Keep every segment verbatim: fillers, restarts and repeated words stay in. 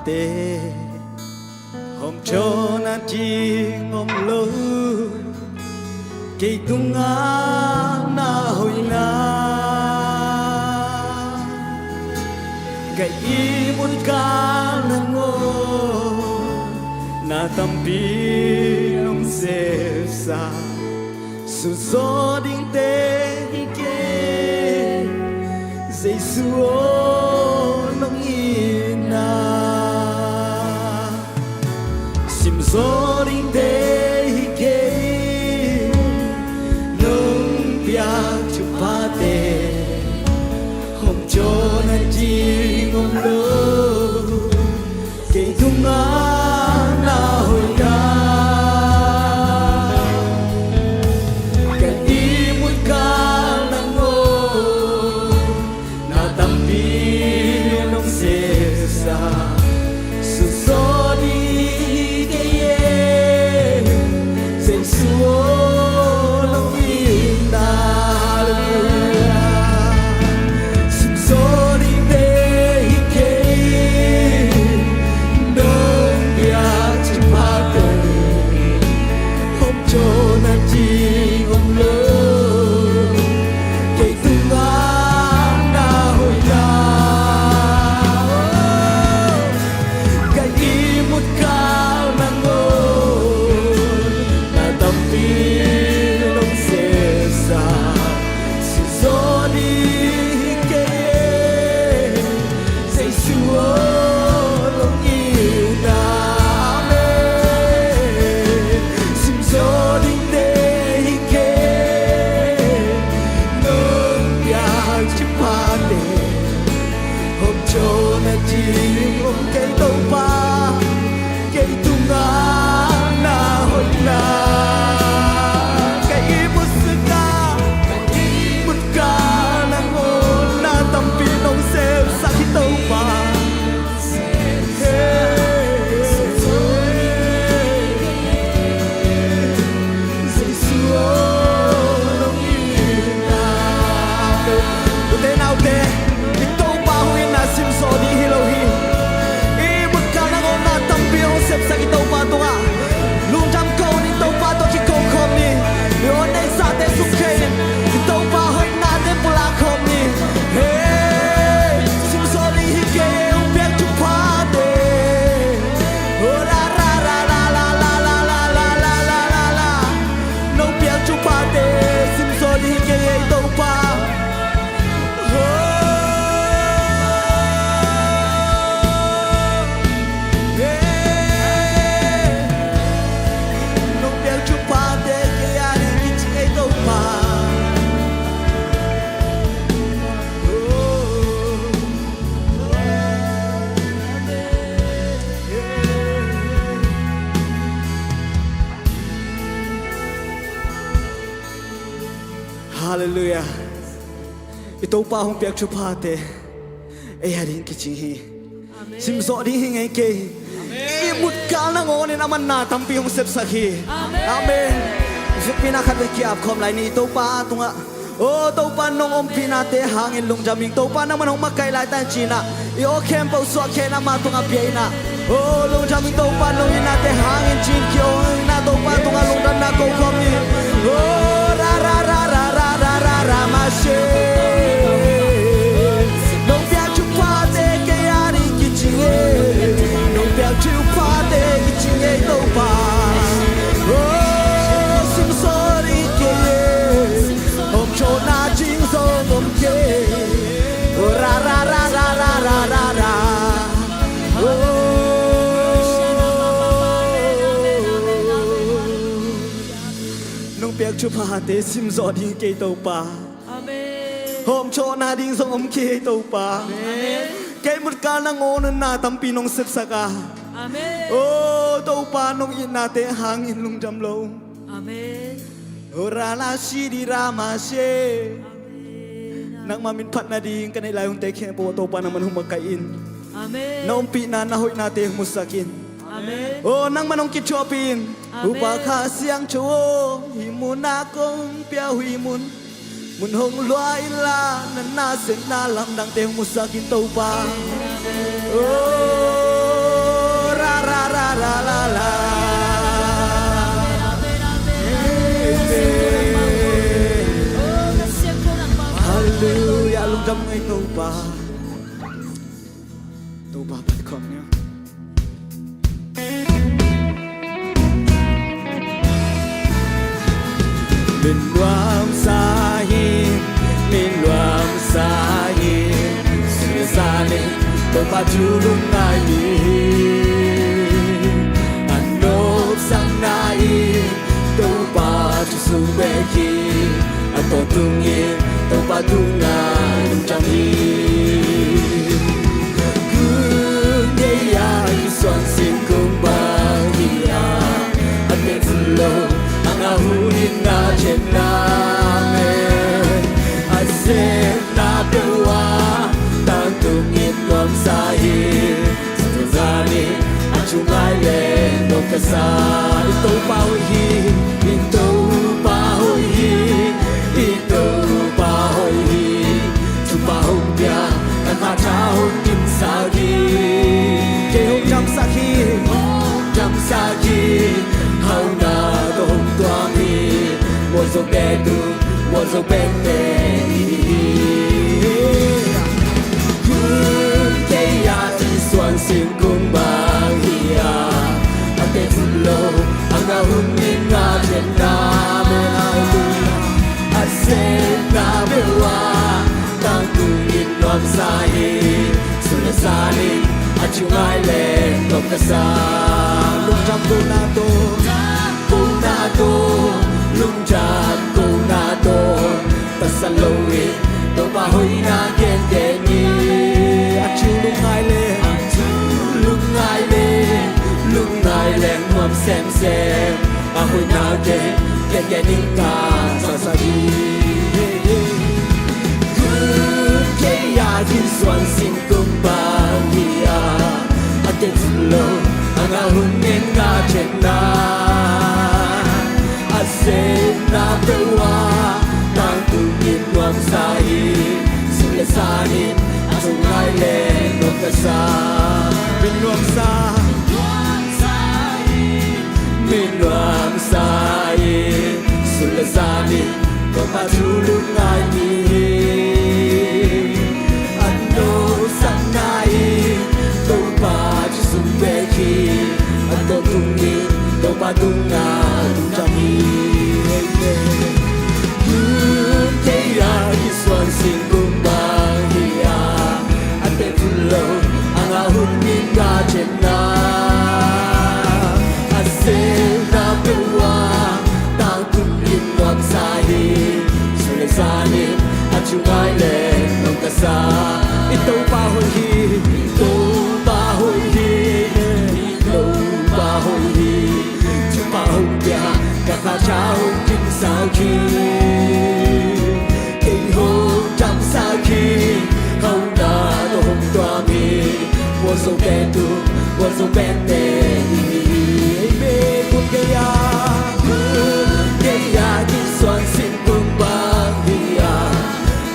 te hawmcawhna ding om lo, kei tungah na hoihna ka ihmut kal nangawn na tampi nong sepsa. Suzaw dingte hi kei, Jesu aw nong itna. Simzaw dingte hi kei, nong piak thuphate hawmcawhna ding om lo, kei tungah na hoihna ka ihmut kal nangawn na tampi nong sepsa. Suzaw ding hi kei e, Jesu aw nong itna. Simzaw dingte hi kei, nong piak thuphate hawmcawhna ding om lo, kei tungah na hoihna. Ka ihmut kal nangawn na tampi nong sepsa. Suzaw ding hi kei e, Jesu aw nong itna. Amen. Simzaw dingte hi kei, nong piak thuphate hawmcawhna ding om kei Topa, kei tungah na hoihna. Ka ihmut suk a, ka ihmut kal nangawn na tampi nong sepsak hi Topa. Hey. Jesu aw nong itna. Ute naute, i Topa hong itna simzaw ding hi lo hi. I ihmut kal nangawn na tampi hong sepsak i Topa tungah lungdam ko ni, Topa tawh kiko khawm ni. I aw neihsate sukkhia in i Topa hoihnate pulak khawm ni. Hey, simzaw ding hi kei e, hong piak thuphate. Oh, la, la, la. Nong piak thuphate simzaw ding hi kei e Topa. Oh, yeah. Nong piak thuphate kei a ding kici e Topa. Oh. Halleluiah. I Topa hong piak thuphate ei a ding kicing hi. Amen. Simzaw ding hi ngei kei. Amen. I ihmut kal nangawnin aman na tampi hong sepsak hi. Amen. Amen. Zutpina khat vei ki-ap khawm lai ni. Topa tungah, aw Topa, nong ompihnate hangin lungdam ing. Topa, nangman hong makaih laitak in ci-in ah, i aw khempeuh suahkhia in ama tungah pia in ah. Aw lungdam ing Topa, nong itnate hangin ci-in ki-awng in ah, Topa tungah lungdamna ko khawm ni. Aw ra ra ra ra ra ra ra ra ma se. Nong piak thuphate kei a ding kicing e. Nong piak thuphate kicing e Topa. Aw simzaw ding kei e. Hawmcawhna ding zong om kei. Ra ra ra ra ra ra ra ra. Oh. Nong piak thuphate simzaw ding kei Topa. Amen. Hawmcawhna ding zong om kei Topa. Amen. Kei ihmut kal nangawn un na tampi nong sepsak a. Amen. Oh Topa, nong itnate hangin lungdam lo. Amen. Ora la si di ra ma se. Amen. Nangma min phat nading ka neih lai hunte khempeuh Topa nangman hong makaih in. Amen. Na ompihna na hoihnate hong musak in. Amen. Oh nangman hong kithuahpih in. Amen. Upa Kha Siangtho aw, hih munah kong pia uh hih mun, mun hong lua inla na nasepna lamdangte hong musak in Topa. Amen. Oh. Topa, Topa phat khawm ni. Min nuamsa hi, min nuamsa hi, sung le sa in Topa thu lungngai ni hi. A nopsakna in Topa thu sung bek hi, a tawntungin Topa tungah lungdam hi. Gun gei-a kisuan singkung bang hi a, a teh vun lo a, ngah hun in ngah ciat na men, a sepna peuh ah tangtung in nuamsa hi. Tuzan in a thu ngai leng nuam ka sa. I Topa hoih hi, i Topa hoih hi, i Topa hoih hi. Thupha hong pia, ka khatha hong kimsak hi. Kei hong damsak hi, hong damsak hi. Hauhna tawh hong tuam hi. Mual zo pen tu, mual zo pen te hi hi. Gun gei-a kisuan singkung bang hi a, a teh vun lo a, ngah hun in ngah ciat na men, a sepna peuh ah tangtung in nuamsa hi. Sung le sa in a thu ngai leng nuam ka sa. Lungdam kohna tawh, kohna tawh, lungdam kohna tawh, pasal lo in Topa hoihna gengen ni. A thu lungngai leng, a thu lungngai leng, lungngai leng nuam semsem. A hoihna gengen in ngahsak hi. Gun gei-a kisuan singkung bang hi a, a teh vun lo a, ngah hun in ngah ciat na, a sepna peuh ah tangtung in nuamsa hi. Sung le sa in a thu ngai leng nuam ka sa. Min nuamsa, min nuamsa hi. Sung le sa in Topa thu lungngai ni hi. A nopsakna in Topa thu sung bek hi, a tawntungin Topa tungah lungdam hi. Amen. Gun gei-a kisuan singkung bang hi a, a teh vun lo a, ngah hun in ngah ciat na, a sepna peuh ah tangtung in nuamsa hi. Sung le sa in a thu ngai leng nuam ka sa. I Topa hoih hi, i Topa hoih hi, i Topa hoih hi. Thupha hong pia, ka khatha hong kimsak hi. Kei hong damsak hi. Hauhna tawh hong tuam hi. Mual zo pen tu, mual zo pen te hi hi. Amen. Gun gei-a, gun gei-a kisuan singkung bang hi a,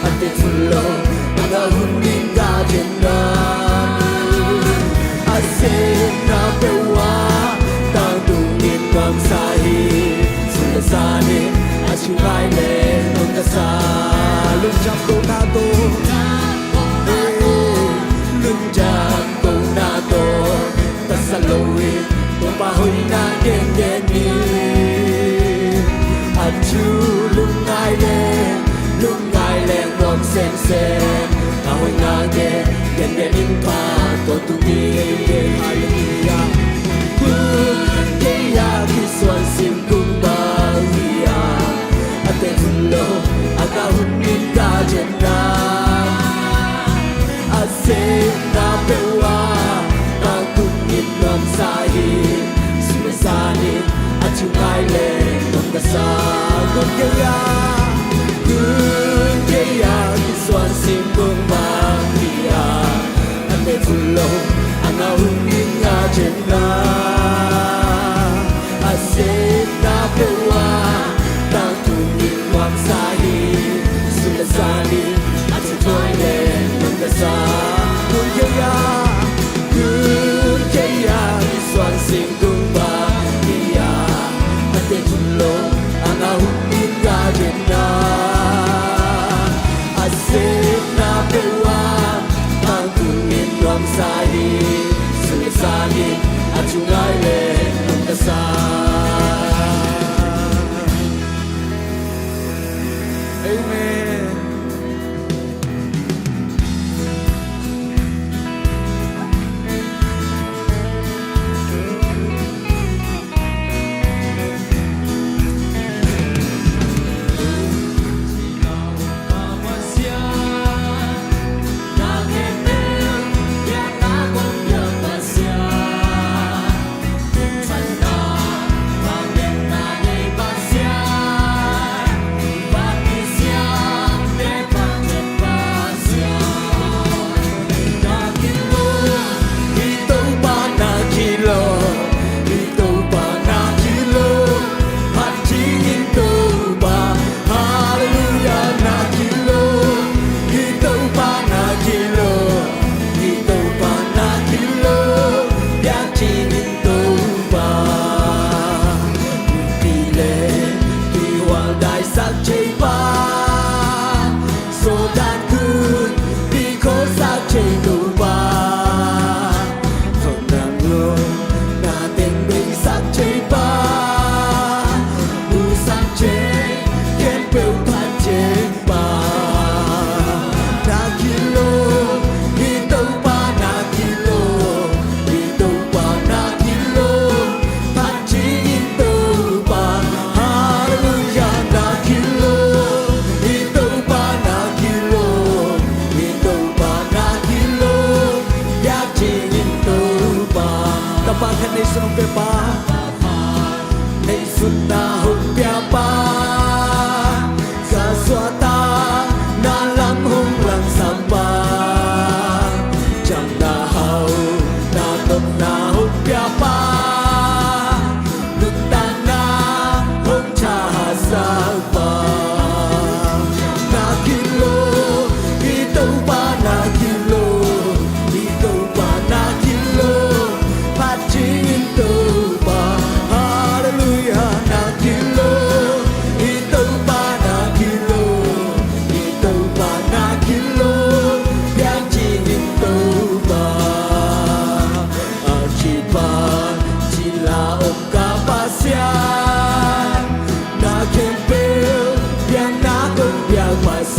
a teh vun lo a, ngah hun in ngah ciat na, a sepna peuh ah tangtung in nuamsa hi. Sung le sa in a thu ngai leng nuam ka sa. Lungdam kohna tawh, lungdam kohna tawh, pasal lo in Topa hoihna gengen ni. A thu lungngai leng, lungngai leng nuam semsem. A hoihna gengen in Pa tawh tung hi. Halleluiah. Gun gei-a kisuan singkung bang hi a, a teh vun lo a, ngah hun in ngah ciat na, a sepna peuh ah tangtung in nuamsa hi. Sung le sa in a thu ngai leng nuam ka sa. Gun gei-a, gun gei-a kisuan singkung bang hi a, a teh vun lo a, ngah hun in ngah ciat na, a sepna peuh ah tangtung in nuamsa hi. Sung le sa in a thu ngai leng nuam ka sa. Gun gei-a, gun gei-a kisuan singkung bang hi a, a teh vun lo a, ngah hun in ngah ciat na, a sepna peuh ah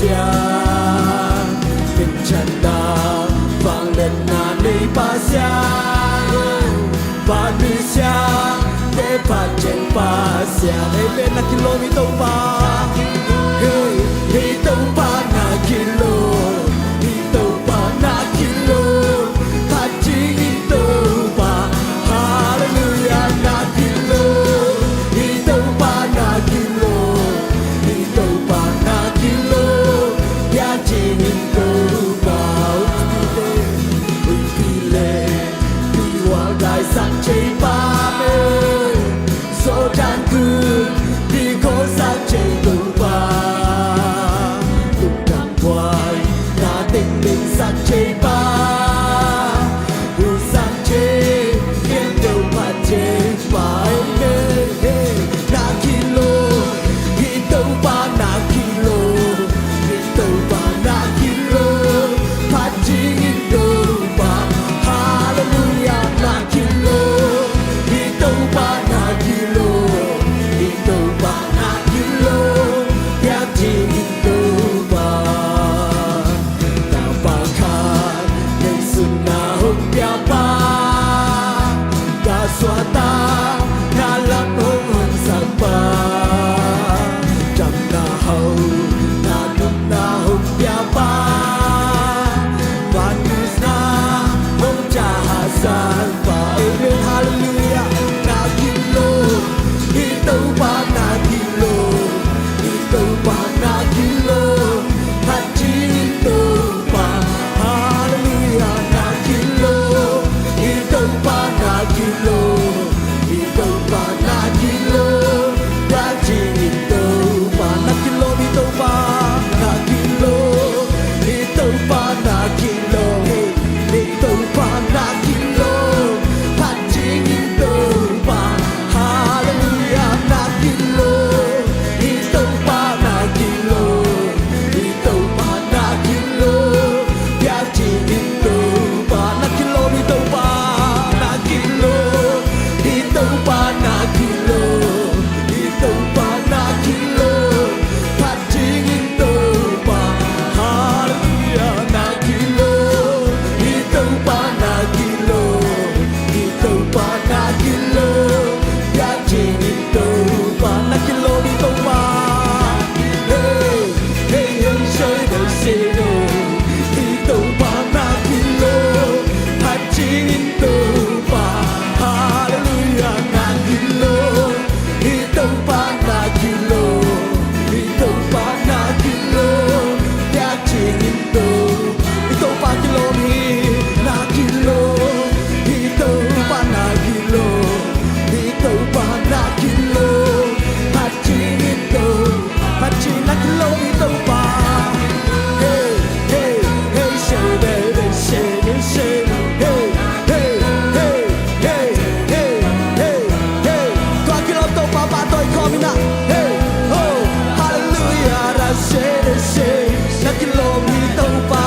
Siang, Teacher na vangliatna nei Pasian, vangliatna siangte phat ciang Pasian. Amen. Na kilawm i Topa. Hey, i Topa na kilawm, i Topa na kilawm, phat ciang i Topa. Halleluiah, na kilawm, i Topa na kilawm, i Topa na kilawm, phat ciang i Topa. Ui pile, ui pile, pi wal dai sak cei pa me, so dan kun, pi ko sak cei Topa. Tung dang buai, na teng teng sak cei pa. Ui sak cei, ken Topa cei pa. Amen. Na kilawm, i Topa na kilawm, i Topa na kilawm, phat ciang i Topa. Halleluiah, na kilawm, i Topa na kilawm, i Topa na kilawm, phat ciang i Topa. Tapa khat nei sung na hong pia pa, ka suahtakna lam hong honsak pa, damna hau, na nopna hong pia pa, vangliatna hong ciahsak pa. Amen. Halleluiah. Na kilawm, i Topa na kilawm, i Topa na kilawm, phat ciang i Topa. Halleluiah, na kilawm, i Topa na kilawm, i Topa na kilawm, phat ciang i Topa. Na kilawm i Topa, na kilawm, i Topa na kilawm, hey, i Topa na kilawm, phat ciang i Topa. Halleluiah, na kilawm, i Topa na kilawm, i Topa na kilawm, phat ciang i Topa. Na kilawm i Topa, na kilawm, i Topa na kilawm, i Topa na kilawm, phat ciang i Topa. Halleluiah, na kilawm, i Topa na kilawm, i Topa na kilawm, phat ciang i Topa. Na kilawm i Topa. Hey, hey, hey, say, hey, say, hey. I Topa na kilawm, phat ciang i Topa. Halleluiah, na kilawm, i Topa na kilawm, i Topa na kilawm, phat ciang i Topa. I Topa kilawm hi, na kilawm, i Topa na kilawm, i Topa na kilawm, phat ciang i Topa. Phat ciang, na kilawm i Topa. Hey, hey, hey, say, hey, hey, say, hey, say. Hey, hey, hey, hey, hey, hey. Tua kilawm Topa pahtawi khawm in ah. Hey, oh, halleluiah, ra say, hey, say. Na kilawm i Topa.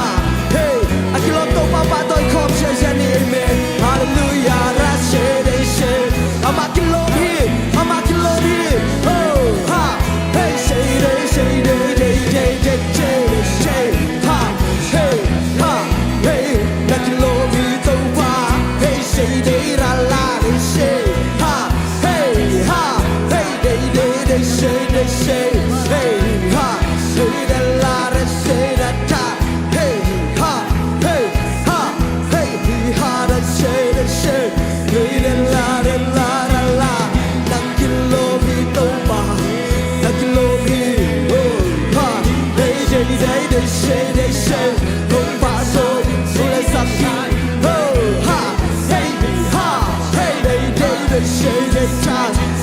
Hey, a kilawm Topa pahtawi khawm siansian ni, amen. Halleluiah, ra say, hey, say. Amah kilawm hi, amah kilawm hi. Oh, ha. Hey, say, hey, say, hey, hey, hey, hey, say, say, ha. Hey, ha, hey, na kilawm i Topa. Hey, say, hey, ra la, hey, say, ha. Hey, ha, hey, hey, hey, hey, say, hey, say, hey, ha. Hey, ra la, hey, say, ra, ta. Hey, ha, hey, ha, hey, ha, da, say, da, say. Hey, da, la, da, la, da, la. Na kilawm i Topa, na kilawm i, oh, ha. Hey, da, da, da, say, da, say. Topa, so, so, la, sa, ki. Oh, ha, hey, ha, hey, da, da, da, say, da, sa.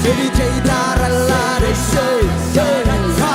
Hey, da, da, da, la, da, say. Hey, ha.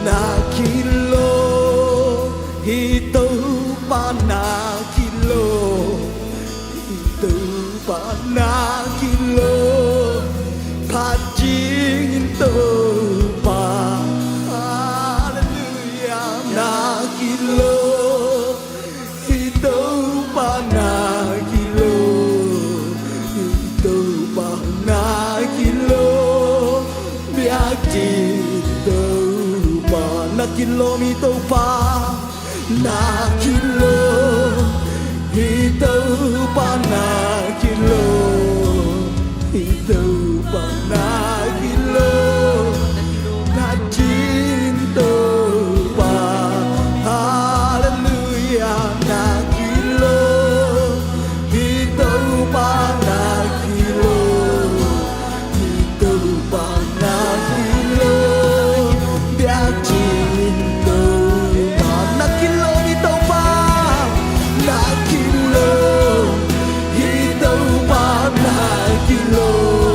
Na kilawm hi Topa, na kilawm hi Topa, na kilawm phat ding hi Topa. Halleluiah. Na kilawm hi Topa, na kilawm hi Topa, na kilawm biak ding hi Topa. Na kilawm hi Topa, na kilawm hi Topa, na kilawm hi Topa, na kilawm phat ding hi Topa. Halleluiah. Na kilawm hi Topa, na kilawm hi Topa, na kilawm biak ding hi Topa. Na kilawm hi Topa, na kilawm hi Topa, na kilawm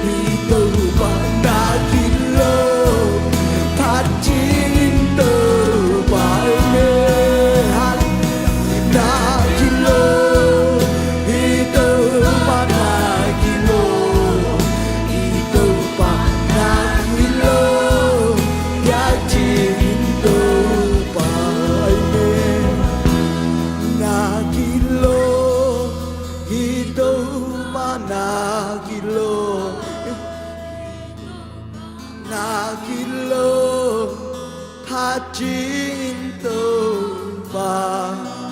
hi Topa, na kilawm phat ding hi Topa. Amen. Na kilawm hi Topa, na kilawm hi Topa, na kilawm biak ding hi Topa. Amen. Na kilawm hi Topa, na kilawm, na kilawm phat ding hi Topa.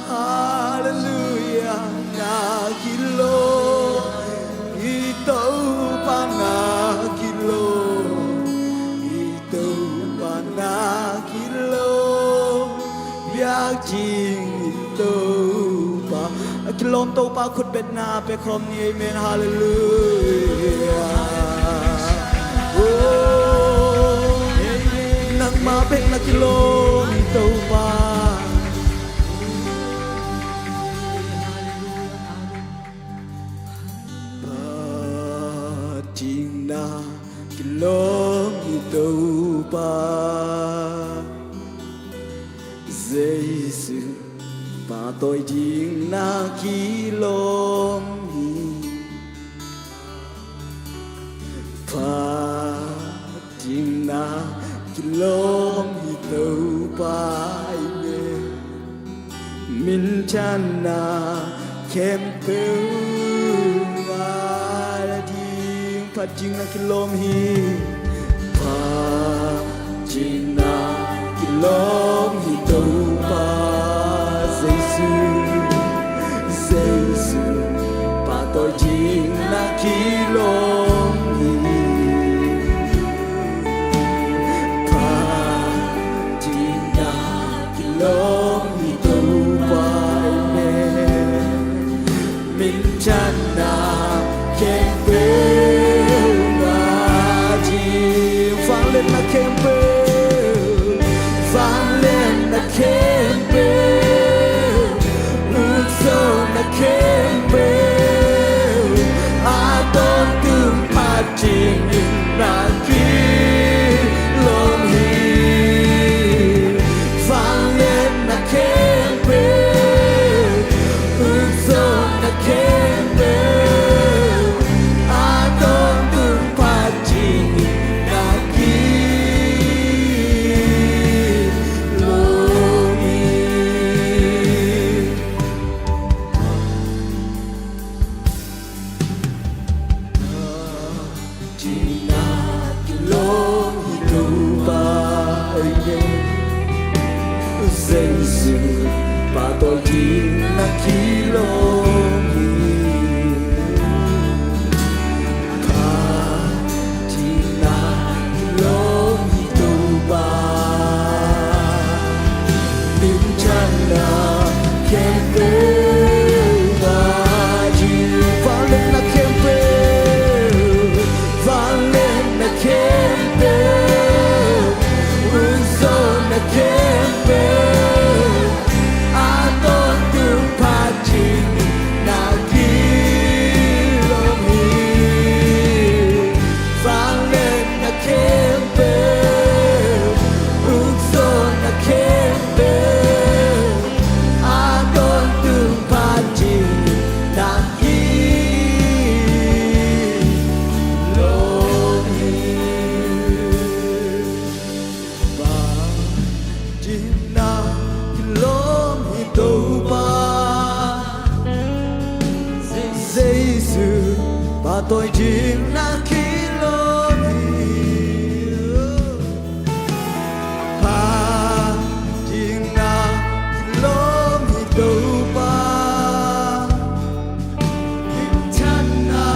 Halleluiah. Na kilawm hi Topa, na kilawm hi Topa, na kilawm biak ding hi Topa. A kilawm Topa khutbetna pia khawm ni. Amen. Halleluiah. Oh, nangmah bek na kilawm hi Topa. Phat ding na kilawm hi Topa. Jesu, pahtawi ding na kilawm hi. Phat ding na kilawm hi Topa, amen. Minthanna khempeuh ngah ding. Phat ding na kilawm hi. Phat ding na kilawm hi Topa. Jesu, Jesu, pahtawi ding na kilawm hi. Phat ding na kilawm hi Topa, amen. Minthanna khempeuh ngah ding. Vangliatna khempeuh, vangliatna khempeuh, ukzawhna khempeuh, a tawntung phat dingin na kilawm hi. Vangliatna khempeuh, ukzawhna khempeuh, Jesu, pahtawi ding na kilawm hi. Pahtawi na kilawm hi Topa. Minthanna khempeuh ngah ding. Vangliatna khempeuh, vangliatna khempeuh, unzawhna khempeuh, a tawntung phat ding na kilawm hi. Vangliatna khempeuh, unzawhna khempeuh, a tawntung phat ding na kilawm hi. Pahtawi na kilawm hi Topa. Jesu, pahtawi ding na kilawm hi. Pahtawi na kilawm hi Topa. Minthanna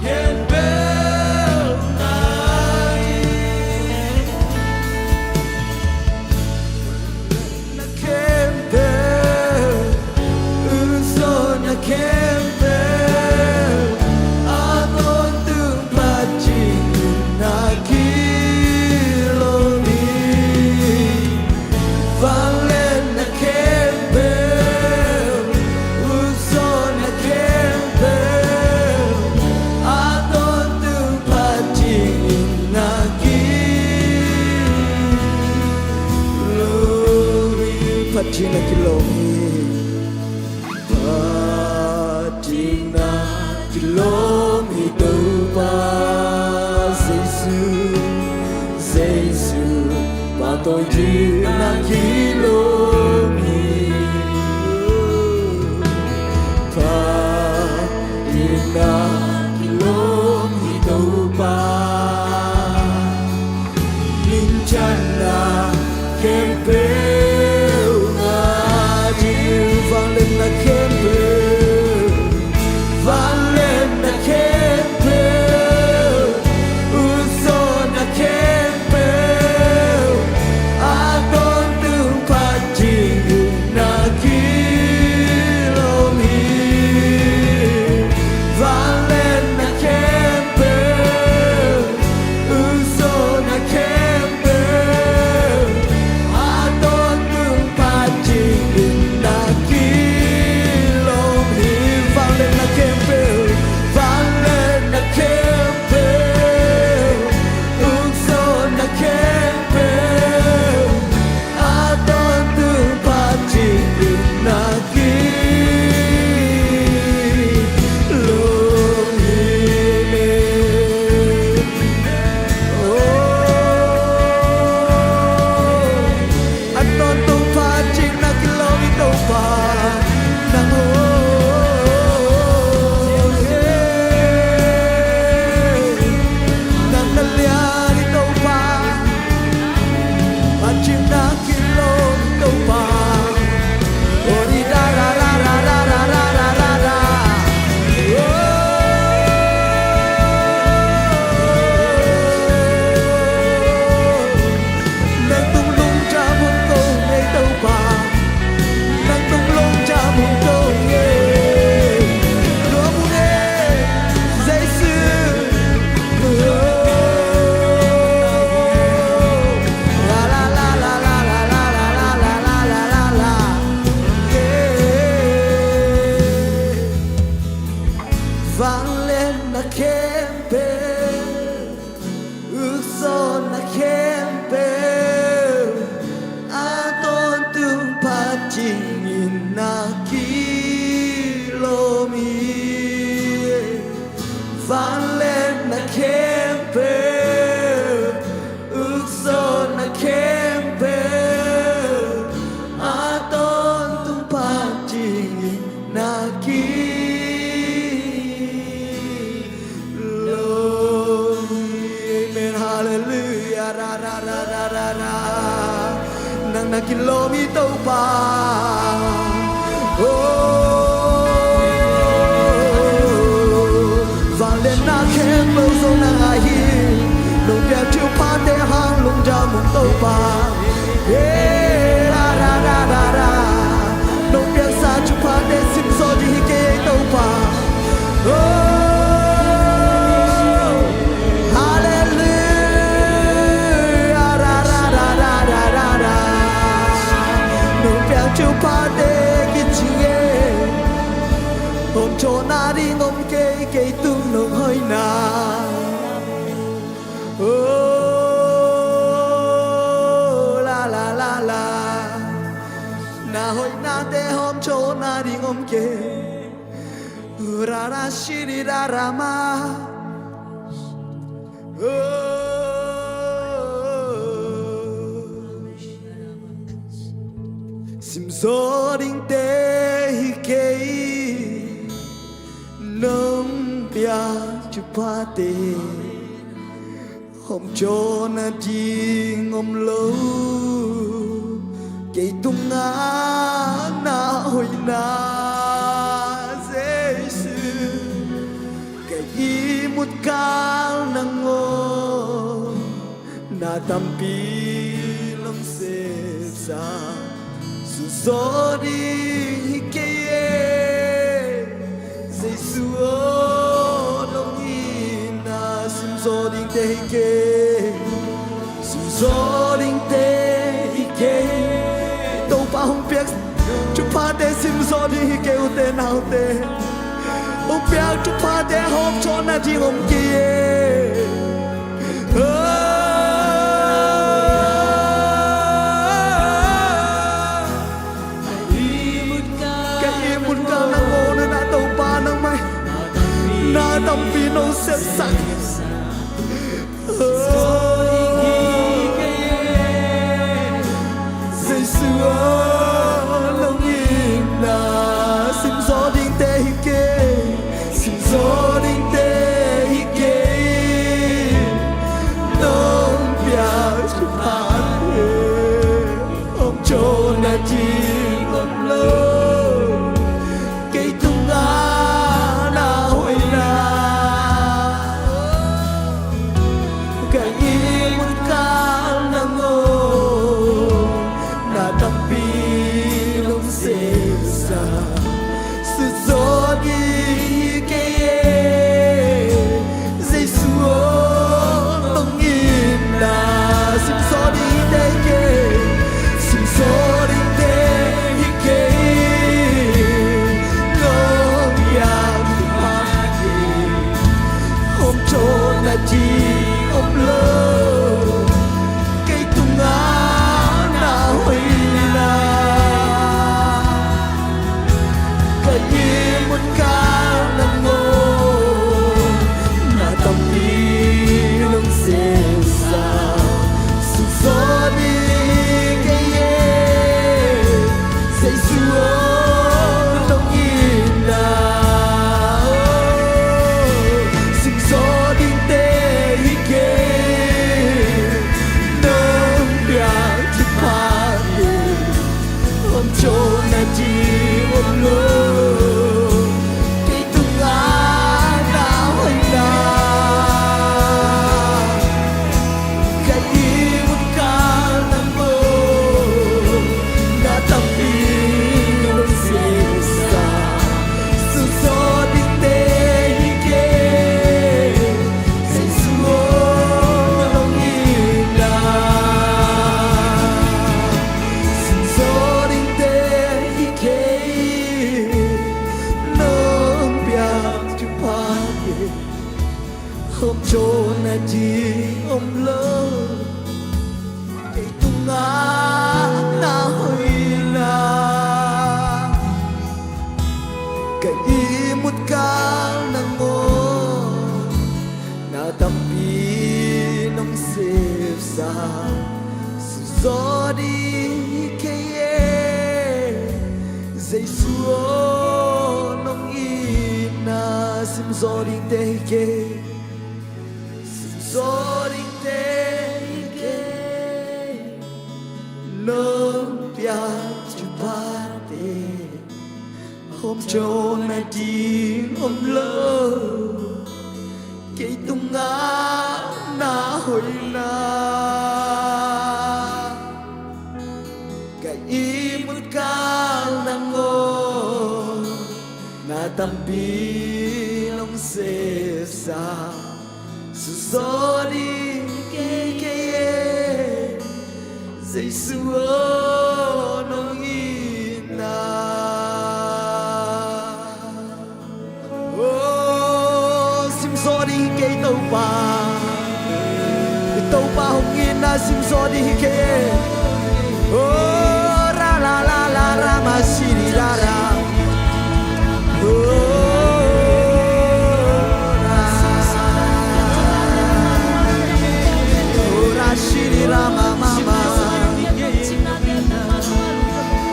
khempeuh ngah ding. Na khempeuh, unzawhna khempeuh, a tawntung phat ding na kilawm hi. Vangliatna khempeuh, unzawhna khempeuh, a tawntung phat ding na kilawm hi. Phat ding na kilawm hi. Phat ding na kilawm hi Topa. Jesu, Jesu, pahtawi ding na kilawm hi. Phat ding na kilawm hi Topa. Minthanna khempeuh ngah ding. Vangliatna khempeuh, vangliatna khempeuh, unzawhna khempeuh, a tawntung phat kilawm hi Topa. Oh, vangliatna khempeuh zong nang aa hi. Nong piak thupha te hang lungdam ung Topa. Hey, ra, ra, ra, ra, ra. Nong piaksa thuphate simzaw ding hi kei ei Topa. Oh, hallelujah, ra, ra, ra. Nong piak thuphate kicing ei. Hawmthawhna ding om kei, kei tung nong hoihna. Oh, la, la, la, la. Na hoihnate hawmthawhna ding om kei. Ra, ra, shi, ri, ra, ra, ma. Oh. Simzaw dingte hi kei. Nong piak thuphate hawmthawhna ding om lo. Kei tungah na hoihna Jesu, ka ihmut kal nang aw. Na tampi nong sepsa, simzaw ding hi kei ei. Jesu aw, nong itna simzaw dingte hi kei. Simzaw dingte hi kei. Topa hong piak thuphate simzaw ding hi kei, ute naute. Hong piak thuphate hawmthawhna ding om kei ei. Ka ihmut kal nang aw, na Topa nang mah. Na tampi nong sepsak. Jesu aw, nong itna simzaw dingte hi kei. Simzaw dingte hi kei. Nong piak thuphate hawmthawhna ding om lo. Kei tungah na hoihna, ka ihmut kal nang aw. Na tampi nong sepsa, simzaw ding hi kei ei. Jesu aw, nong itna simzaw dingte hi kei. Simzaw dingte hi kei. Nong piak thuphate hawmthawhna ding om lo. Kei tungah na hoihna, ka ihmut kal nang aw. Na tampi nong sepsa, simzaw ding hi kei ei. Jesu aw, nong itna simzaw dingte hi kei. Nong piak thuphate hawmthawhna ding om lo. Kei tungah na hoihna, ka ihmut kal nang aw. Na tampi nong sepsa, simzaw dingte hi kei. Jesu aw, nong itna simzaw dingte hi kei. Nong piak thuphate hawmthawhna ding om lo. Kei tungah na hoihna, ka ihmut kal nang aw. Na tampi nong sepsa, simzaw ding hi kei ei. Jesu aw, nong itna simzaw dingte hi kei. Simzaw dingte hi kei. Nong Thupha te hawmcawh nading om lo, kei tungah na hoihna, ka ihmut kal nangawn na tampi nong sepsa. Suzaw ding kei kei e, Jesu aw nong itna. Oh, simzaw ding hi kei Topa. I Topa hong itna simzaw ding hi kei e. Oh, ra la la la ra ma si di ra ra. Oh, ra. Oh, ra si di ra ma ma ma.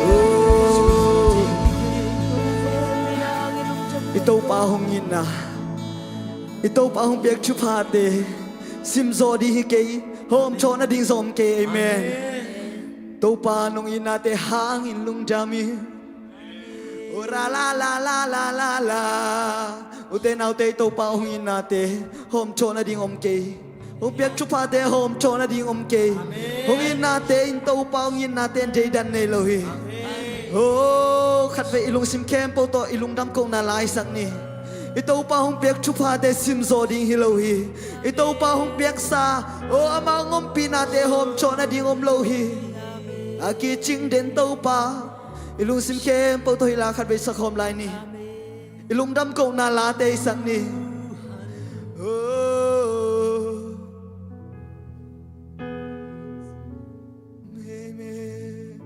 Oh. I Topa hong itna, i Topa hong piak thuphate simzaw ding hi kei, hawmcawh nading zong om kei. Amen. Topa nong itnate hangin lungdam hi. Oh, ra la la la la la la. Ute naute, i Topa hong itnate hawmcawh nading om kei. Hong piak thuphate hawmcawh nading om kei. Hong itnate in, Topa hong itnate in deidan nei lo hi. Oh, khatvei i lungsim khempeuh tawh i lungdam kohna la sak ni. I Topa hong piak thuphate simzaw ding hi lo hi. I Topa hong piaksa, oh, ama hong ompihnate hawmcawh nading om lo hi. A kicing den Topa. I lungsim khempeuh tawh hih la khatvei sakhawm lai ni. I lungdam kohna late i sak ni. Oh. Amen.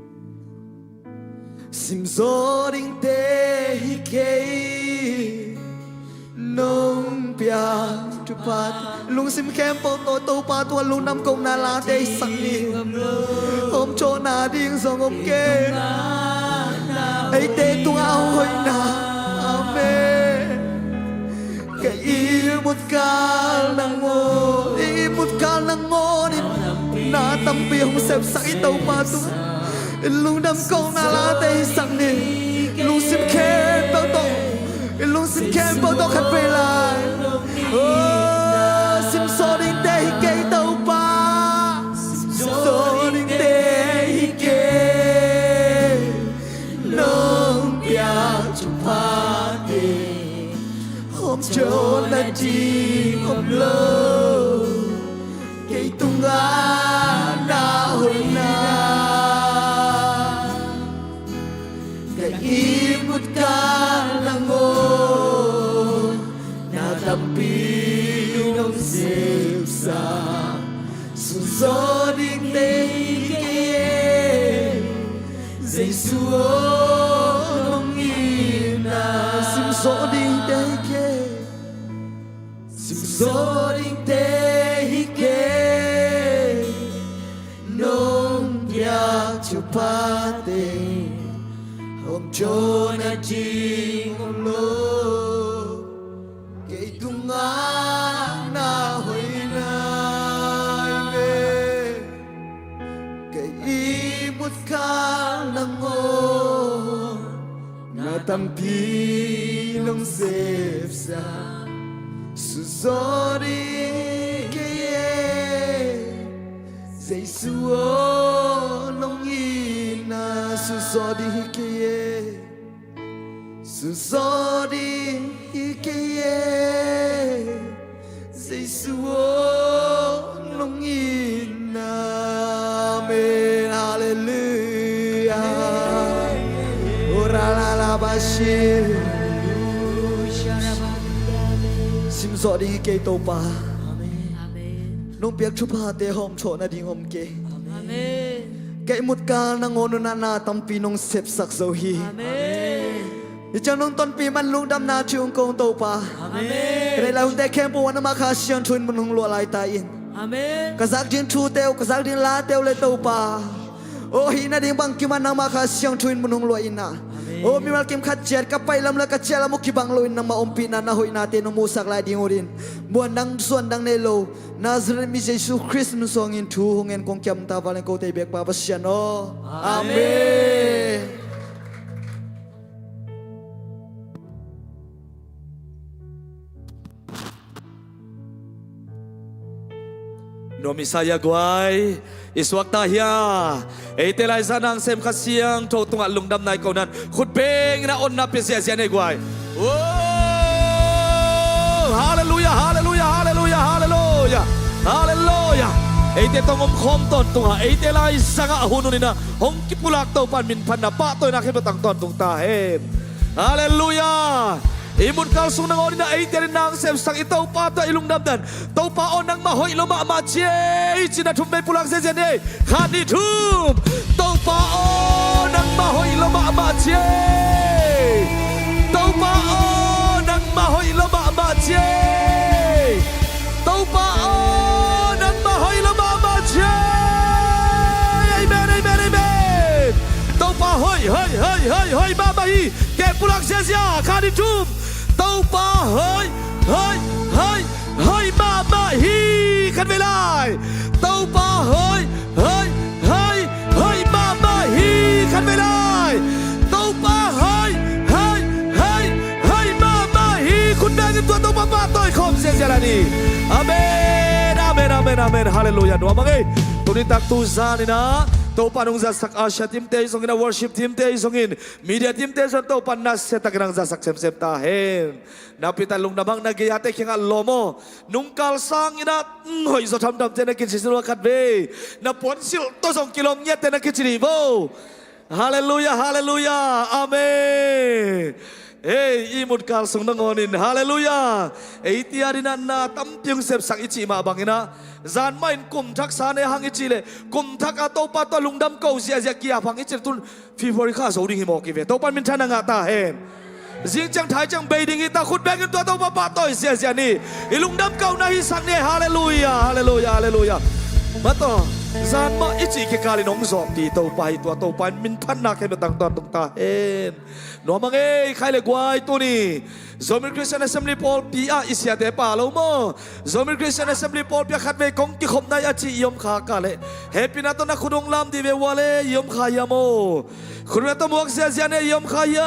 Simzaw dingte hi kei, nong piak thupha. Lungsim khempeuh tawh Topa tungah lungdam kohna late i sak ni. Hawmcawh nading zong om kei. Eite tungah hong hoihna. Amen. Ka ihmut kal nangawn, ihmut kal nangawn in na tampi hong sepsak i Topa tungah i lungdam kohna late i sak ni. Lungsim khempeuh tawh, i lungsim khempeuh tawh khatvei lai. Oh, simzaw dingte hi kei Topa. Simzaw dingte hi kei. Nong piak thuphate hawmcawh nading om lo. Kei tungah na hoihna, ka ihmut kal nangawn na tampi nong sepsa. Simzaw dingte hi kei, Jesu aw nong itna. Simzaw dingte hi kei, simzaw dingte hi kei. Nong piak thuphate hawmcawh nading om lo. Kei tungah na hoihna, amen. Ka ihmut kal nangawn na tampi nong sepsa. Simzaw ding hi kei e, Jesu aw nong itna. Simzaw ding hi kei e. Simzaw ding hi kei e, Jesu aw nong itna. Amen. Halleluia. Ora la la ba shi. Simzaw ding hi kei Topa. Amen. Nong piak thuphate hawmcawh nading om kei. Amen. Ka ihmut kal nangawn un ah na tampi nong sepsak zo hi. Amen. Hi ciang nong tonpih man lungdamna thu hong ko Topa. Amen. Ka neih lai hunte khempeuh ah nangmah Kha Siangtho in mun hong luah lai ta in. Amen. Ka zak ding thute uh, ka zak ding late uh le Topa, Aw hih nading bangkim ah nangmah Kha Siangtho in mun hong luah in ah. Aw mimal kim khat ciat ka paihlam le ka ciahlam uh kibang loin nangmah ompihna na hoihnate nong muhsak lai ding uh in muan dang suan dang nei lo Nazareth mi Jesu Khrist min suangin thu hong en kong kiam ta val in kote i biakpa Pasian aw. Amen. Nuam i sa hia guai, i suakta hia? Eite laizang nangsem Kha Siangtho tungah lungdamna i ko nan khut bengin a onna pia ziahziah nei guai. Halleluia, halleluia, halleluia, halleluia, halleluia. Eite tawh om khawm tawntung a, eite laizangah a hun huninah hong kipulak Topan minphatna pahtawina khempeuh tang tawntung ta hen. Halleluia. I munkal sung nangawn inah eite in nang semsak i Topa tawh i lungdam dan. Topa aw nangmah hoih lo mahmah ci ei, cina thum vei pulak ziahziah ni ei. Khat nih thum. Topa aw nangmah hoih lo mahmah ci ei. Topa aw nangmah hoih lo mahmah ci ei. Topa aw nangmah hoih lo mahmah ci ei. Amen, amen, amen. Topa hoih, hoih, hoih, hoih, hoih mahmah hi. Keh pulak ziahziah, khat nih thum. Topa hoih, hoih, hoih, hoih mahmah hi. Khat vei lai. Topa hoih, hoih, hoih, hoih mahmah hi. Khat vei lai. Topa hoih, hoih, hoih, hoih mahmah hi. Khut bengin tua Topa pahtawi khawm ziahziah lai ni. Amen, amen, amen, amen. Halleluia. Nuam a ngei. Tuni tak tu zaninah Topa nong zatsak Asia team te zongin a worship team te zongin media team te zong Topa nasiatakin nang zatsak semsem ta hen. Nakpi tak lungdam hang na gei-ate kiangah lawm aw. Nungkal sanginah hoih zaw thamthamte na kici sin ua khat vei. Na puansilh tawh zong kilawm ngiatte na kici dih vo. Halleluia, halleluia, amen. Ei, i munkal sung nangawnin halleluia. Eite adinah na tampi hong sepsak i cih mah banginah zan mahin kum thak sa ne hang i cih leh kum thak a Topa tawh lungdam ko ziahziah kiap hang i cih leh tun February kha zo ding hi mawk hi ve. Topan minthanna ngah ta hen. Zing ciang thai ciang bei ding hi ta, khut bengin tua Topa pahtawi ziahziah ni. I lungdam kohna hisak ni. Halleluia, halleluia, halleluia. Mataw, zan mah i cih kikal in hong zawhpih Topa hi, tua Topa in minthanna khempeuh tang tawntung ta hen. Nuam a ngei, khai le guai tuni Zomi Christian Assembly pawlpi ah i siate pha lo maw? Zomi Christian Assembly pawlpi ah khat vei kong kikhopna hi a ci i om kha ka leh hehpihna tawh na khut hong lam dih ve ua le i om kha hiam aw? Khut vei tawh muak ziahziah ni, i om kha hiam?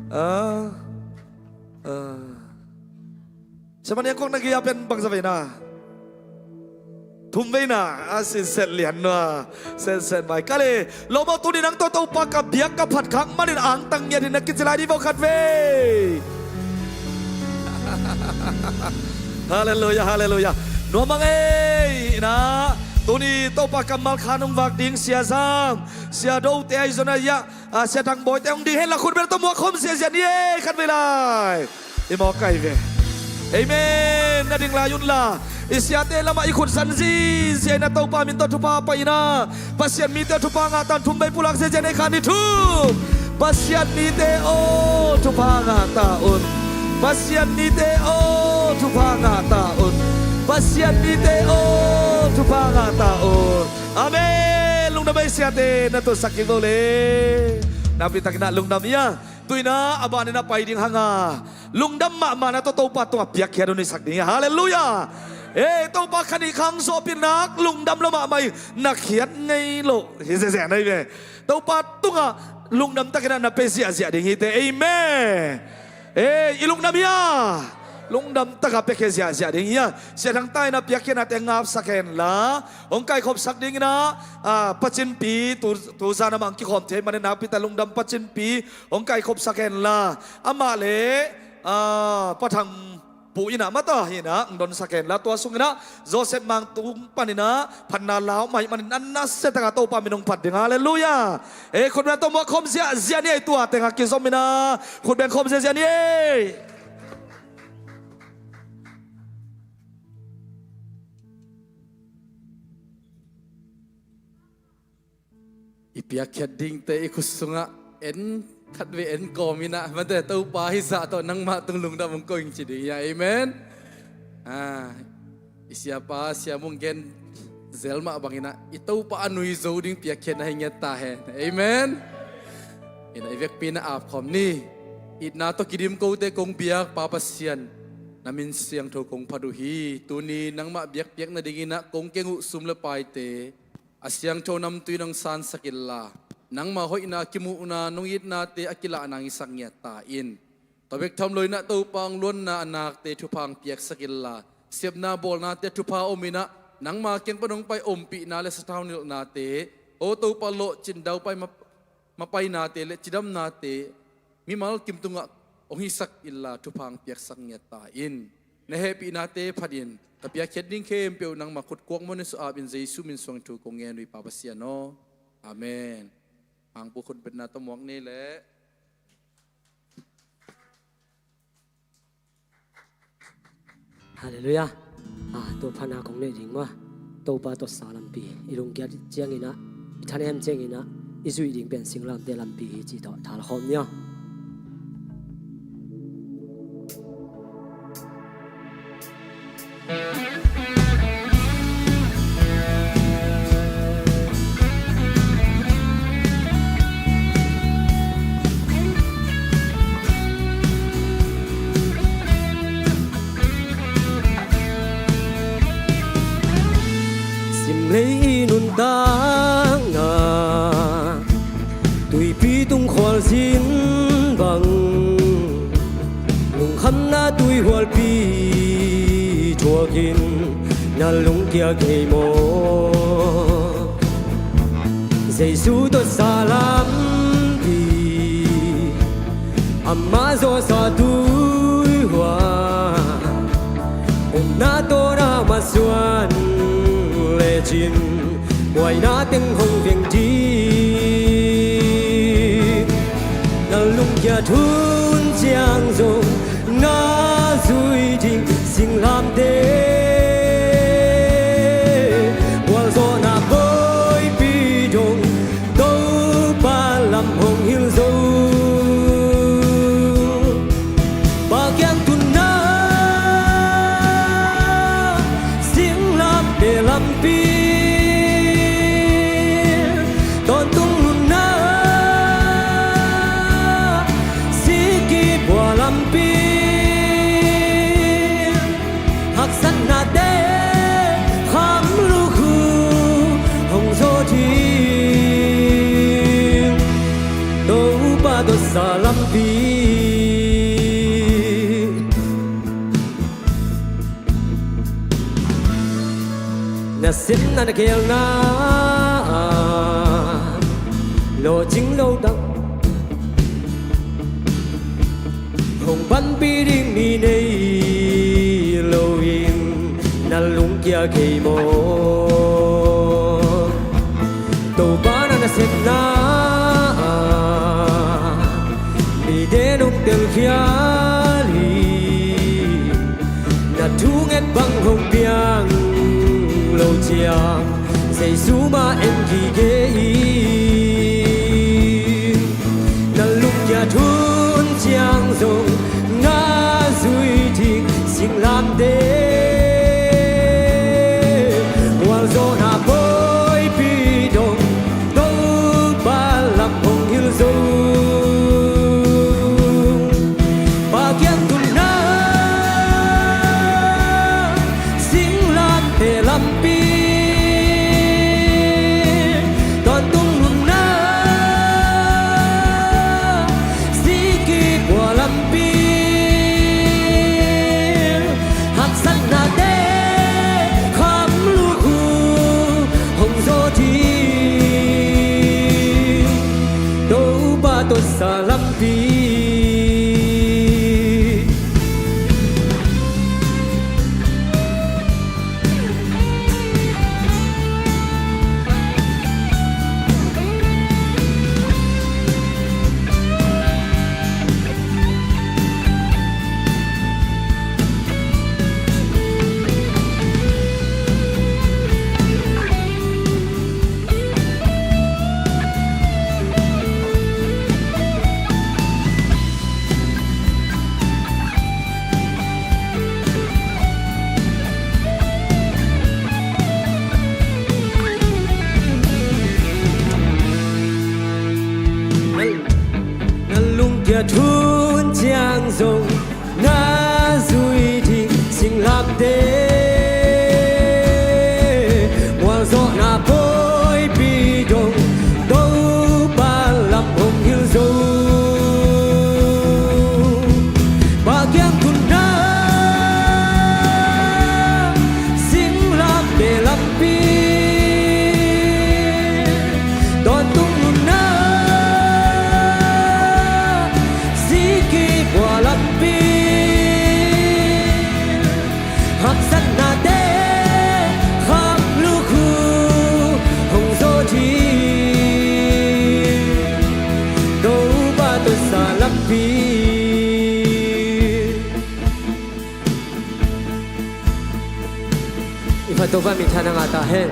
Ah. Ah. Siamah ni a kawkna gei a pen bangza veina? Thum veina a sinset lian nua. Senset mai ka le. Lo maw, tuni nang tawh Topa ka biak ka phat khak manin angtang ngiat in na kici lai dih vo khat vei. Halleluia, halleluia. Nuam a ngei na. Tuni Topa kammal khan hong vak ding Sia Zam, Sia Dote ahi zona ia. Ah, Sia Thang Bawite hong ding hen la khut beng tawh muak khawm ziahziah ni ei, khat vei lai. I mawk kai ve. Amen. Na ding lai un la. I siate lamah i khut zan ziahziah in a Topa min tawh thupha paina. Pasian mite aw thupha ngah ta un, thum vei pulak ziahziah ni ei, khat nih thum. Pasian mite aw thupha ngah ta un. Pasian mite aw thupha ngah ta un. Pasian mite aw thupha ngah ta un. Amen. Lungdam ei siate, na tuatsak kik lo le. Nakpi takin ah lungdam ia. Tuinah a banin a pai ding hanga lungdam mahmah na tawh Topa tungah piakkhiat hun i sak ding ia. Halleluia. Eh, Topa kha nih kha hong zawhpih nak lungdam lo mahmah hi. Na khiat ngei lo hi zezeh na hi ve. Topa tungah lungdam takin ah na pia ziahziah ding hi te. Amen. Ei, i lungdam hia? Lungdam taka piakhia ziahziah ding hia? Sia Thang Taina piakkhiatnate ngapsak henla hong kaikhopsak dinginah, ah, Pacinpi tu, tuzan amah hong kikhawm thei manin nakpi ta lungdam Pacinpi hong kaikhopsak henla amah le, ah, Pa Thang Pu inah mata hinah hong donsak henla tua sunginah Joseph Mang tung paninah phatna lau mah hih manin a nasiataka Topa min hong phat ding. Halleluia. Ei, khutbeng tawh muak khawm ziahziah ni ei, tua tengah kizom inah khutbeng khawm ziahziah ni ei. I piakkhiat dingte i khut sungah en khat vei en kawm inah mate Topa hih zah tawh nangmah tung lungdam hong ko ing ci ding hia. Amen. Ah, i siapa Sia Mung Gen Tel mah bangin ah i Topa a nui zo ding piakkhiatna hi ngiat ta hen. Amen. Inah i vekpi-in ah apkhawm ni. Itna tawh kidim kote kong biak Pa Pasian, na min siangtho kong phat uh hi. Tuni nangmah biakpiak nadingin ah kong keng uh sum le paite a siangtho namtui in hong sansak inla, nangma hoihna kimuhna nong itnate a kilah nang hisak ngiat ta in. Tua bek tham lo-in ah Topa hong luanna a nakte thupha hong piaksak inla, sepna bawlnate thupha om in ah nangma kiang pan hong pai ompihna le sathau nilhnate, aw Topa lawhcin daupai ma-, mapainate le cidamnate mimal kim tungah hong hisak inla thupha hong piaksak ngiat ta in. Na hehpihnate phatin ka piakkhiat ding khempeuh nangma khut kuak muan in suah ap in Jesu min suang thu kong ngen uh hi Pa Pasian aw. Amen. Hangpu khutbetna tawh muak ni leh. Halleluiah. Ah, tua phatna kong neih ding maw. Topa tawh sa lampi i lungkia ciangin ah, i thanem ciangin ah, i zuih ding pen singlamteh lampi hi cih tawh thalkhawm ni aw. Simlei i nuntakna tuipi tung khualzin bang, lungkhamna tuihualpi thuakin na lungkia kei maw? Jesu tawh sa lampi, amah zawhsa tuihual, omna tawh na masuan lecin buaina teng hong veng ding. Na lungkia thun ciang zong na zui ding singlamteh, gualzawhna buaipi dong Topa lam hong hilh zo. Pa kiang tun na singlamteh lampi, tawntung nunna sikip bua lampi, haksatnate kham lukhu hong zawh ding Topa tawh sa lampi. Nasepna na geelna lawhcing lo tak hong panpih ding mi nei lo in na lungkia kei maw? Topa na nasepna mite nong telkhial hi. Na thunget bang hong piang lo ciang Jesu mah en kik hi. Na lungkia thun ciang zong na zui ding singlamteh, gualzawhna buaipi dong Topa lam hong hilh zo. Pa kiang tun na singlamteh lampi, tawntung Na lungkia thun ciang zong na zui ding singlamteh mualzawhna pawipi dong Topa lam hong hilh zo. Bawng kiang thunna singlamteh lampi, tawntung nunna siki bua lampi, haksatnate kham lukhu hong zawh ding Topa tawh sa lampi. I phat Topa minthanna ngah ta hen.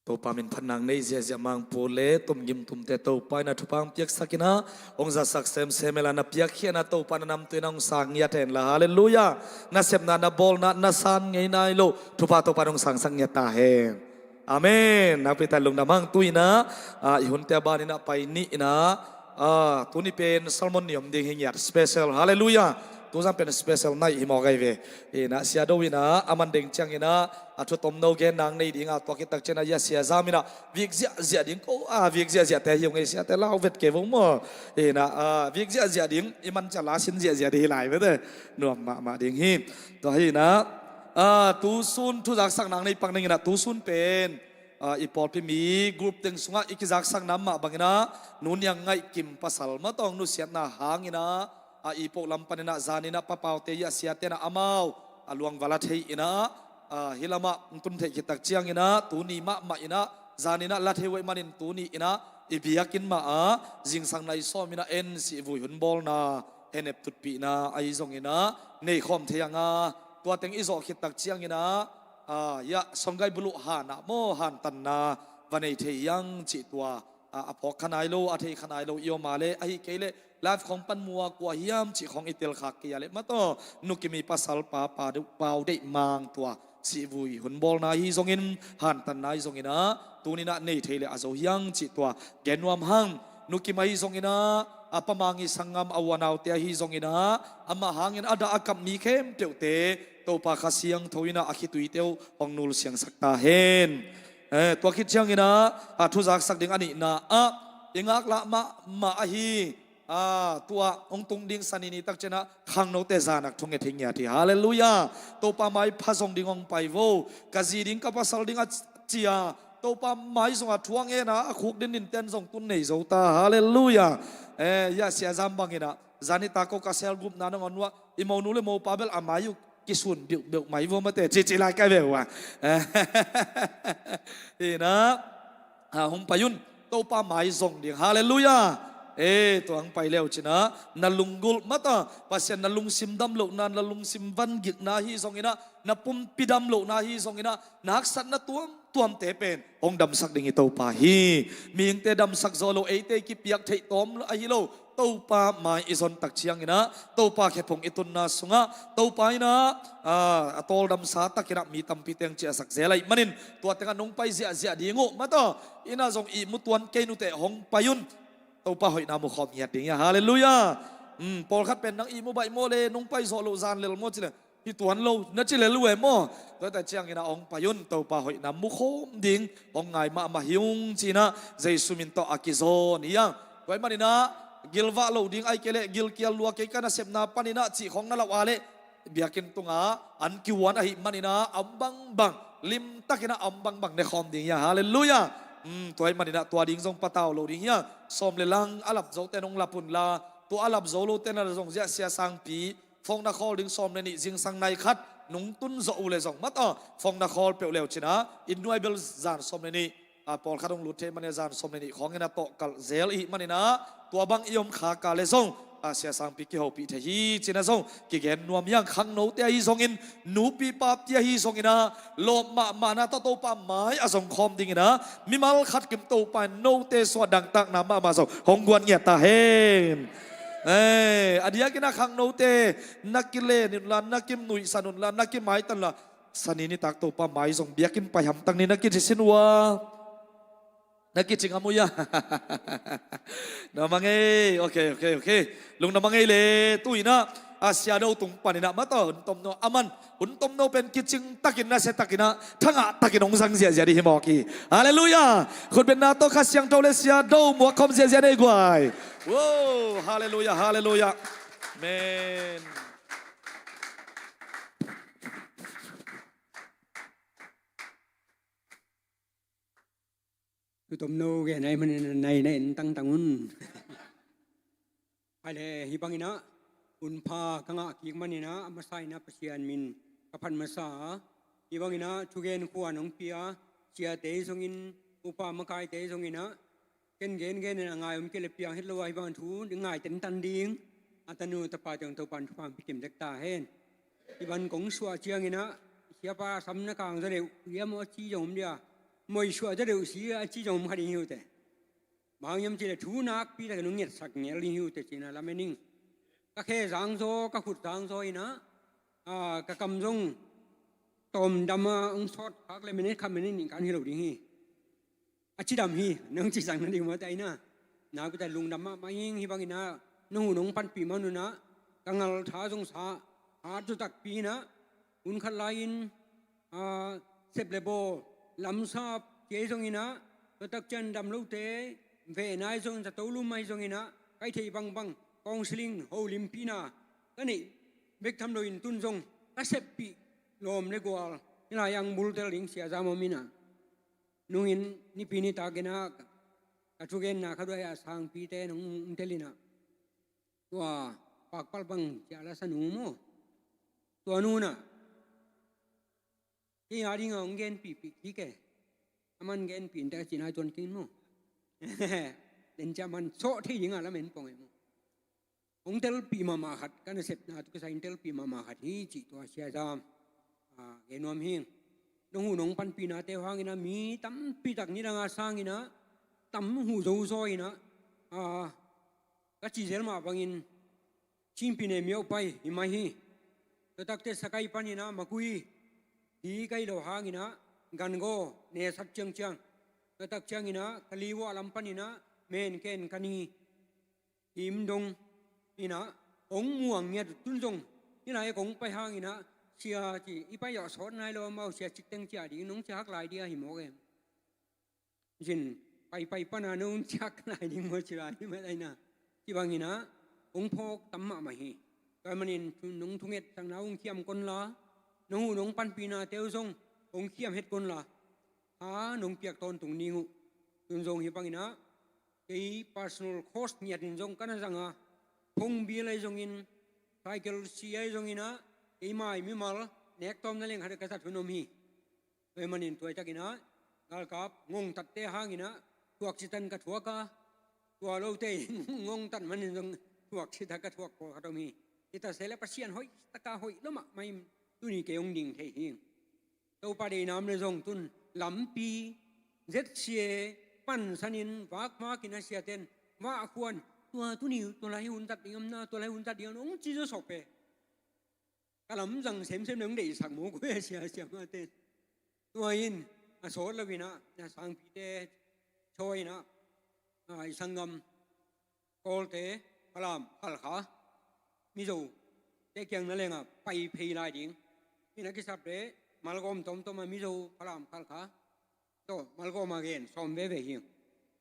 Topa min phatna nei ziahziah Mangpu le Tumgim Tumte Topa in a thupha hong piaksak in a, hong zatsak semsem hen la, na piakkhiatna Topa na namtui in a hong sang ngiat hen la. Halleluiah. Na sepna, na bawlna, na san ngei nai lo thupha Topa in hong sangsak ngiat ta hen. Amen. Nakpi takin lungdam hang. Tu in a, ah, i hunte a ban in a pai ni in a, ah, tuni pen sermon ni om ding hi ngiat, special. Halleluiah. Tuzan pen special nai hi mawk ahi ve. In a, Sia Do in a, a man ding ciang in a, a thu tomno gen nang nei ding a, tua khit tak ciang a, Sia Zam in a vik ziahziah ding ko, ah, vik ziahziah te hi ung ei, siate lau vet kei vo maw. In a, ah, vik ziahziah ding, i man ciang la sin ziahziah ding hi lai ve te. Nuam mahmah ding hi. Tua hi in a, ah, tu sun thu zaksak nang nei pak ning in a, tu sun pen, ah, i pawlpi mi group teng sungah i kizaksak nam mah bang in a, Nu Niang Ngaih Kim pasal mah tawh nusiatna hang in a, ah, i poh lam pan in a, zan in a Pa Paute Yah siate in a amau a luang va la thei in a, ah, hih lamah hong tun theih khit tak ciang in a, tuni mahmah in a, zan in a la thei uh ahih manin tuni in a, i biakinn mah ah zingsang nai sawm in a en sih vui hun bawlna, hehnem tutpihna ahi zong in a nei khawm thei hang a, tua teng i zawh khit tak ciang in a, ah, Yah Songgai Buluh han ah maw, hantanna va nei thei hi hang cih tua, ah, a phawk kha nai lo, a thei kha nai lo i om a leh, ahih kei leh live khawng pan mu a, kua hiam cih khawng i tel khak kei a leh mah tawh, Nu Kim i pasal Pa, Pa Deuh, Pau Deih Mang tua sih vui hun bawlna hi zong in, hantanna hi zong in a, tuni in a nei thei leh a zo hi hang cih tua gen nuam hang. Nu Kim ahi zong in a, a Pa Mang i sanggam, a u a naute ahi zong in a, amah hang in a dah a kap mi khempeuhte Topa Kha Siangtho in a, a khituite uh hong nulsiangsak ta hen. Eh, tua khit ciang in a, a thu zaksak ding a nihna ah, i ngaklah mahmah ahi, ah, tua hong tung ding Sani ni tak ciang a, khangnote zan ah thu nget hi ngiat hi. Halleluiah. Topa mai pha zong ding hong pai vo. Ka zi ding, ka pasal ding a ci a, Topa mai zong a thu a ngen a, a khuk dinnin ten zong tun nei zo ta. Halleluiah. Eh, Yah Sia Zam bang in a, zan i tak ko ka cell group na nong a nuah, i monu le mopa bel a mai uh kisun biuhbiuh mai vo mate, cici lai ka ve uh a. In a, ah, hong pai un, Topa mai zong ding. Halleluiah. Eh, tua hong pai le uh cin a, na lunggulh mah ta, Pasian na lungsim dam lohna, na lungsim vangikna hi zong in a, na pumpi dam lohna hi zong in a, na haksatna tuamtuamte pen hong damsak ding i Topa hi. Mihingte damsak zaw lo, eite i kipiak theih tawm ahi lo, Topa mai i zon tak ciang in a, Topa khephung i tunna sungah, Topa in a, ah, a tawldamsa tak in a mi tampi teng ciahsak zel ahih manin, tua teng a nong pai ziahziah ding uh mah ta, in a zong ihmu tuan kei nuteh hong pai un. Topa hoihna mu khawm ngiat ding hi a. Halleluiah. Hmm, pawlkhat pen nang ihmu baih maw le, nong pai zawh loh zan lel maw ci le, hi tuan lo na ci lel uh e maw. Tua tak ciang in a hong pai un, Topa hoihna mu khawm ding hong ngai mahmah hi ung ci in a, Jesu min tawh a kizawn hi hang. Tua ahih manin a, gilvah loh ding ahih kei leh, gilkial lua kei, ka nasepna pan in a cih khawng na lauh a leh, biakinn tungah an kiuan ahih manin a, a om bangbang, limtakin a om bangbang ne khawm ding hi a. Halleluiah. Hmm, tua ahih manin a tua ding zong patau lo ding hi a. Sawm le lang a lap zote nong lap un la, tua a lap zo lote na zong ziah Sia Sangpi phone a call ding sawm le nih, zingsang nai khat nong tun zawh uh le zong mah ta, phone a call peuh le uh cin a, inn nuai bel zan sawm le nih, a, pawlkhat hong lut thei manin a zan sawm le nih khawng in a tawh kalh zel i hih manin a, tua bang i om khak a le zong, a, Sia Sangpi kihopih thei hi ci in a zong kigen nuam hi hang. Khangnote ahi zongin, nupi papi ahi zongin a, lawp mahmahna tawh Topa mai a zong khawm dingin a, mimal khat kim Topa in note suah dangtakna mahmah zong hong guan ngiat ta hen. Eh, a diakin a khangnote na kilen unla, na kinuihsan unla, na kimaitan unla, Sani nitak Topa mai zong biakinn pai hamtang ni na kici sin uh a, na kici ngam uh ia? Na mang ei. Ok, ok, ok. Lungdam a mang ei le. Tu-in ah, a Sia Do tung panin ah, mataw, hun tomno, aman hun tomno pen kicing takin, nasia takin ah, thangah takin hong zang ziahziah ding hi mawk hi. Halleluiah. Khutbetna tawh Kha Siangtho le Sia Do muak khawm ziahziah ni ei guai. Wow, halleluiah, halleluiah. Amen. Thu tomno gen ahih manin nai na en tangtang un. Hai le, hih bangin ah hun pha ka ngah kik manin ah, a masa in ah Pasian min ka phat masa a, hih bangin ah thugen khuan hong pia siate zongin, upa makaite zongin ah, ken gengen in a ngai om kei le piang het lo a, hih bang thu ngai tentan ding. A tanu tapa teng Topan thupha hong pia kim dek ta hen. Hih bang kong suah ciangin ah, siapa sam na kang zaw deuh hiam aw ci zong om dia, moi suah zaw deuh si a ci zong om kha ding hi uh teh. Bang hiam cih leh thu nakpi takin hong ngetsak ngel ding hi uh teh ci-in ah lamen ing. Ka khe zang zaw, ka khut zang zaw in ah, a, ka kam zong tawm dam a hong sawt khak le minute khat minute nih kan hi lo ding hi. A cidam hi, nong ci zang na ding mawk ta in ah. Nakpi tak lungdam mahmah ing. Hih bangin ah nong hun hong panpih man un ah, ka ngal tha zong sa, hat zaw takpi in ah, hun khat lai-in, a, sep le bawl, lamsap ci ahi zongin ah, tua tak ciang dam lote vehna ahi zongin, zato lum ahi zongin ah, ka hih theih bangbang counselling holimpihna ka neih bek tham loin tun zong ka seppih lawm le gual hih lai-ah hong bultel ding Sia Zam om in ah. Nungin nipi nitakin ah ka thugenna kha duai a sangpite nong tel in ah, tua Pakpal bang ci a la sa nu maw, tua nu in ah kei a dingin hong genpihpih kik e. Aman genpih in teh a cih nai tuan kei in maw. Den ciang man sawh thei ding a lamen pong e maw. Hong telpih mahmah khat, ka nasepna tawh kisai hong telpih mahmah khat hi cih tua Sia Zam, a, gen nuam hi ing. Nong hun hong panpihnate uh hangin ah mi tampi tak nidang a sangin ah tam huh zo zaw in ah, a, ka cih zel mah bangin Chin Pyine Myaw pai hi mai hi. Tua tak teh Sagaing panin ah Magway hi ka hih loh hangin ah, Gangaw ne sat ciangciang, tua tak ciangin ah Kaliwa lam panin ah Myen Khen Kani him dong in ah hong muang ngiat uh. Tun zong hih lai-ah kong pai hangin ah, Sia ci, i pai a sawt nai lo amau, Sia Cik Teng ci a ding nong ci hak lai dia hi mawk e. Zin, paipai pan a nong ci hak lai ding maw ci lai hi mah lai na. Ci bangin ah hong phawk tam mahmah hi. Tua ahih manin nong thungetsakna uh hong khiam kei un la, nong hun hong panpihnate uh zong hong khiam het kei un la, ha nong piak tawntung ding uh. Tun zong hih bangin ah kei personal cost ngiatin zong ka na zang a, phone bill ahi zongin, cycle si ahi zongin ah, kei mai mimal nek tawm na leng khat ka zat hun om hi. Tua ahih manin tua hi takin ah, galkap ngongtatte hangin ah thuak citak ka thuak a, tua lote in ngongtat manin zong thuak citak ka thuak pawlkhat om hi. Hi ta se leh Pasian hoih taka hoih lua mahmah in tuni kei hong ding thei hi. Topa deihna om leh zong tun lampi, Z C A pansanin vakvakin a siaten vah khuan, tua tuni tua lai hun zat ding om na, tua lai hun zat ding om na hong ci zaw sawk pe. Ka lamzang semsem le hong deihsak mawk uh e, sia, sia mate. Tua in a sawt lo in ah, na sangpite thawi in ah, a, i sanggam Kawlte Falam, Khalkha, Mizote kiang na leng a pai phei lai ding. Hih na kisap leh Malgawm tomtom a Mizo, Falam, Khalkha tawh Malgawm a gen sawm veve hi.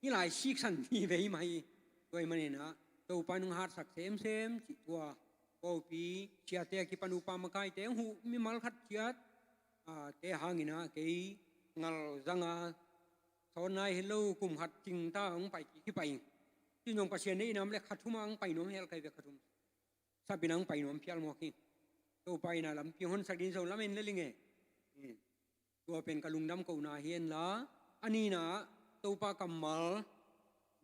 Hih lai siksan hi ve hi mah hi. Tua ahih manin ah Topa in hong hatsak semsem cih tua, pawlpi siate a kipan upa makaite hong huh mimal khat ciat, a, te hangin ah kei ngal zang a, sawt nai het lo, kum khat cing ta hong pai kik hi pai. Cin zong Pasian deihna om leh kha thum a hong pai nuam hel ka hi ve, kha thum. Sap in ah hong pai nuam phial mawk hi. Topa in ah lampi hong honsak ding zong lamen lel ing e. Tua pen ka lungdam kohna hi hen la, a nihna ah Topa kammal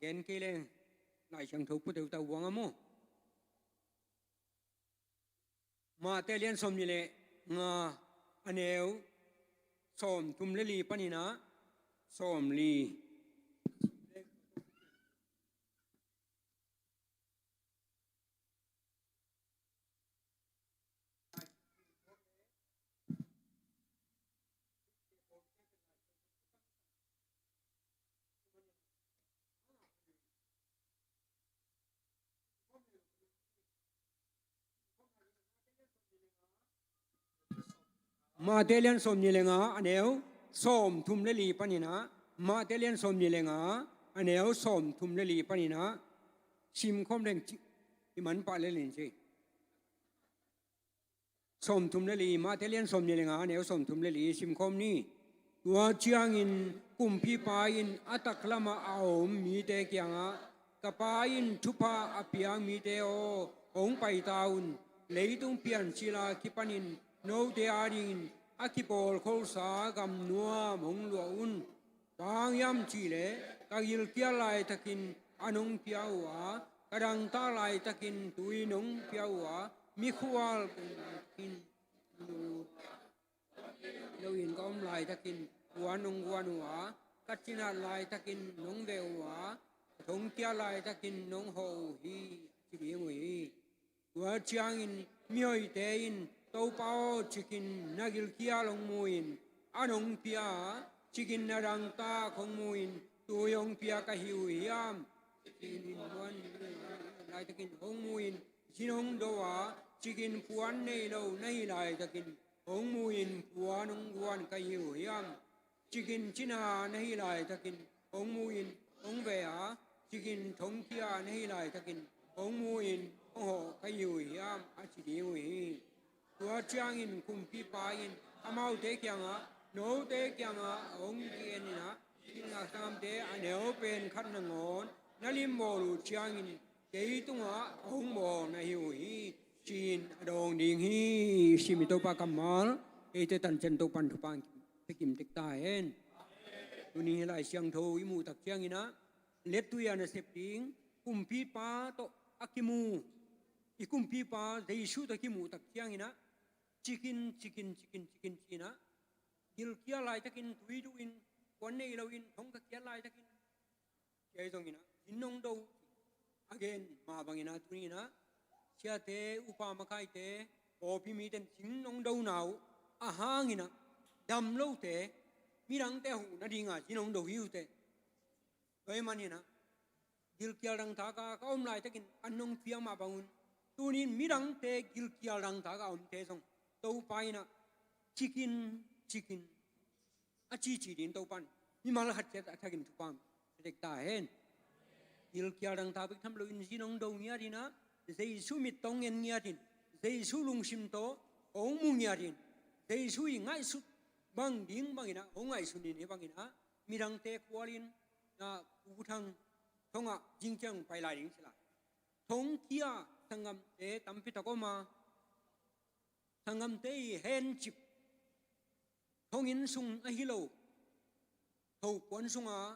gen kei leng, Lai Siangtho put uh ta uh a maw. Mate lian sawmnih le nga, a neu sawmthum le li panin ah sawmli. Mate lian sawmnih le nga, a neu sawmthum le li panin ah, Mate lian sawmnih le nga, a neu sawmthum le li panin ah, simkhawm leng cih i manpah le lin ci. Sawmthum le li, Mate lian sawmnih le nga, a neu sawmthum le li, simkhawm ni. Tua ciangin kumpipa in a taklamah a om mite kiangah, "Ka Pa in thupha a piak mite aw, hong paita un. Leitung piancil a kipanin note adingin a kipawlkholsa gam nuam hong luah un. Bang hiam cihleh, ka gilkial laitakin a nong pia uh a, ka dangtak laitakin tui nong pia uh a, mikhual in loin ka om laitakin puan nong guan uh a, ka cinat laitakin nong veh uh a, ka thongkiat laitakin nong hawh uh hi," ci ding uh hi. Tua ciangin mihoihte in, "Topa aw, cikin na gilkial hong mu-in a nong pia, cikin na dangtak hong mu-in tui hong pia ka hi uh hiam? Cikin in muan laitakin hong mu-in zin hong do a, cikin puan nei lo na hi laitakin hong mu-in puan hong guan ka hi uh hiam? Cikin cina na hi laitakin hong mu-in hong veh a, cikin thongkiat na hi laitakin hong mu-in hong hawh ka hi uh hiam?" a ci ding uh hi. Tua ciangin kumpipa in amaute kiangah, "Note kiangah hong ki-en in ah, Gitlohna sanggamte, a neu pen khat nangawn na limbawl uh ciangin kei tungah hong bawl na hi uh hi," ci-in a dawng ding hi. Sim i Topa kammal, eite tancian Topan thupha pia kim tek ta hen. Tuni hih Lai Siangtho i muh tak ciangin ah, lettui a nasep ding, kumpipa tawh a kimu, i kumpipa Jesu tawh kimuh tak ciangin ah, cikin, cikin, cikin, cikin ci-in ah, gilkial laitakin tui duh in, puan nei loin thong ka kiat laitakin, kei zongin ah zin nong do uh, a gen mah bangin ah, tuni in ah siate, upa makaite, pawlpi mite in zin nong do na uh a hangin ah, dam lote, midangte a huh nadinga zin nong do hi uh teh. Tua ahih manin ah, gilkial dangtak a ka om laitakin an nong piak mah bangun, tuni in midangte gilkial dangtak a omte zong Topa in ah, cikin, cikin a cici ding Topan mimal khat ciat a thakin thupha pia tek ta hen. Gilkial dangtak bek tham loin zin hong do ngiat in ah, Jesu mit tawh hong en ngiat in, Jesu lungsim tawh hong mu ngiat in, Jesu i ngaihsut bang ding bangin ah hong ngaihsun in, hih bangin ah midangte kualin, ah, U Thang thongah zing ciang pai lai ding ci lai. Thongkiat sanggamte tampi tak om a, sanggamte i hencip, thonginn sung ahi lo, thopuan sunga,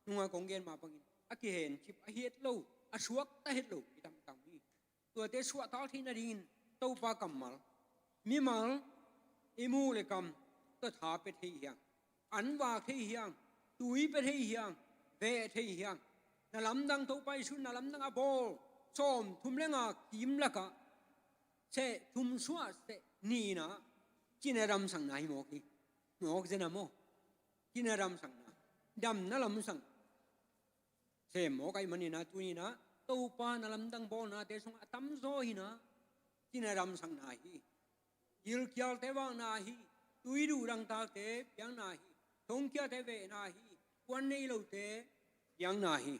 nunga kong gen mah bangin a kihencip ahi het lo, a suakta het lo i tamtam hi. Tuate suahtak theih nadingin Topa kammal, mimal i muh le kam tawh tha pia thei hiam, an vak thei hiam, tui pia thei hiam, veh thei hiam? Na lamdang, Topa Jesu na lamdang a bawl sawmthum le nga kim lakah seh thum suah seh nih in ah, cina damsakna hi mawk hi. Mawk zen a maw? Cina damsakna, damna lamsang sem mawk ahih manin ah, tuni in ah Topa na lamdang bawlnate sungah a tamzaw in ah, cina damsakna hi. Gilkialte vakna hi. Tui duh dangtakte piakna hi. Thongkiate vehna hi. Puan nei lote piakna hi.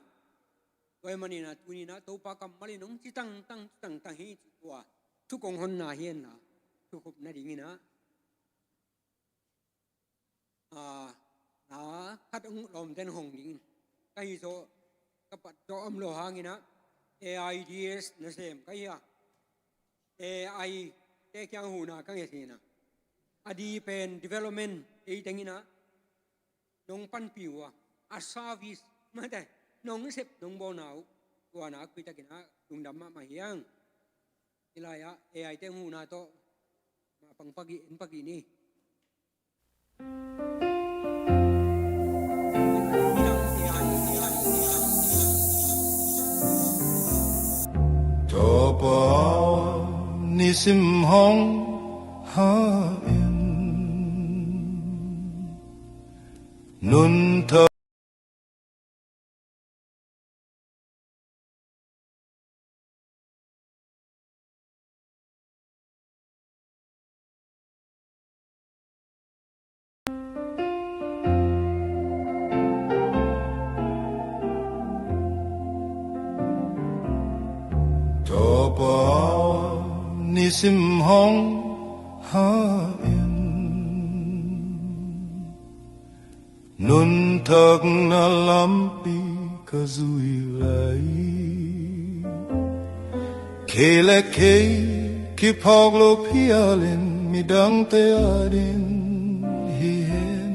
Tua ahih manin ah, tuni in ah Topa kammal in hong ci tangtang, ci tangtang hi, ci tua thu kong honna hi henla, thukhupna dingin ah, ah, na khat hong lawmten hong dingin ka hi zawh, ka pat zawh om lo hangin ah, AIDS nasem ka hi a, A I te kiang huhna ka nget hi in ah, a di pen development, ei teng in ah nong panpih uh a, a service mate, nong sep nong bawlna uh, tua na kuitakin ah lungdam mahmah hi hang. Hih lai-ah A I te huhna tawh mah pang pagih, en pagih ni. Topa nisim hong ha in, nun tha Sim hong ha in, nuntakna lampi ka zui lai. Kei le kei kiphawk lo phialin midangte ading hi hen.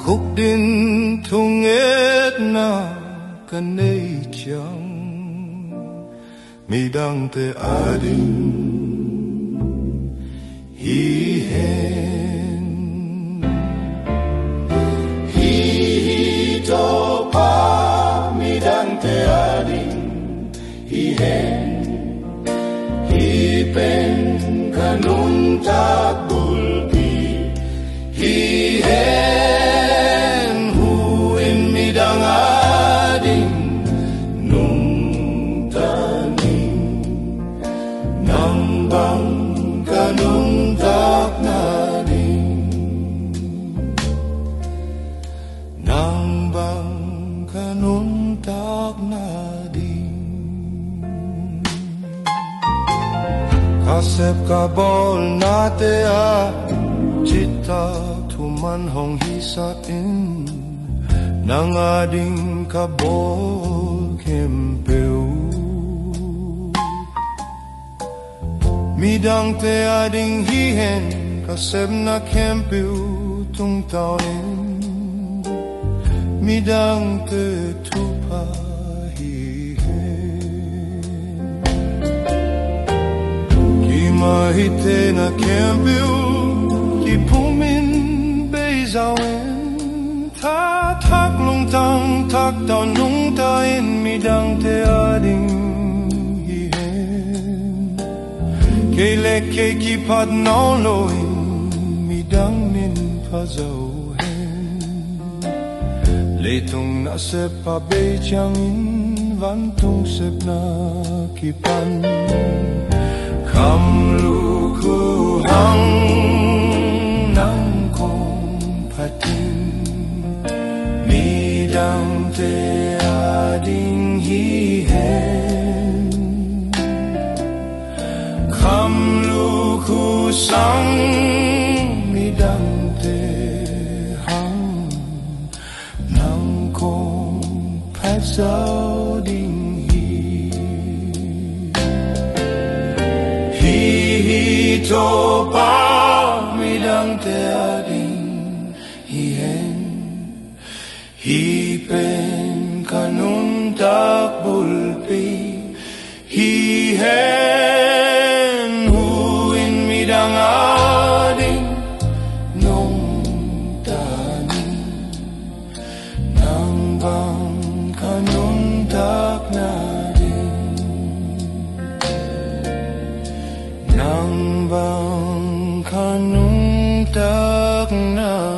Khukdin thungetna ka nei ciang midangte ading hi hen. Hi hi Topa midangte ading hi hen. Hi pen ka nuntak bulpi hi hen. Hu in midang ading nungta ning. Nang bang ka nuntak nading. Nang bang ka nuntak nading. Ka sep ka bawlnate ah citak thuman hong hisak in, nang ading ka bawl khempeuh. Midangte ading hi hen, ka sepna khempeuh tungtawn in midangte thupha hi hen. Kimahite na khempeuh kiphum in beizau in, tha thak lungtang thak tawh nungta in midangte ading hi hen. Kei le kei kiphat nawn lo in midang min pha zo hen. Leitung nasep a bei ciangin vantung sepna kipan kham lukhu hang nang kong phat in midangte ading hi hen. Kham lukhu sang midangte hang nang kong phat zo ding hi. Hi hi Topa midangte ading hi hen. Hi pen ka nuntak bulpi hi hen. Hu in midang ading nungta ning. Nang bang ka nuntak nading. Nang bang ka nuntak nading.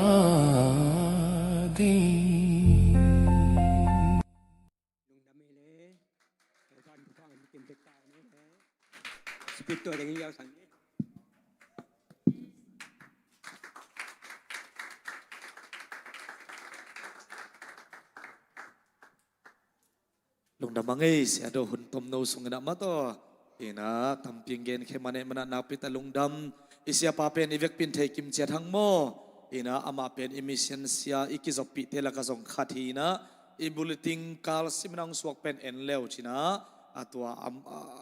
Lungdam a ngei, Sia Do, hun tomno sungin ah mah tawh ina tampi gen khe mah nei, manah nakpi tak lungdam. I siapa pen i vekpi in thei kim ciat hang maw? Ina amah pen i mission sia i kizoppihte lakah zong khat hi ina, i bulletin kal simin a hong suak pen en le uh cin ah, a tua a,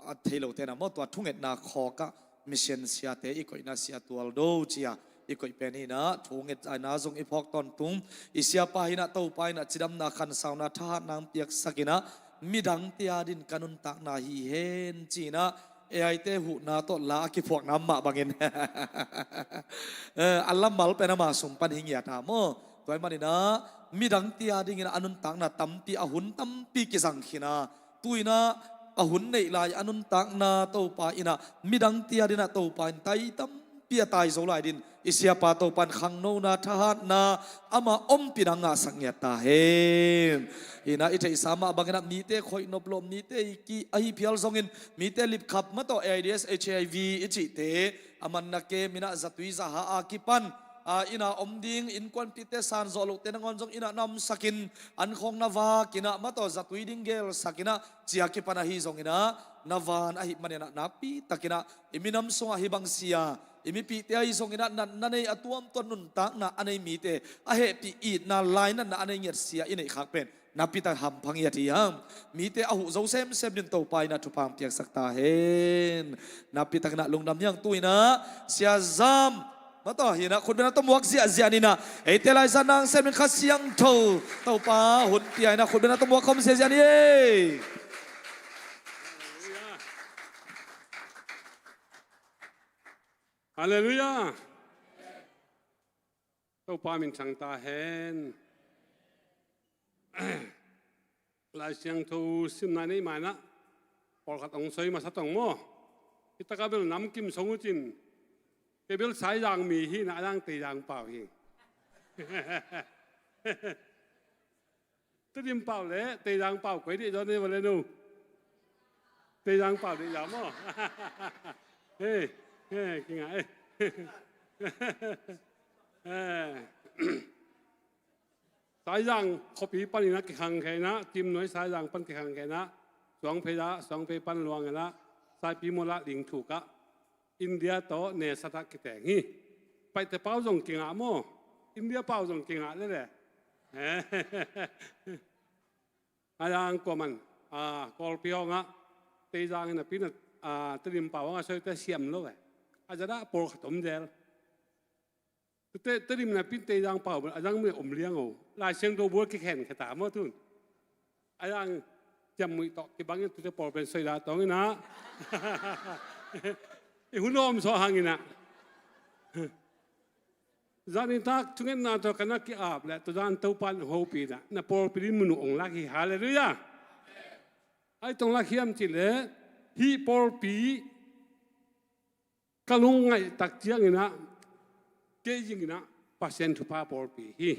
a thei lote na maw, tua thungetna khawk ah mission siate i koihna Sia Tual Do ci-a i koih pen hi ina, thungetna zong i phawk tawntung. I siapa hi ina, Topa ina cidamna, khansauna, thahatna hong piaksak ina, midangte ading ka nuntakna hi hen ci ina, A I te huhna tawh la a kiphuakna mah bangin, eh, a lamal pen ama sung pan hi ngiat a maw? Tua ahih man ina midangte ading ina a nuntakna tampi, a hun tampi kizang khin a, tu ina a hun neih lai a nuntakna Topa ina midangte ading ina Topa in tai tampi a tai zo lai ding i siapa Topa in khangnona, thahatna ama ompihna ngahsak ngiat ta hen. Ina i theihsa mah bangin ah mite khoih nop loh, mite i ki ahi phial zongin mite lipkhap mah tawh A I D S, H I V i cihte a manna kem ina zatui zaha a kipan, a, ina om ding innkuanpihte san zawh lohte nangawn zong ina na omsak in, an khawng na vak ina mah tawh zatui ding gelsak ina, ci-a kipan ahi zong ina na van ahih manin ah nakpi takin ah i minam sungah hih bang sia, i mipihte ahi zongin ah natna nei a tuamtuam nuntakna a nei mite, a hehpih itna lainatna a nei ngiat sia i neih khak pen nakpi tak hampha ngiat hi hang. Mite a huh zo semsem dingin Topa in ah thupha hong piaksak ta hen. Nakpi takin ah lungdam hi hang. Tu-in ah Sia Zam Mataw hi in ah khutbetna tawh muak ziahziah ni in ah, eite Lai Siangtho nang sem in Kha Siangtho Topa hun pia in ah khutbetna tawh muak khawm ziahziah ni ei. Halleluiah. Topa min thang ta hen. Lai Siangtho simna nei ma in ah pawlkhat hong soi masa tong maw? Hi takah bel namkim song uh cin. Kei bel Saizang mi hi in ah, a dang Teizang pau hi. Tedim pau le Teizang pau koi deih zaw nei va le no. Teizang pau deih zaw maw? Hei, hei, kingah ei. Eh. Saizang khuapi panin ah kikhangkhia in ah, Timnuai Saizang pan kikhangkhia in ah, Suangphei ah, Suangphei pan luang in ah, Saipimual ah Lingthuk ah, India tawh nesat ah kiteng hi. Paite pau zong kingah maw? India pau zong kingah lele. A dang kuaman, ah, Kawlpi hawng ah Teizang in a pin ah, ah, Tedim pau hawng a soite siam lo eh. A zat ah pawlkhat om zel. Tute, Tedim in a pin Teizang pau a dang mi om liang o. Lai Siangtho bul kikhen khia ta maw tun. A dang ciammuih tawh kibang in tute pawl pen soi dah tawng in ah. I hun om sawh hang in ah. Zan i tak thungetna tawh ka na ki-ap le tu zan Topa in hong hopih in ah, na pawlpi din mun uh hong lak hi. Halleluiah. Ai tong lak hiam cih leh hih pawlpi ka lungngaih tak ciangin ah, kei zingin ah Pasian thupha pawlpi hi.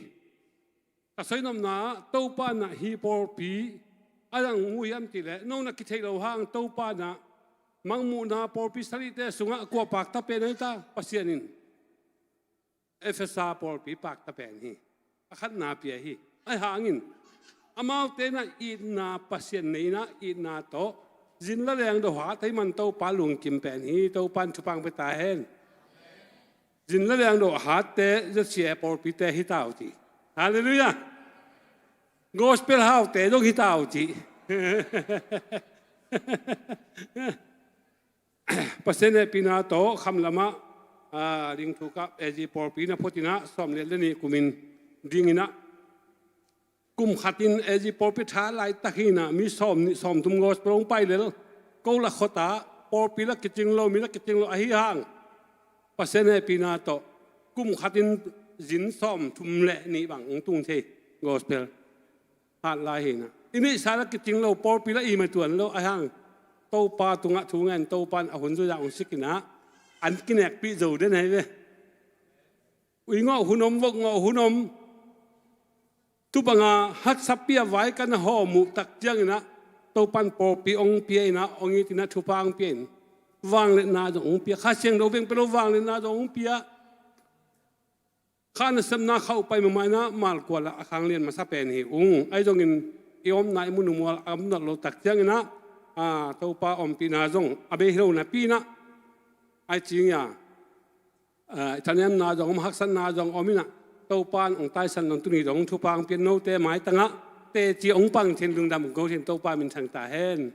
Ka soinopna ah Topa in ah hih pawlpi a dang mu hiam cih leh, no na kitheih loh hang Topa in ah mangmuhna pawlpi sarihte sungah kua pakta pen ahi ta, Pasian in. Efesa pawlpi pakta pen hi. A khatna pia hi. Ahi hangin amaute in ah itna Pasian nei in ah itna tawh zin le leng dawh hat ahih man Topa lungkim pen hi. Topa in thupha hong pia ta hen. Zin le leng dawh hatte Z C A pawlpite hi ta uh ci. Halleluiah. Gospel haute zong hi ta uh ci. Pasian hehpihna tawh kham lamah, ah, Lingthuk ah A G pawlpi na phot in ah, sawmnih le nih kumin ding in ah, kum khatin A G pawlpi tha laitak hi in ah, mi sawmnih sawmthum gospel hong pai lel. Ko la khuata pawlpi la kicing lo, mi la kicing lo ahi hang, Pasian hehpihna tawh kum khatin zin sawmthum le nih bang hong tung thei gospel. Hat lai hi in ah, i neihsa la kicing lo, pawlpi la i matuan lo ahi hang, Topa tungah thu ngen, Topa in a hun zuih zah hong sik in ah, an kinekpih zo den ahi ve. Ui ngawh hun om, vok ngawh hun om. Tu banga haksa pia vai ka na hawm uh tak ciangin ah, Topa in pawlpi hong pia in ah, hong it in ah, thupha hong pia in, vangliatna zong hong pia, Kha Siangtho veng pia lo vangliatna zong hong pia. Kha nasepna khauh pai mahmah in ah, Malkual ah a khanglian masa pen hi ung. Ahi zongin i omna i mun uh mual a om nat loh tak ciangin ah, ah, Topa ompihna zong a bei hi lo napi in ah, ai cing ia, ah, i thanemna zong om, haksatna zong om in ah, Topa in hong taisan lo, tuni zong thupha hong pia in, note maitang ah teci hong pang thei in, lungdam ko thei in, Topa min thang ta hen.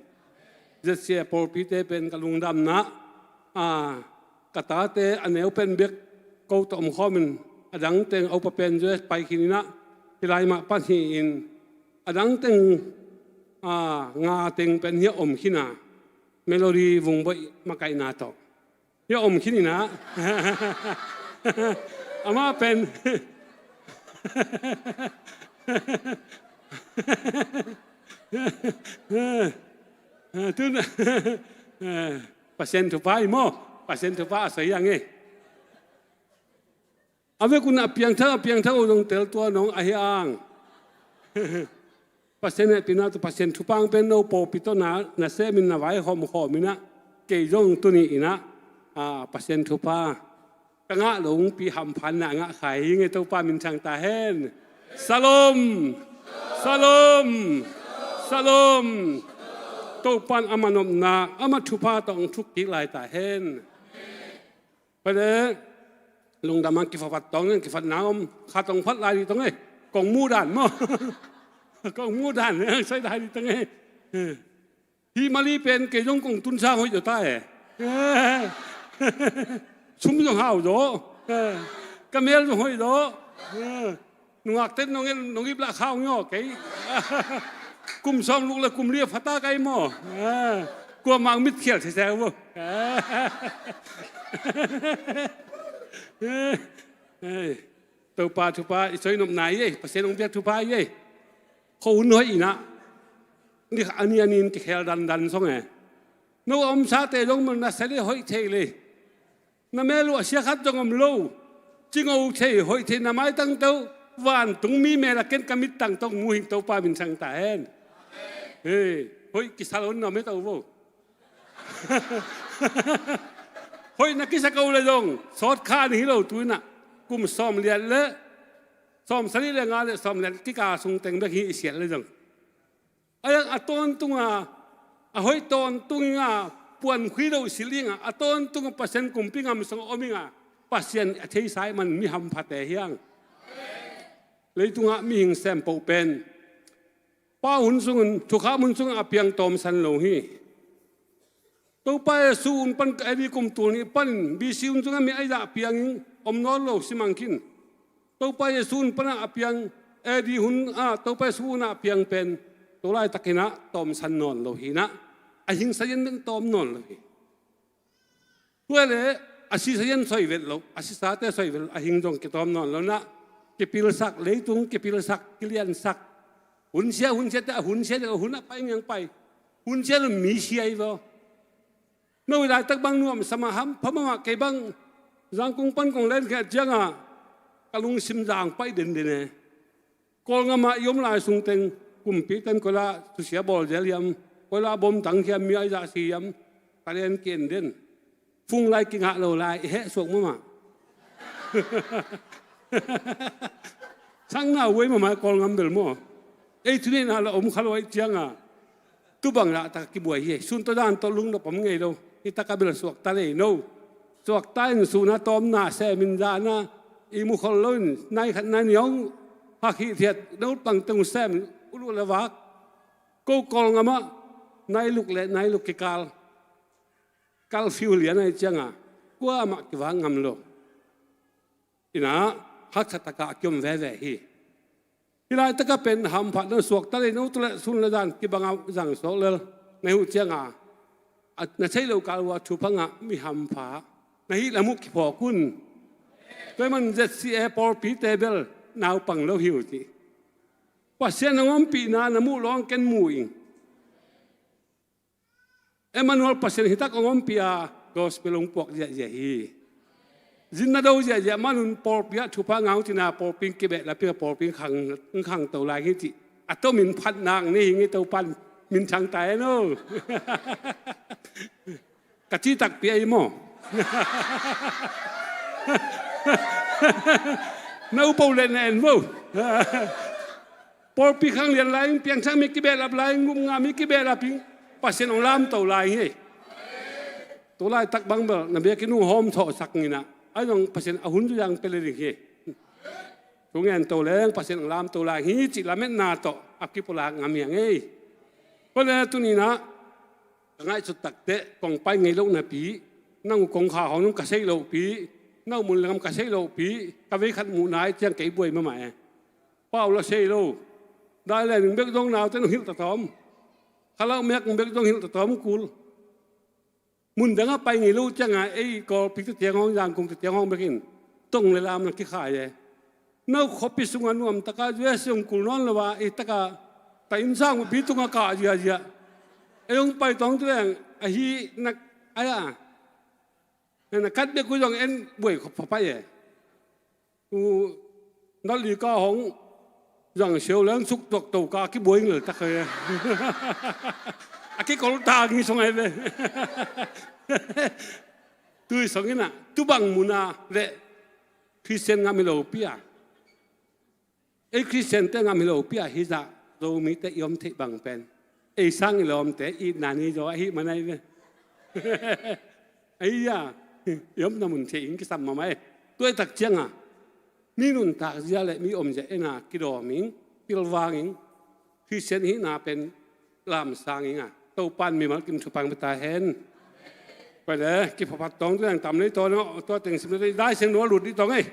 Z C A pawlpite pen ka lungdamna, ah, ka tate a neu pen bek ko tawh om khawm in, a dang teng a upa pen U S pai khin in ah, hih lai mah pan hi in, a dang teng, ah, nga teng pen hih a om khin a, Melody Vungboih makaihna tawh hih a om khin in ah. Amah pen tun, Pasian thupha hi maw? Pasian thupha a soi ang e. A vekun a piangthak, a piangthak uh zong tel tua nong ahi ang. Pasian hehpihna tawh Pasian thupha hong pia in, no pawlpi tawh na, na sem in, na vai khawm khawm in ah, kei zong tuni in ah, ah, Pasian thupha ka ngah lo hong pi, hamphatna ngah kha hi ing e. Topa min thang ta hen. Shalom. Shalom. Shalom. Topan ama nopna, ama thupha tawh hong thuk kik lai ta hen. Pale lungdam ang, kifapat tawng in, kifatna om, khat hong phat lai dih tawng ei. Kong muh dan maw? Kong muh dan sai lai dih tawng ei. Hih mali pen kei zong kong tun sang hoih zaw ta e. Sum zong hau zaw. Ka mel zong hoih zaw. Nungak ten nong en, nong ip lah khau ngi aw kei. Kum sawm luk le kum li a pha ta kai maw. Kua mang mit khial seseu bo. Topa thupha i soi nopna i ei, Pasian hong biak thupha i ei. Kho hun hoih inah ni a ni a ni in kikhel dandan song e. No a omsate zong man na sa le hoih thei le. Na mel uh a sia khat zong om lo. Cingo thei, hoih thei, na maitang teuh. Vantung mi mel a ken ka mittang tawh mu hing, Topa min sang ta hen. Hei, hoih kisa lo na me tawh vo. Hoih na kisa ko le zong sawt kha ni hi lo tu inah. Kum sawm liat le sawm sali le nga le sawm liat kika sung teng bek hi i siat le zong. A yang a tawntung a, a hoih tawntung inga, puan khui lo sil inga, a tawntung a Pasian kumpi ngam sung a om inga, Pasian a theisa i man mi hamphate hiang. Leitungah mihing sem poh pen Pa hun sungin, thukham hun sungin a piang tawmsan lo hi. Topa Jesu hun pan A D kum tul nih panin B C hun sungah mi aizah piangin om nawn lo si mang khin. Topa Jesu hun panah a piang, A D hun ah Topa Jesu hunah a piang pen tu laitakinah tawmsan nawn lo hinah, a hingsa yen ding tawm nawn lo hi. Tua le a sisa yen soi vet lo, a sisate soi vet lo, a hing zong kitawm nawn lo nah, kipilsak, leitung kipilsak, kiliansak. Hunsia, hunsia te a hunsia dek a hun a pai ngiang pai. Hunsia lo mi sia i vaw. No i laitak bang nuam sama ham phamamah kei bang Zangkung pan kong len khia ciangah ka lungsim zang pai denden e. Kawlngamah i om lai sungteng kumpi ten koilah thusia bawl zel hiam, koilah bom tang hiam, mi aizah si hiam, ka len kienden. Fung lai kingah lo lai i heh suak mahmah. Sang na uai mahmah Kawlngam bel maw. Ei thuneihna la om kha lo aih cianga tubang lah tak kibuai hi. Sun tawh dan tawh lung na pom ngei lo. Hi taka bel suakta lei no. Suakta in suna tawmna semin zana i mukhol loin nai khat nai ni hong hak hih thiat na utpang teng sem ulu le vak. Ko Kawlngamah nai luk le nai luk kikal. Kal fiu lian aih cianga kuamah kivak ngam lo. Inah haksa takah a kiom veve hi. Hi laitaka pen hamphat na suakta lei no tu le sun le dan kibanga zang suak lel na hi uh cianga na thei lo kal uh a thupha ngah mi hampha na hih lam uh kiphawk un. Tua man Z C A pawlpite bel naupang lo hi uh ci. Pasian hong ompihna na muh lawng ken mu ing. Emmanuel Pasian hitak hong ompih a gospel hong puak ziahziah hi. Zin na do ziahziah manun pawlpi ah thupha ngau cina pawlpi in kibehlap hi a pawlpi in khang, in khangto lai hi cih a tomin phatnak ni hi ngi Topan min thang ta hen o. Ka ci takpi ahi maw? Na upo le na en vo. Pawlpi khang lian lai in piangthak mi kibehlap lai in gupngah mi kibehlap in Pasian hong lamto lai hi. Tu laitak bang bel na biakinn uh hawm thawhsak nginah a zong Pasian a hun zuyang pia le ding hi. Thu ngen to leng Pasian hong lamto lai hi cih lametna tawh a kipulak ngam hiang ei. Kole tuninah ka ngaihsut takteh kong pai ngei loh napi, nang uh kong kha hong nung ka seih lohpi, nang uh mun le ngam ka seih lohpi, ka vei khat muhna aih ciang kei buai mahmah e. Pau la sei lo. Dai le ning bek dong naute nung hilh tatawm. Khalau mek ning bek dong hilh tatawm kul. Mun dangah pai ngei lo cianga ei Kawlpi tetiang hong Zangkong tetiang hong bekin tong le lam na kikhai e. No khuapi sunga nuamtaka U S hong kul nawn lo a ei taka ta innsang upi tunga kah ziazia. Ei hong pai tawng tu leng ahi nak aya. Na kat bek uh zong en buai khop phapai e. U nalika hong zang siau leng suk tuak to ka kibuai ngel tak hei. A kikol ta ngi song ai ve. Tui song inah tubang muna le Christian ngam hi lo pia. Ei Christian te ngam hi lo pia hi zah Zomite i om theih bang pen Ei sang i lawmte itna ni zaw ahih man ahi ve. Ahi a, i omna mun thei in kisam mahmah e. Tua i tak cianga mi nuntak zia le mi om zia ena kidawm ing, pilvang ing, Khristian hihna pen lamsang ing a, Topan mimal kim thupha pia ta hen. Pai le, kiphapat tawng tu yang tam lei tawh no, tua teng sim lei, Lai Siangtho lut dih tawng ei.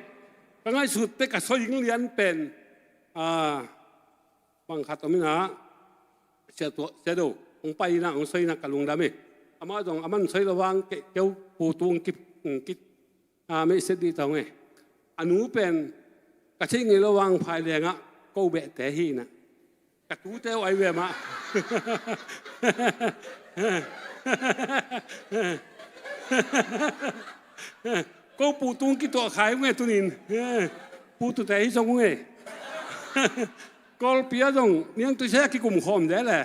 Ka ngaihsut te ka soi ing lian pen, a, bang khat om ina, Sia Tua, Sia Do hong pai ina, hong soi ina ka lungdam e. Amah zong aman soi lo vang kei, keu pu tung kip, kip, a, meihset dih tawng e. A nu pen ka theih ngei lo vang phai lengah ko behte hi ina. Ka tute uh ai ve mah. Ko pu tung kituah khai ung e tunin. Pu tute hi zong ung e. Kawlpi ah zong niangtui se a kikum khawm de le.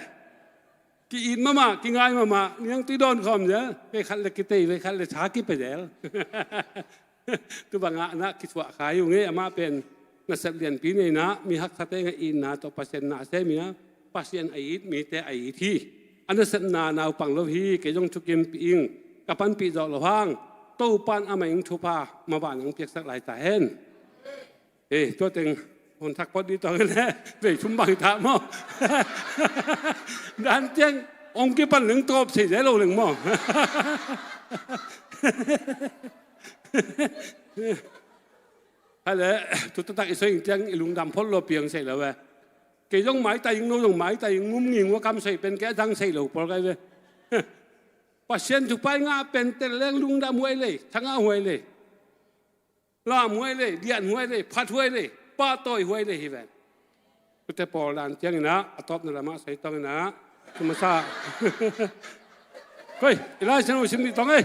Ki-it mahmah, kingai mahmah, niangtui dawn khawm zel, vei khat le kitei, vei khat le tha kipia zel. Tu bangah na kisuah khai uh ngei, amah pen nasep lianpi nei ina, mi haksate ngaih itna tawh Pasian na sem ina, Pasian a it mite a it hi. A nasepna naupang lo hi, kei zong thukimpih ing, ka panpih zawh lo hang, Topan amah ing thupha, mah ban hong piaksak lai ta hen. Eh, tua teng hon thak phot dih tawng le, vei thum bang ta maw? Dan tiang hong kipan leng tawp sei zai lo leng maw? Hale, tu taktak i soi ing tiang i lungdam phot lo piang sei lo ve. Kei zong maitai ing, no zong maitai ing, ngum nging ua kam sei pen kei a dang sei lo pawl kai ve. Pasian thupha i ngah pen tel leng lungdam huai lei, thangah huai lei. Lam huai lei, lian huai lei, phat huai lei, pahtawi huai lei hi ven. Tute pawl dan tiang ina, a tawpna lamah soi tawng ina, tu masa. Koi, i Lai Siangtho sim dih tawng ei.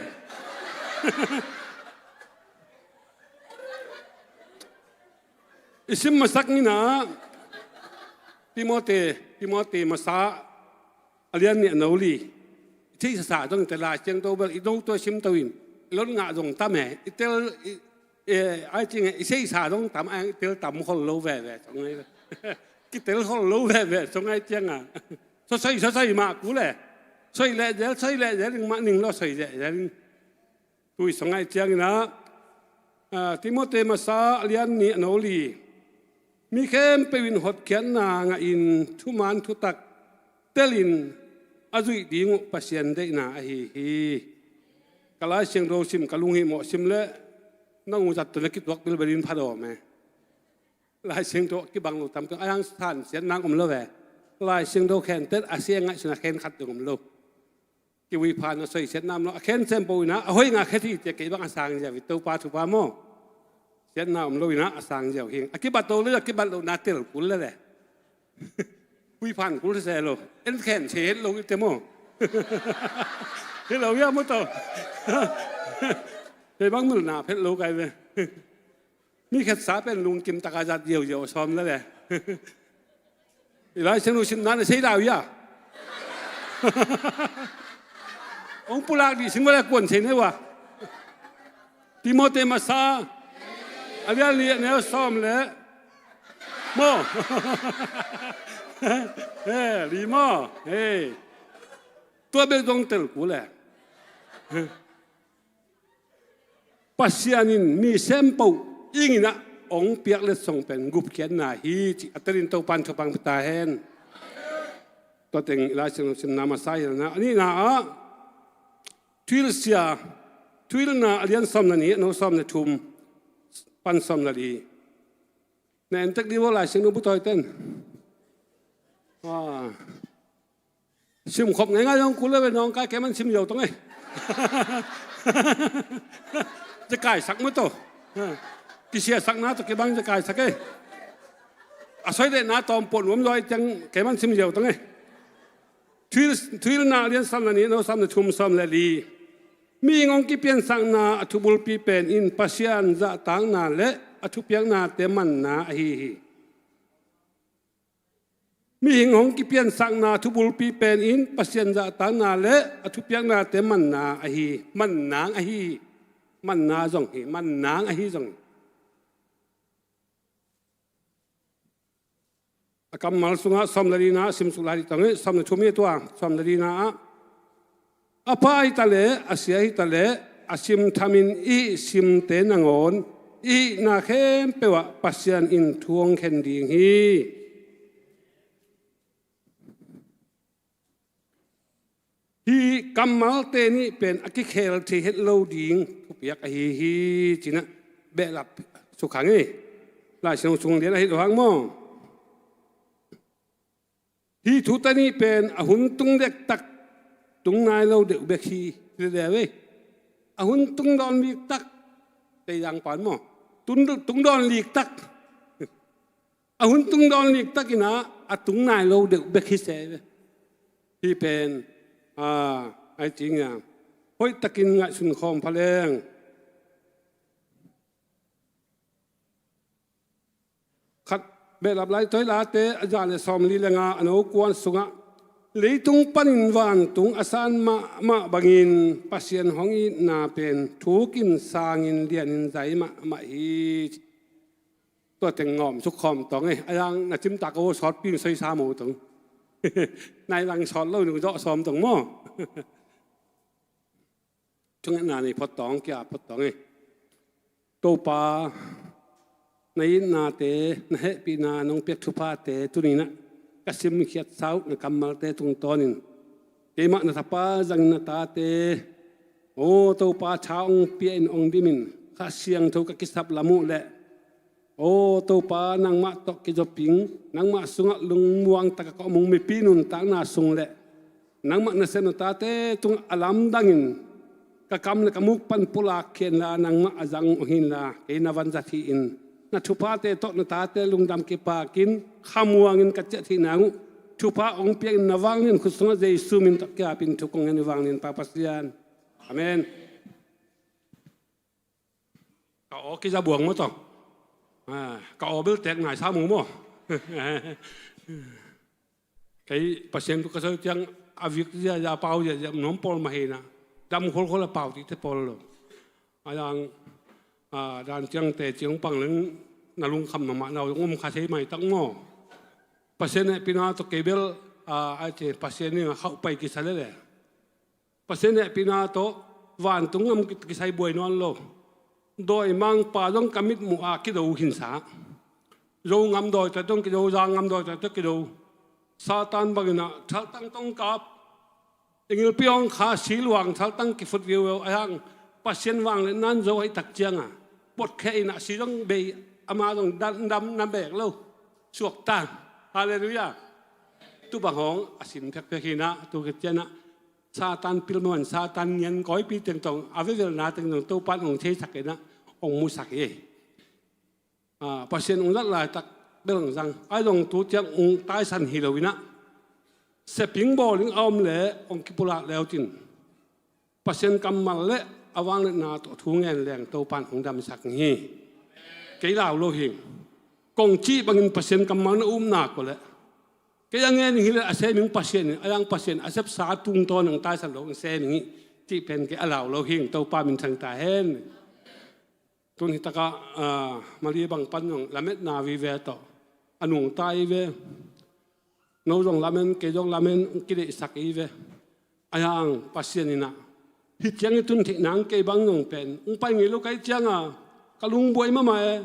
I sim masak ina, Timothy, Timothy masa, a lian nih a no li. I theihsa sa dong te Lai Siangtho bel i no tua sim to in. I lot ngah zong tam e. I tel, i, e, ai cing e, i theihsa dong tam, ai i tel tam khol lo veve. Song ai. Kitel khol lo veve, song ai cianga. Sosoi, sosoi mah ku le. Soi le zel, soi le zel, ning mah ning lo soi le zel. Tui song ai ciang ina, a, Timothy masa a lian nih a no li. Mi khempeuh in hotkhiatna ngah in thuman thutak telin a zuih ding uh Pasian deihna ahi hi. Ka Lai Siangtho sim ka lunghimawh sim le nang uh zat tawh na kituak bilbel in pha dawm e. Lai Siangtho kibang lo tam tawh a yang san siat nang om lo ve. Lai Siangtho khentet a sia ngaihsun a khen khat dong om lo. Kivuiphan a soisiatna om lo, a khen sempo ina, a hoih ngah khet hi cia kei bang a sang ziau hi, Topa thupha maw. Siatna om lo ina a sang ziau hi. A kibat to le a kibat lo na tel kul le le. Vuiphan kul se lo. En khen se het lo i te maw. Hi lo ia maw to. Kei bang mil na phet lo kai ve. Mi khetsa pen lungkim taka zat ziauziau a sawm le le. I Lai Siangtho simna na sei lau ia. Hong pulak dih sing vale kuan sei ne ua. Timothy masa a lian li a neu sawm le maw. He, li maw. He. Tua bek dong tel ku le. Pasian in mi sempoh ing ina hong piak letsong pen gupkhiatna hi ci a telin Topan thupha pia ta hen. Tua teng i Lai Siangtho simna masa hi na. A nihna ah Thuhilsia, Thuhilna a lian sawm na nih, a no sawm na thum pan sawm na li. Na entek dih vo Lai Siangtho bu tawi ten. Ah. Sim khop ngaingai zong kul le ve nawngkai kei man sim ziau tong ei. Zekai sak maw to. Kisia sakna to kibang zekai sak ei. A soi le na tawm pon uam zaw ei tiang kei man sim ziau tong ei. Thuhil, Thuhilna a lian sawm na nih, a no sawm na thum sawm le li. Mihing hong kipiansakna a thubulpi pen in Pasian zahtakna le a thupiaknate manna ahi hi. Mihing hong kipiansakna thubulpi pen in Pasian zahtakna le a thupiaknate manna ahi, mannang ahi, manna zong hi, mannang ahi zong hi. A kammal sungah sawm le lina ah sim suk lai dih tawh ing. Sawm le thum hi tua, sawm le lina ah, a pha hi ta leh, a sia hi ta leh, a simthamin i simte nangawn i hihna khempeuh ah Pasian in thu hong khen ding hi. Hih kammalte nih pen a kikhel thei het lo ding thupiak ahi hi, ci-in ah behlap suk hang hi. Lai Siangtho sung lian ahi lo hang maw. Hih thute nih pen a hun tung dektak, tung nai lo deuh bek hi, ci lel ei. A hun tung dawn liktak, tei zang pan maw. Tung, tung dawn liktak. A hun tung dawn liktak in ah, a tung nai lo deuh bek hi se ve. Hih pen, a, ai cing a, hoih takin ngaihsun khawm pha leng. Khat, behlap lai tawh i Late a za le sawmli le nga, a neu kua sungah, leitung panin vantung a san mahmah bangin Pasian hong itna pen thukin sangin lianin zai mahmah hi. Tua teng ngawm suk khawm tawh ing. A yang na cimtak a, aw sawtpi in soi sa maw tawh. Nai lang sawt lo nung zawh sawm tawh maw. Thungetna nei phot tawh ing, kia phot tawh ing. Topa, na itnate, na hehpihna nong piak thuphate tuni-in ah ka simkhiatsa uh na kammalte tungtawnin, keimah na tapa zangin na tate, aw Topa, tha hong pia-in hong dimin, Kha Siangtho ka kisap lam uh leh, aw Topa, nangmah tawh kizoping, nangmah sungah lungmuang taka ka om uh mipi nuntakna sung leh, nangmah nasem na tate tungah a lamdangin ka kam le ka muk pan pulak khia inla, nangmah a zang uh hi inla, kei na vanzat hi-in, na thuphate tawh na tate lungdam kipakin, khamuangin ka ciah theih nang uh thupha hong piakin, na vanglian khut sungah Jesu min tawh ki-apin thu kong ngen hi, vanglian Pa Pasian. Amen. Ka aw kiza buang maw tawh. A, ka aw bel tek nai sa mu maw. Kei Pasian thu ka soi ciang a vik ziahziah, a pau ziahziah nuam pawl mah hi-in ah, dam khualkhual a pau tite pawl lo. A yang, a, dan ciang teci hong pang leng na lungkham mahmah na uh hong om kha thei maitak maw. Pasian hehpihna tawh kei bel, a, a ci, Pasian in a khauh pai kisa lel e. Pasian hehpihna tawh vantung gam kisai buai nawn lo. Dawimangpa zong ka mitmuh a kido khinsa. Zogam dawite tawh kido, Zangam dawite tawh kido. Satan bangin ah thaltang tawh kap. Engilpi hong kha, si luang, thaltang kifut viuveu, a hang Pasian vangliatna in zo ahih tak ciangin, potkhia in ah si zong bei, ama zong dam, dam na bek lo. Suakta. Halleluiah. Tu bang hong a sin phekphek hi-in ah, tu khit ciangin ah Satan pil man, Satan ngian kawipi teng tawh, a vevelna teng tawh Topa in hong theisak in ah, hong musak hi. A, Pasian hong zat laitak bel hong zang. Ahi zong tu ciang hong taisan hi lo-in ah, seping bawling a om leh hong kipulak le uh cin, Pasian kammal le a vangliatna tawh thu ngen leng Topa in hong damsak hi. Kei lau lo hing. Kong cih bangin Pasian kammal na upna ko leh, kei a ngen hi leh a sem hing Pasian in, a yang Pasian a sepsa tungtawn hong taisan lo hong sem hing hi, cih pen kei a lau lo hing. Topa min thang ta hen. Tun hi takah, a, Mali bang pan zong lametna vive tawh a nungta hi ve. No zong lamen, kei zong lamen, kideihsak hi ve. A yang Pasian in ah, hih ciang i tun theih nang, kei bang zong pen hong pai ngei lo ka hih ciangin ka lung buai mahmah e.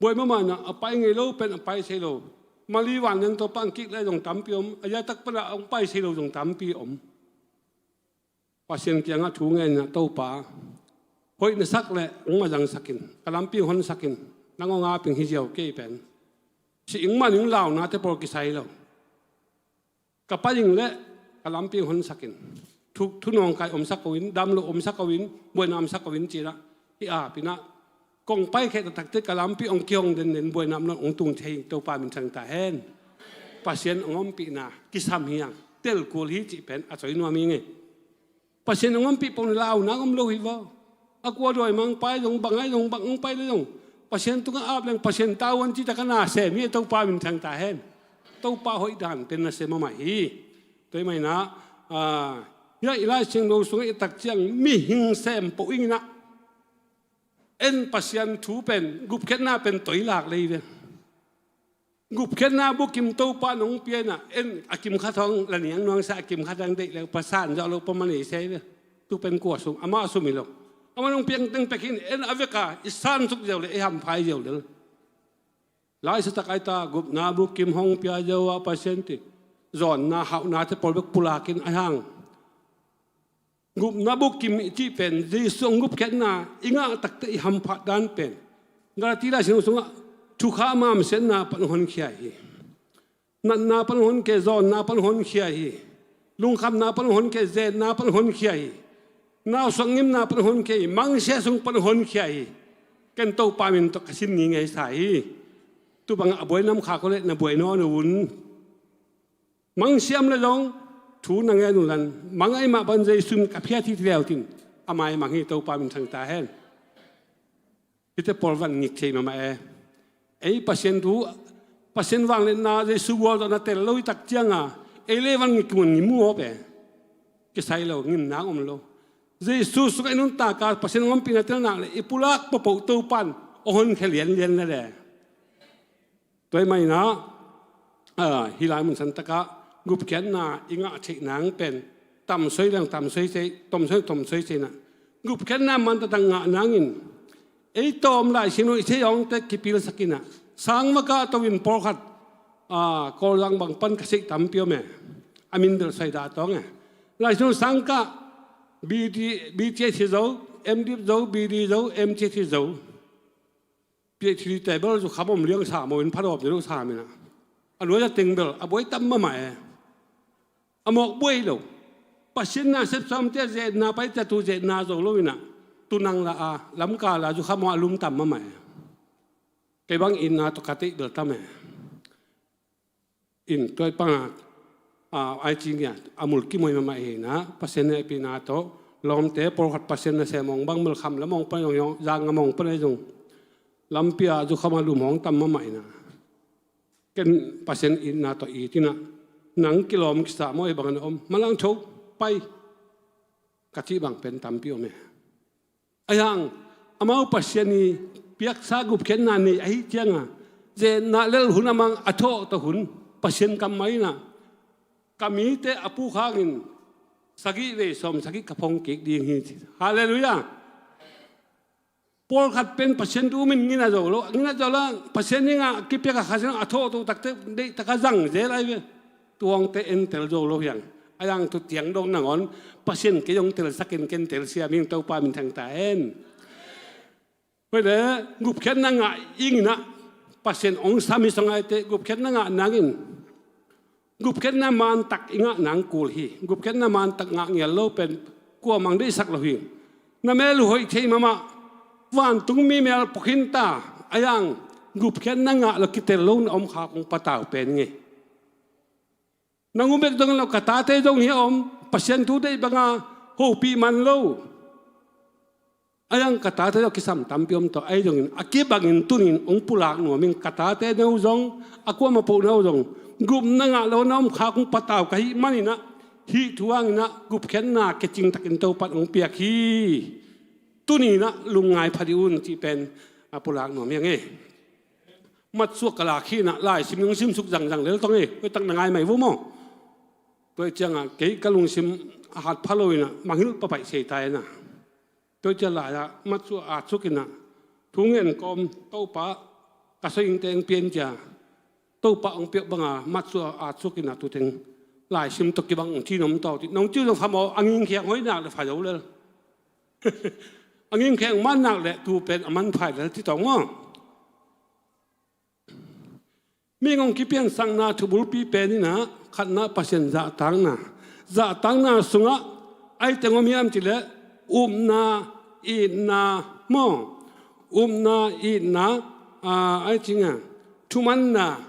Buai mahmah in ah, a pai ngei lo pen a pai thei lo. Mali vanleng tawh pan kik le zong tampi om, a zia tak pan ah hong pai thei lo zong tampi om. Pasian kiangah thu ngen in ah, Topa, hoih na sak leh hong mazangsak in, ka lampi hong honsak in, nang hong ap ing hi ziau kei pen. Si ing man ing launate pawl kisai lo. Ka pai ing leh ka lampi hong honsak in. Thu, thu nawngkai omsak ko-in, dam lo omsak ko-in, buaina omsak ko-in ci-in ah, i ap in ah, kong paikhia taktak teh ka lampi hong kihong denden, buaina om lo hong tung thei, Topa min thang ta hen. Pasian hong ompihna kisam hi hang, telkul hi cih pen a soi nuam hi ing e. Pasian hong ompih pong leh launa om lo hi vaw. A kua dawimangpa ahi zong, bang ahi zong, bang hong pai le zong, Pasian tungah ap leng Pasian tavuan cih takah na sem hi, Topa min thang ta hen. Topa hoih dan pen na sem mahmah hi. Tua ahih manin ah, a, hiah i Lai Siangtho sungah i et tak ciang mihing sem peuh ing in ah, en Pasian thu pen, gupkhiatna pen toi lak lei ve. Gupkhiatna bukim Topa nong pia in ah, en a kim khat hong la niang nuangsa, a kim khat hong deih le pasan zawh lo pa man ei sei ve. Tu pen kua sum, amah sum hi lo. Amah nong piang teng pek in, en a vek a i san suk ziau le i hampha ziau le. Lai Siangtho tak ai ta, gupna bukim hong pia ziau a Pasian, ti zawnna hauhnate pawl bek pulakin a hang. Gupna bukim i cih pen Jesu hong gupkhiatna i ngah takte i hamphat dan pen Galati Lai Siangtho sungah thukham hamsiatna pan hong honkhia hi. Natna pan hong honkhia hi, zawnna pan hong honkhia hi. Lungkhamna pan hong honkhia hi, zetna pan hong honkhia hi. Nausuak ngimna pan hong honkhia hi, mangsia sung pan hong honkhia hi. Ken Topa min tawh ka sin ngingei sa hi. Tu bangah a buai nam kha ko le na buai nawn un. Mangsiam le zong thu na ngen uh lan, mang ai mah ban Jesu min ka phiat hi ti leu tin, a mai mang hi. Topa min thang ta hen. Hite pawl van ngik thei mahmah e. Ei Pasian thu, Pasian vangliatna Jesu gualzawhna tel lo i tak cianga ei le van ngik mun ngim ngawp e. Kisai lo, ngim nang om lo. Jesu sungah i nuntak a Pasian ompihna tel nak le i pulak papoh Topan a honkhia lianlian le le. Tua ahih manin ah, ah, hih lai mun san takah gupkhiatna i ngah theih nang pen tamsoi leng tamsoi thei, tomsoi tomsoi thei na. Gupkhiatna man taktak ngah nangin ei tawm Lai Siangtho i thei awngte kipilsak in ah, sang va kah to in pawlkhat, ah, Kawlzang bang pan ka theih tampi om e. A min bel sai dah tawng e. Lai Siangtho sang kah B T, B T H hi zo, M Div zo, B D zo, M T H hi zo. P H D table zu kham om liang sa mo in pha dawp ni lo sa min ah. A luai a teng bel a buai tam mahmah e. A mawk buai lo. Pasian na sepsawmte zetna pai ta tu zetna zo lo in ah. Tu nang la a lamka la zu kham a lum tam mahmah e. Kei bang itna tawh ka teih bel tam e. In tua i panga, a, ai ci ngia, a mulkimhuai mahmah hi na, Pasian hehpihna tawh, lawmte, pawlkhat Pasian nasem hong bang melkham lam hong pan hong, zang ngam hong pan ahi zong, lampi a zukham a lum hong tam mahmah hi na. Ken Pasian itna tawh it in ah, nang kilawm kisa maw, hi bang a na om, malang tho, pai, ka cih bang pen tampi om e. Ahi hang, amau Pasian i piaksa gupkhiatna nei ahih cianga, zetna lel hun a mang a thawh tawh hun, Pasian kammal in ah, ka mite a puk hangin, sagih vei sawm sagih ka phong kik ding hi, ci. Halleluiah. Pawlkhat pen Pasian thu min ngina zo lo, ngina zo lo, Pasian in ah kipiak a kha siang a thawh tawh takte, deih taka zang zel ai ve. Tuangte entel zo lo hiang. Ahi hang tu tiang dong nangawn, Pasian kei hong telsak in ken tel siam ing, Topa min thang ta hen. Hoih le, gupkhiatna ngah ing in ah, Pasian hong sam hi song ai te, gupkhiatna ngah nangin. Gupkhiatna mantak i ngah nang kul hi. Gupkhiatna mantak ngah ngial lo pen, kuamah deihsak lo hi. Na mel uh hoih thei mahmah, vantungmi mel pua khin ta, ahi hang, gupkhiatna ngah lo kitel lo na om kha kong patau pen ngei. Nang uh bek dong lo, ka tate zong hi a om, Pasian thu deih banga hopih man lo. Ahi hang ka tate zong kisam tampi om tawh, ahi zongin a kibangin tunin hong pulak nuam ing, ka tate no zong, a kuamah poh no zong, gupna ngah lo na om kha kong patau ka hih manin ah, hih thu hangin ah gupkhiatna kicing takin Topan hong piak hi. Tunin ah lungngai pha dih un cih pen a pulak nuam hi hang e. Matsuak ka lak hi na, laisim hong simsuk zangzang lel tong e, koi tak na ngai mai vo maw. Tua ciangah kei ka lungsim a hat pha lo in ah, mangngilh papaih sei ta in ah. Tua ciang lai-ah matsuak atsuk in ah, thu ngen kawm, Topa, ka soi ingte hong pia in, cia. Topa hong piak banga matsuak atsuk in ah, tu teng laisim tawh kibang hong ci nuam tawh ti. Nong ci uh zong kha maw, a ngingkhiang hoih nak le pha zo lel. A ngingkhiang man nak le tu pen a manpha lel ci tawh maw. Mi hong kipiansakna thubulpi pen in ah, khatna Pasian zahtakna. Zahtakna sungah ai teng om hiam cih leh, upna, itna maw. Upna, itna, a, ai ci ngia, thumanna,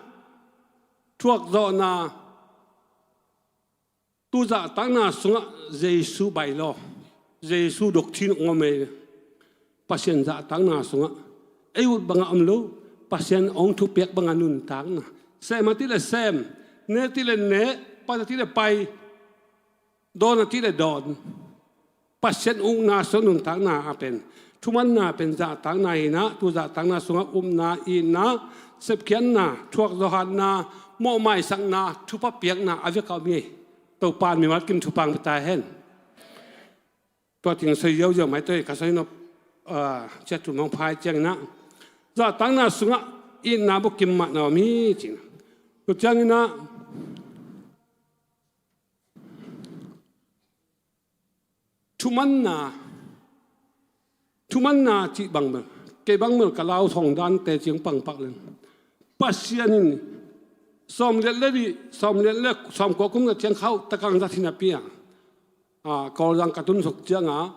thuakzawhna, tu zahtakna sungah Jesu bylaw, Jesu doctrine hong om ei. Pasian zahtakna sungah ei ut bangah om lo, Pasian hong thupiak bangah nuntakna. Sem a cih leh sem, ne cih leh ne, pai a cih leh pai, dawn a cih leh dawn. Pasian ukna sungah nuntakna a pen. Thumanna pen zahtakna hi-in ah, tu zahtakna sungah upna, itna, sepkhiatna, thuakzawh hatna, mawhmaisakna, thupha piakna a vek a om hi. Topa in mimal kim thupha hong pia ta hen. Tua teng soi ziauziau mai toi ka soi nop, ah, ciat tum hong phai ciangin ah, zahtakna sungah itna bukim mahna om hi ci-in ah. Tua ciangin ah, thumanna, thumanna cih bang bel, kei bang bel ka lau thong dante ciang pangpak leng, Pasian in sawm liat le li, sawm liat le sawm kua kum ka ciang khauh takang zat hi napi a, ah, Kawlzang ka tun suk ciangah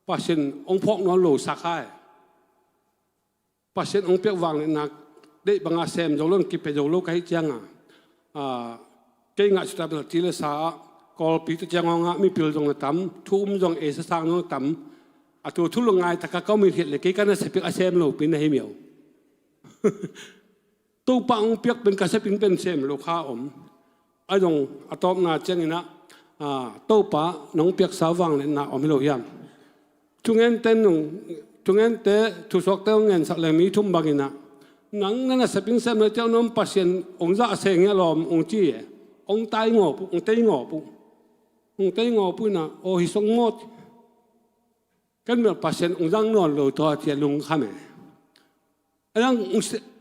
Pasian hong phawk nawn lo sak hai. Pasian hong piak vangliatna deih bangah sem zo lo, kipia zo lo ka hih ciangah, ah, kei ngah suta bel ti le sa ah, Kawlpi te ciang hong ah mipil zong na tam, thu um zong ei sasang zong na tam. A tu thu lo ngai taka ka um hi hiat le kei ka na sepik a sem lo pi na hi miau. Topa hong piak pen ka sepik pen sem lo kha om. A zong a tawpna ciangin ah, ah, Topa nong piaksa vangliatna om hi lo hiam? Thungente nung, thungente, thusuakte hong ngensak leng mi thum bangin ah, nang na na sepin sem lo ciang nong Pasian hong zah seng hi a lawm hong ci e. Hong tai ngawp uh, hong tei ngawp uh. Hong tei ngawp uh in ah, aw hi song ngawt. Kan bel Pasian hong zang nawn lo tua ci a lungkham e. A zang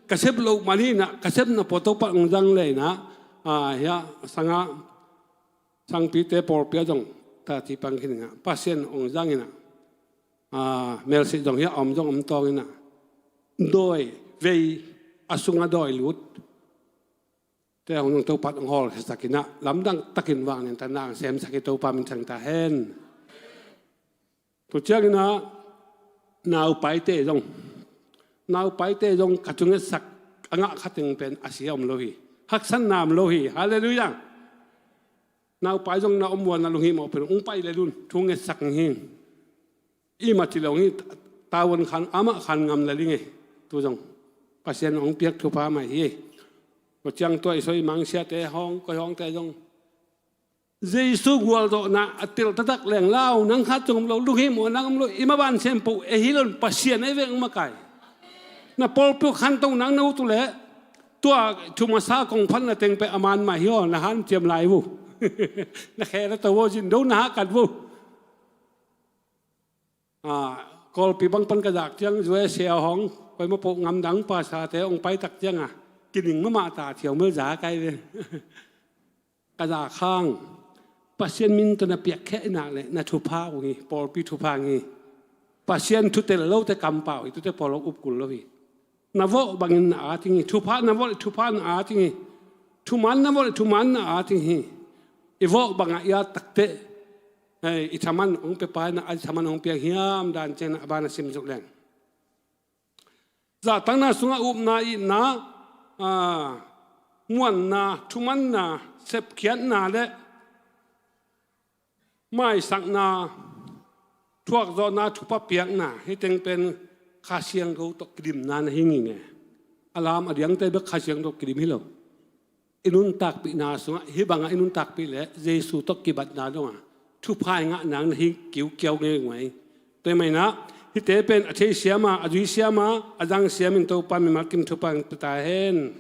ka sep loh man hi in ah, ka sepna pua Topa hong zang le in ah, ah, hiah sangah, sangpite pawlpi ah zong ta ci pang khin in ah, Pasian hong zang in ah, ah, melsih zong hiah om zong om tawng in ah, dawi vei a sungah dawi lut te hong zong Topa hong hawlkhiasak in ah, lamdang takin vanglian ta nang semsak hi Topa min thang ta hen. Tua ciangin ah, naupaite zong, naupaite zong ka thungetsak a ngah khateng pen a sia om lo hi. Haksatna om lo hi. Halleluiah. Naupai zong na om vuan na lunghimawh pen hong pai le lun, thungetsak hi. I mah ci lo hi, tavuan khan, amah khan ngam le ling e. Tu zong Pasian hong piak thupha mai hi. Tua ciang tua i soi mang siate hong, koi hongte zong Jesu gualzawhna a tel taktak leng lau, nang khat zong om lo, lunghimawh nang om lo, i maban sem po, e hi lo in Pasian ei veng makai. Na pawlpi uh khanto nang na ut uh leh, tua thumasa kong phatna teng pen a man mah hi aw, na hanciam lai uh. Na khe na to uh, zin do na hahkat uh. Ah, Kawlpi bang pan ka zak ciang, U S A hong, koima po ngamdang pasate hong paitak ciangah, kining mahmah ta thiau mel za kai ve. Ka zak hang, Pasian min tawh na piakkhiat nak leh na thupha uh hi, pawlpi thupha hi. Pasian thutel lote kampau hi, tute pawlawk up kul lo hi. Na vawh bangin na at ding hi. Thupha na vawh leh thupha na at ding hi. Thuman na vawh leh thuman na at ding hi. I vawh bangah i at takteh, hei, i thaman hong pia pai na, a i thaman hong piak hiam dan ciang na a ban a sim zuk leng. Zahtakna sungah upna, itna, ah, muanna, thumanna, sepkhiatna leh maisakna, thuakzawhna, thupha piakna, hih teng pen Kha Siangtho tawh kidimna na hi ngei ngei. A lam a diangte bek Kha Siangtho kidim hi lo. I nuntakpihna sungah, hih bangah i nuntakpih leh Jesu tawh kibatna dongah thupha i ngah nang na hi kiukiau ngei ngei. Tua ahih manin ah, hihte pen a thei siam a, a zui siam a, a zang siam in Topa mimal kim thupha hong pia ta hen.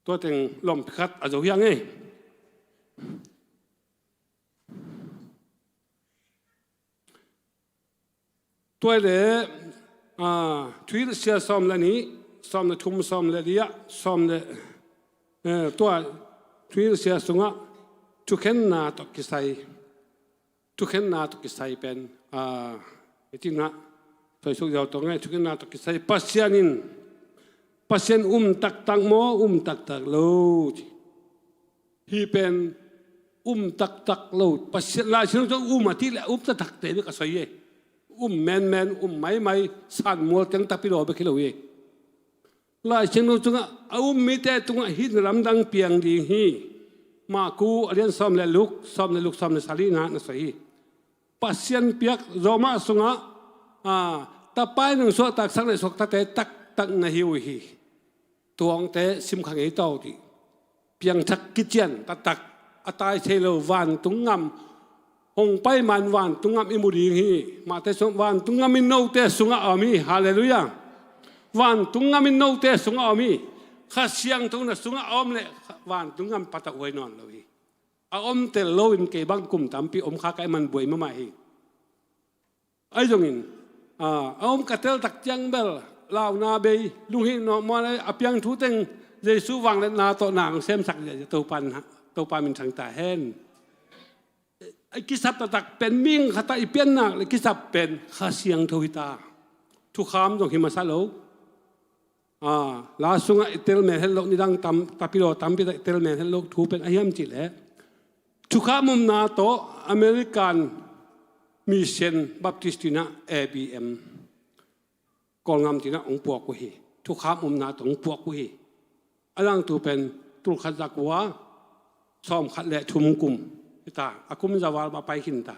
Tua teng lawmpi khat a zo hiang ei. Tua leh, ah, Thuhilhsia sawm le nih, sawm le thum, sawm le li ah, sawm le, eh, tua Thuhilhsia sungah thukhenna tawh kisai. Thukhenna tawh kisai pen, ah, i cih ngah, soisuk ziau tawh ngei, thukhenna tawh kisai. Pasian in, Pasian um taktak maw, um taktak lo ci. Hih pen um taktak lo. Pasian, Lai Siangtho um a cih leh um taktakte bek a soi hi. Um menmen, um maimai, sanmual ciang tapi lo bek hi lo hi. Lai Siangtho sungah a um mite tungah hih na lamdang piang ding hi. Maku a lian sawm le luk, sawm le luk, sawm le sagih na, na soi hi. Pasian piak Roma sungah, ah, tapai nang suahtaksak le suaktate taktak na hi uh hi. Tuangte simkha ngei tau dih. Piangthak kician taktak, a tai thei lo vantung ngam, Hong pai man vantung gam i mu ding hi. Mate sung vantung gam in note sungah a om hi. Halleluiah. Vantung gam in note sungah a om hi. Kha Siangtho na sungah a om leh vantung gam patauh huai nawn lo hi. A om tel loin kei bang kum tampi om kha ka hih man buai mahmah hi. Ahi zongin a om ka tel tak ciang bel launa bei lunghih nawh muan a piang thu teng Jesu vangliatna tawh nang semsak ziahziah Topa min thang ta hen. I kisap taktak pen mihing khat a i piannak le kisap pen Kha Siangtho hi ta. Thukham zong hi masa lo. La sungah i tel men het loh nidang tam, tapidaw tampi tak i tel men het loh thu pen a hiam cih leh Thukham upna tawh American Mission Baptist tinah A B M Kawlgam tinah hong puak uh hi. Thukham upna tawh hong puak uh hi. A langtu pen tulkhat zakua sawmkhat le thum kum hi ta. A kum zaval mah pai khin ta.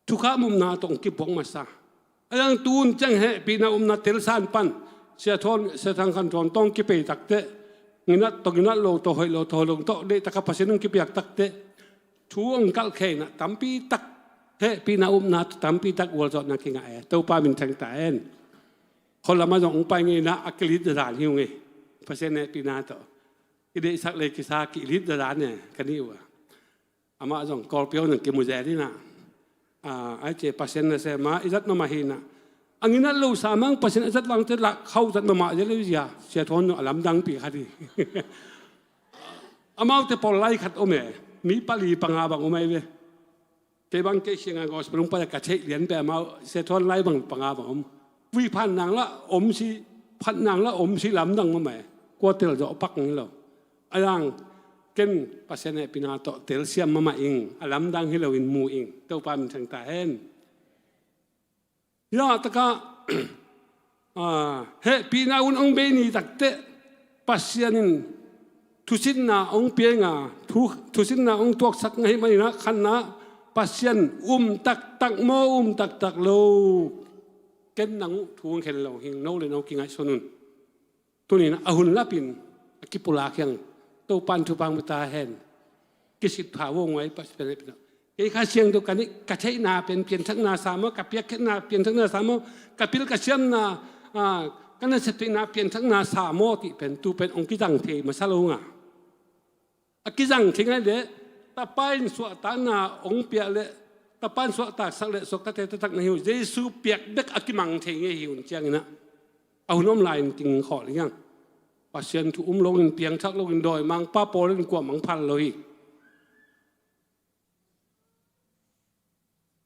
Thukham upna tawh hong kipuak masa. A langtu un ciang hehpihna upna telsan pan Sia Thawn, Sia Thang Khan Thawn tawh hong kipei takteh nginat tawh nginat lo tawh hoih lo tawh hoih lo tawh deihtak a Pasian hong kipiak takteh thu hong kalh kheinah tampi tak hehpihna upna tampi tak gualzawhna kingah e. Topa min thang ta hen. Khualamah zong hong pai ngeinah a kilit zadan hi ung e. Pasian hehpihna tawh i deihsak le kisa kilit zadan e ka ni uh a. Amah zong Kawlpi ho nang kimu zel inah a, ai cie Pasian nasem a i zat mahmah hinah a nginat lo sa mang Pasian a zat vangte lah khau zat mahmah zel lo zia. Sia Thawn zong a lamdangpi khat hi. Amaute pawl lai khat om e. Mi pali panga bang om ai ve. Kei bang kei khianga gospel hong pai a ka theih lian peh amau Sia Thawn lai bang panga bang om. Vui phan nang lah om si, phat nang lah om si lamdang mahmah e. Kua tel zawh pak ngei lo. A lang ken Pasian hehpihna tawh telsiam mahmah ing, a lamdang hi loin mu ing. Topa min thang ta hen. Hia takah a, hehpihna un hong bei ni takteh Pasian in thusinna hong piang a, thu, thusinna hong tuaksak ngei maninah khanna Pasian um taktak maw, um taktak lo. Ken nang uh thu hong khen lo hing, no le no kingaihsun un. Tunin a hun lapin a kipulak hiang Topan thupha hong pia ta hen. Kisit pha vo nguai Pasian hehpihna. Kei Kha Siangtho ka nih, ka theihna pen pianthakna sa maw, ka piakkhiatna pianthakna sa maw, ka pil ka siamna, a, ka naseptheihna pianthakna sa maw tih pen tu pen hong kizang thei masa lo nga. A kizang thei ngai leh tapa in suahtakna hong piak leh tapa in suahtaksak leh suaktate taktak na hi uh. Jesu piak bek a kimang thei ngei hi un cianginah a hun om lai-in ting khawh liang. Pasian thu um loin piangthak loin dawimangpa pawl in kuamang phal lo hi.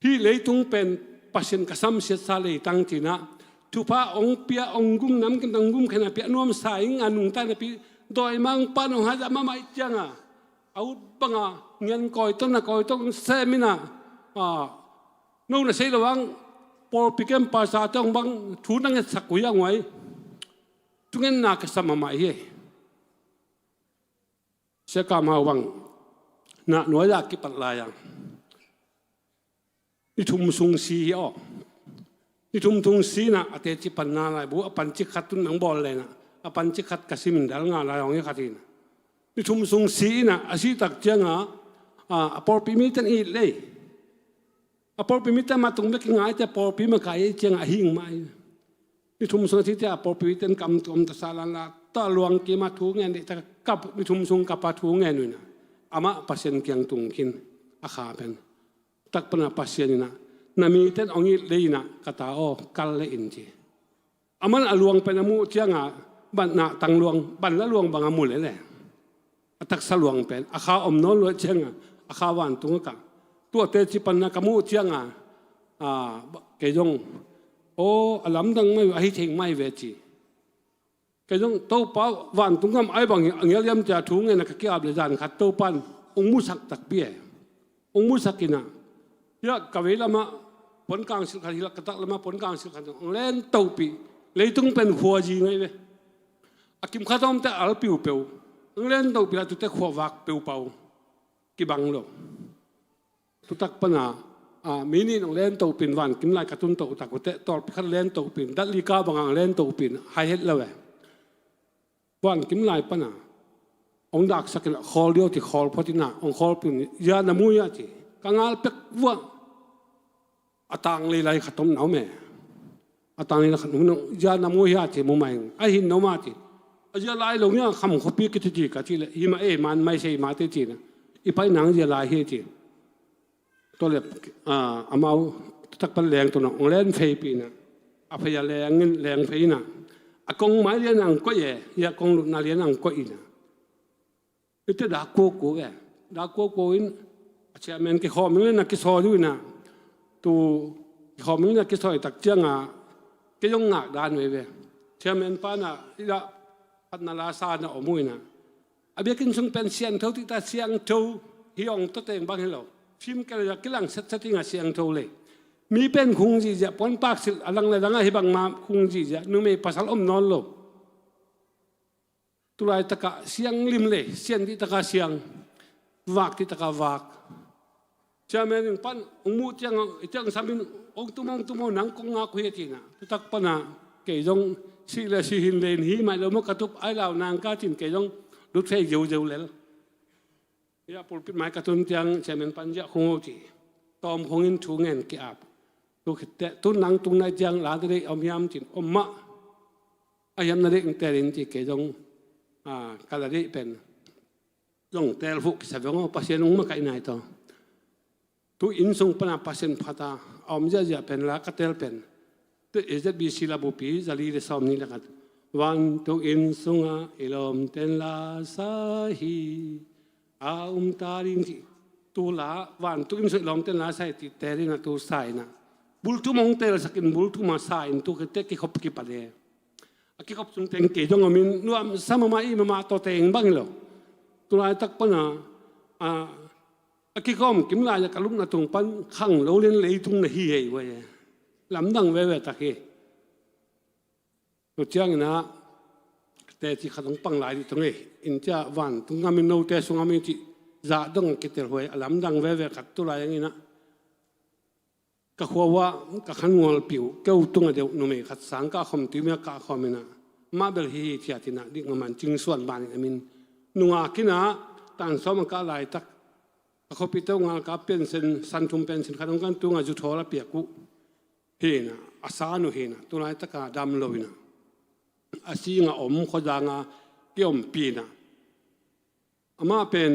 Hih leitung pen Pasian ka samsiatsa leitang cinah thupha hong pia, hong gum namkim hong gum khen a pia nuamsa ing a nungta napi dawimangpa nong hazah mahmah ih cianga a ut banga ngian kawi tawh na kawi tawh hong sem inah a, no na sei lo ang pawlpi kem pasate hong bang thu na ngetsak uh hi a nguai. Thungetna ka sa mahmah hi. Sia Kam Hau bang nah nuai-ah kipat lai-a ni thum sung si hi aw. Ni thum sung si inah a teci panna laibu a pancik khat tun nang bawl lenah a pancik khat ka simin dal nga lai hong hi khat hinah ni thum sung si inah a sih tak cianga a, a pawlpi miten it lei. A pawlpi mite mah tung bek i ngai te pawlpi mah kai ciangah a hing mah hi. Ni thum sung a thite a pawlpi miten kam tuam ta sa lan la ta luang kima thu ngen dih ta kap ni thum sung kapa thu ngen uh inah amah Pasian kiang tung khin a kha pen. Tak pana Pasian inah na miten hong it lei inah ka ta aw kal le in ci. Aman a luang pen a muh cianga ban nah tang luang ban la luang bang a mu lele. A taksa luang pen a kha om nawn luat cianga a kha vantung a kah. Tuate ci panna ka muh cianga a, kei zong aw a lamdang mai uh a hi theng mai ve ci. Kei zong Topa vantung gam ai bang a ngial liam cia thu ngen a ka kiap le zan khat Topan ong musak takpi e. Ong musak inah hiah ka vei lamah pon kangsil khat hilak ka tak lamah pon kangsil khat ong len topih. Leitung pen khua zi ngai ve. A kim khat omte al piupeu ong len topih la tute khua vak peupau. Kibang lo. Tutak pana a, mi nih nong len topin van kim lai ka tun toh utak ute tawlpi khat len topin datli ka banga ong len topin hai het lo e. Van kim lai pana ong daksakin a khawl dio ti khawl photina ong khawlpin ya na mu ya ti. Ka ngal pek vua. A tang lei lai khat om na om e. A tang lei lai khat om na om, zia na mu hia ci mu mai. A hin na om a ci. A zia lai lo nia kham khuapi kiti ci ka ci le. Hi mah e, man mai sei mah te ci na. I pai nang zia lai hi ci. Tua le, ah, amau tak pan leng tu na ong len phei pi na. A phei a leng in leng phei na. A kong mai lian ang koih e. Zia kong lutna lian ang koih na. Ite dak kuakua ve. Dak kuakua in a chairman kikhawm in a kisawi uh in a, tu kikhawm in a kisawi tak ciang a kei zong ngak dan veve. Chairman pa na i dah phatna la sa na om uh in a, a biakinn sung pen siangtho tita siangtho hi ong to teng bang hi lo. Fim kei le kilang setset in a siangtho le. Mi pen khung zihziah puan pak silh a lang le lang a hi bang ma khung zihziah numei pasal om nawn lo. Tulai taka siang lim le, sian dih taka siang, vak dih taka vak. Chairman in pan ong muh ciang, ong samin ong tum ong tum ong nang kong ngak uh hi a ci na. Tutak pana kei zong si le si hin le in hi mai lo maw ka tup ai lau nang ka cin kei zong lut fei zeu zeu lel. Ia pulpit mai ka tun tiang chairman pan ziah khong ho ci. Tawm khong in thu ngen ki ap. Tu khit teh tun nang tung nai tiang la na deih om hiam cin om mah. A hiam na deih ong tel in ci kei zong, ah, ka la deih pen. Zong tel fuh kisa veng aw Pasian ong makaih nai taw. Tu inn sung pana Pasian phat a, a om ziahziah pen la ka tel pen. Tu A Z B C la bupi, zali le sawm ni le khat. Vantung inn sungah i lawmten la sa hi. A um ta ding cih. Tu la, vantung inn sungah i lawmten la sa hi cih tel in a tu sa in a. Bulthum hong telsak in bulthum a sa in tu khit teh kikhop kipat e. A kikhop sung teng kei zong om in nuamsa mahmah i mahmah tawh teng bang hi lo. Tulaitak pana, a, a kikhawm kim lai-a ka lupna tung pan khang lo lian leitung na hi hei uh e. Lamdang veve tak hi. Tu ciangin ah teci khat hong pang lai dih tung e. In cia vantung ngam in note sung ngam in cih zah dong kitel huai a lamdang veve khat tu lai-ang in ah. Ka khua uah ka khan ngualpi uh, keu tungah deuh numei khat sang ka khom tui mia ka khom in ah. Mah bel hi hi ciat in ah dik maman cingsuan ban in a min. Nungak in ah tan sawm a kah laitak. Ka khuapi teu ngal ka pensen, san thum pensen khat hong kan tungah zuthawl a piak uh. Hi in ah, a san uh hi in ah, tu laitaka dam lo in ah. A singah om, khuazangah kiompi in ah. Amah pen,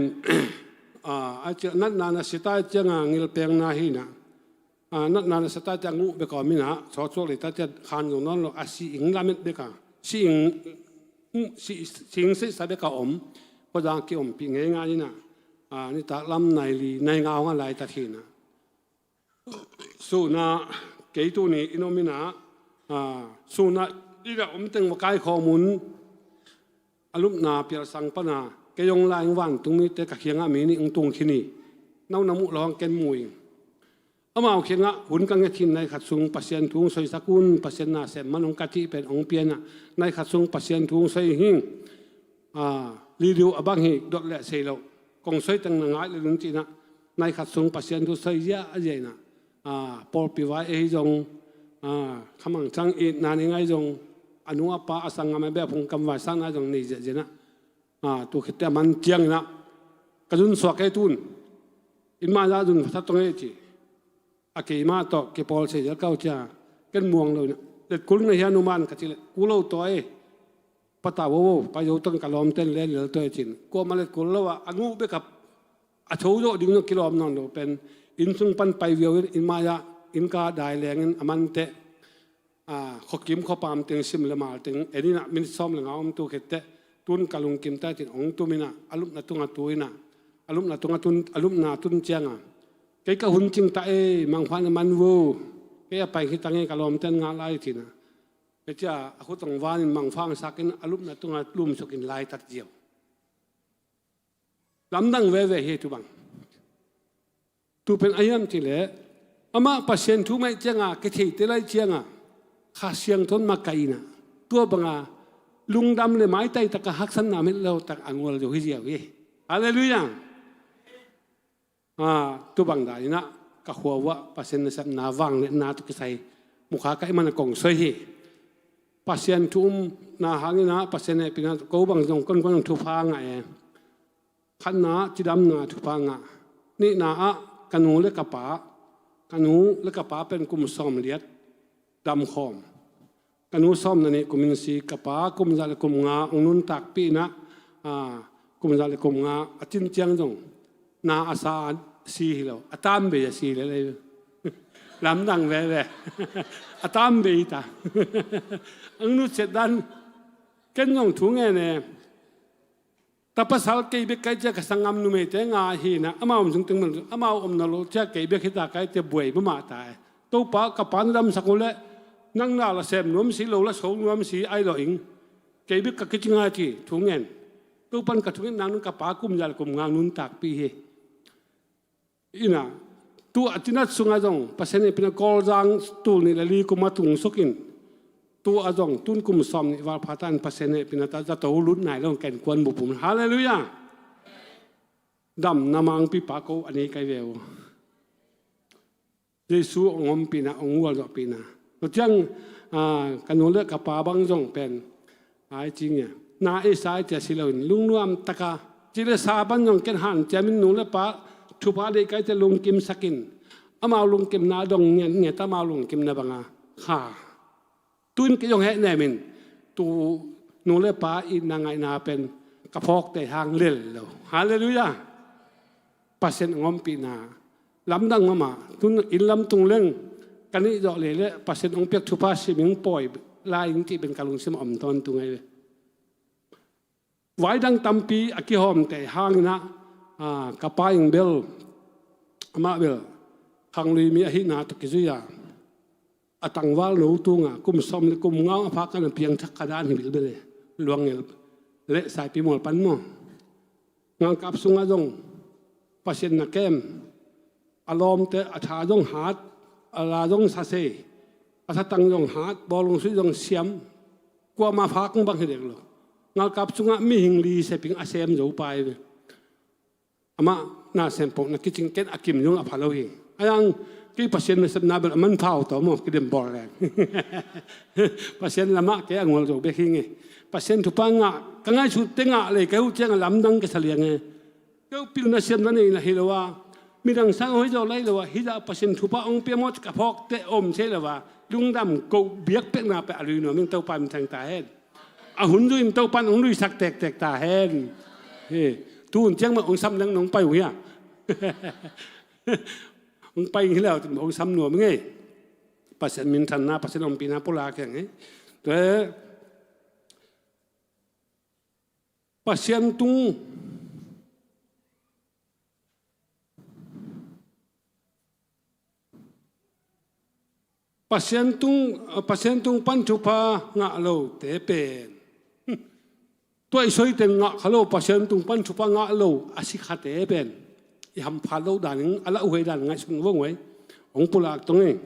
ah, a ciah natna na sitai cianga ngilpengna hi in ah. Ah, natna na sitai ciang uh beka om in ah, sawtsuak leitai ciah khan zong nawn lo, a si ing lamet beka. Si ing, si, si ing seihsa beka om. Khuazang kiompi ngeingai in ah. Ah, nitak lam nai li, nai nga hong a laitak hi in ah. Suna kei tuni in om in ah, ah, suna i dah om teng va kaikhawm un a lupna pialsang pana kei hong la ing vantung mite ka khiangah mi nih hong tung khin hi. No na muh lo hang ken mu ing. Amau khiangah hun ka nget khin nai khat sung Pasian thu hong soisak un Pasian na sem man hong ka cih pen hong pian ah nai khat sung Pasian thu hong soi hing. Ah, lidiu a bang hi dot leh sei loh. Kong soi teng na ngai leh lun cih in ah. Nai khat sung Pasian thu soi ziahziah in ah. Ah, pawlpi vai ei zong, ah, khamang cang itna nei ngai zong, a nu a pa a sanggam a beh a phungkam vai sang nai zong nei ziahziah in ah. Ah, tu khit teh a man ciang in ah. Ka zun suak kei tun. In mai zah zun pha that tong ei ci. A keimah tawh kipawl sei zial kau cia. Ken muang lo in ah. Let kul na hia numan ka ci leh. Kul lo taw ei. Patau vo vo, pai zo tang ka lawmten lel lel taw ei cin. Kuamah let kul lo ah, a nguh bek a, a tho zawh ding na kilawm nawn lo pen. Inn sung pan pai viau in, in mai ah, inn ka dai leng in, a man teh. Ah, khuakim khuapam teng sim le mal teng, en in ah, minit sawm le nga om tu khit teh. Tun ka lungkim ta cin, hong tum in ah, a lupna tungah tu in ah. A lupna tungah tun, a lupna tun ciang ah. Kei ka hun cing ta ei, mangpha na man vo. Kei a pai khit tang ei, ka lawmten ngah lai cin ah. Kei cia a khut hong van in mangpha hong sak in a lupna tungah lumsuk in laitat ziau. Lamdang veve hi tu bang. Tu pen a hiam cih leh amah Pasian thu maih ciangah, kei theite laih ciangah, Kha Siangtho in makaih in ah. Tua bangah lungdam le maitai takah haksatna met lo tak a ngual zo hi ziau hi. Halleluiah. Ah, tu bang dan in ah ka khua uah Pasian nasepna vangliatna tawh kisai mukha ka i man a kong soi hi. Pasian thu umna hangin ah Pasian hehpihna ko bang zong konkon zong thupha ngah e. Khatna ah cidamna thupha ngah. Nihna ah ka nu le ka pa, ka nu le ka pa pen kum sawm liat damkhawm. Ka nu sawm na nih kumin si, ka pa kum za le kum nga hong nuntakpih inah, kum za le kum nga a cin ciang zong na a sa a si hi lo, a tam bei a si le lei. Lamdang veve. A tam bei ta. Ang nu cet dan ken zong thu ngen e. Ta pasal kei bek kai cia ka sanggam numeite nga hi na, amau om zungteng man, amau om na lo cia kei bek hita kai cia buai mama ta e. Topa ka pan damsak uh le nang na la sem nuam si lo la so nuam si ai lo ing. Kei bek ka kici ngai ci thu ngen. Topan ka thu ngen nang nung ka pa kum za le kum nga nuntakpih hi. Ina, tu a cinat sungah zong Pasian hehpihna Kawlzang tul nih le li kum a tungsukin, tu a zong tun kum sawm nih val phatan Pasian hehpihna ta zato lut nai lo ken kuan bupum. Halleluiah. Damna mangpipa ko a nei kai ve uh. Jesu hong ompihna, hong ualzawhpihna. Tua ciang ka nu le ka pa bang zong pen ai ci nge, na ei sa ei cia si loin lungnuam taka ci le sa ban zong ken hanciamin nu le pa thupha deih kai cia lungkimsakin amau lungkimna dong ngiatngiat amau lungkimna banga kha. Tuin kei zong heh nemin tu nu le pa itna ngaihna pen ka phawkte hang lel lo. Halleluiah. Pasian hong ompihna lamdang mahmah. Tun inn lam tung leng ka neih zawh lei le Pasian hong piak thupha siming pawi lai ing cih pen ka lungsim a om tawntung ahi ve. Vaidang tampi a kihawmte hanginah ka pa ing bel amah bel khanglui mi ahihna tawh kizui a a tangval no tunga kum sawm le kum nga a phak kan a piangthak kha dan hi bilbel e. Luangngel le saipi mual pan maw? Ngalkap sungah zong Pasian na kem, a lawmte a tha zong hat, a la zong sasei, a thatang zong hat, bawlung sui zong siam, kuama phak bang hi dek lo. Ngalkap sungah mihing li seping a sem zo pai ve. Amah na sem pawh na kicing ken a kim zong a pha lo hi. Ayang kei Pasian na sepna bel a man phau tawh maw kidem bawl leng. Pasian lamah kei a ngual zo bek hi nge. Pasian thupha ngah ka ngaihsut te ngah lei ka uh ciang a lamdang ka sa liang e. Keu pilna siamna neihna hi lo a midang sang hoi zo lai lo a hizah Pasian thupha hong pia mawt ka phawkte om sei lo a lungdam koh biak pekna peh a lui nuam in Topa min thang ta hen. A hun zuin Topan hong luisak tektek ta hen. He, tu hun ciang mah hong sam leng nong pai uh hia? Hong pai hi lo tin hong sam nuam ngei. Pasian minthanna Pasian ompihna pulak hiang hi. Tua Pasian tung Pasian tung, Pasian tung pan thupha ngah lote pen tua i soiten ngah kha lo Pasian tung pan thupha ngah lo a si khate pen i hamphat lo danin a lauhuai dan ngaihsun vong vai hong pulak tong ei.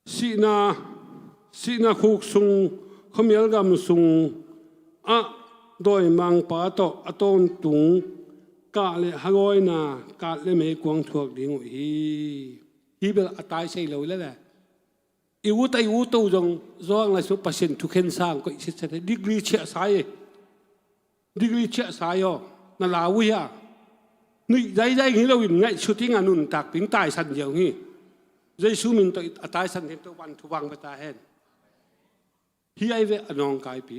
Sihna, sihna khuk sung khuamial gam sung ah dawimangpa tawh a tawntung kah le hagawina kah le meikuang thuak ding uh hi. Hi bel a tai sei lo lele. I ut a i ut to zong zawhang lai sung Pasian thukhen sang koih sitsat degree chiah sai. Degree chiah sai aw na lau uh hia? Nuih zaizai hi loin ngaihsut inga nuntakping taisan ziau hi. Jesu min tawh a taisan ding Topan thupha pia ta hen. Hi ai ve a nawngkaipi.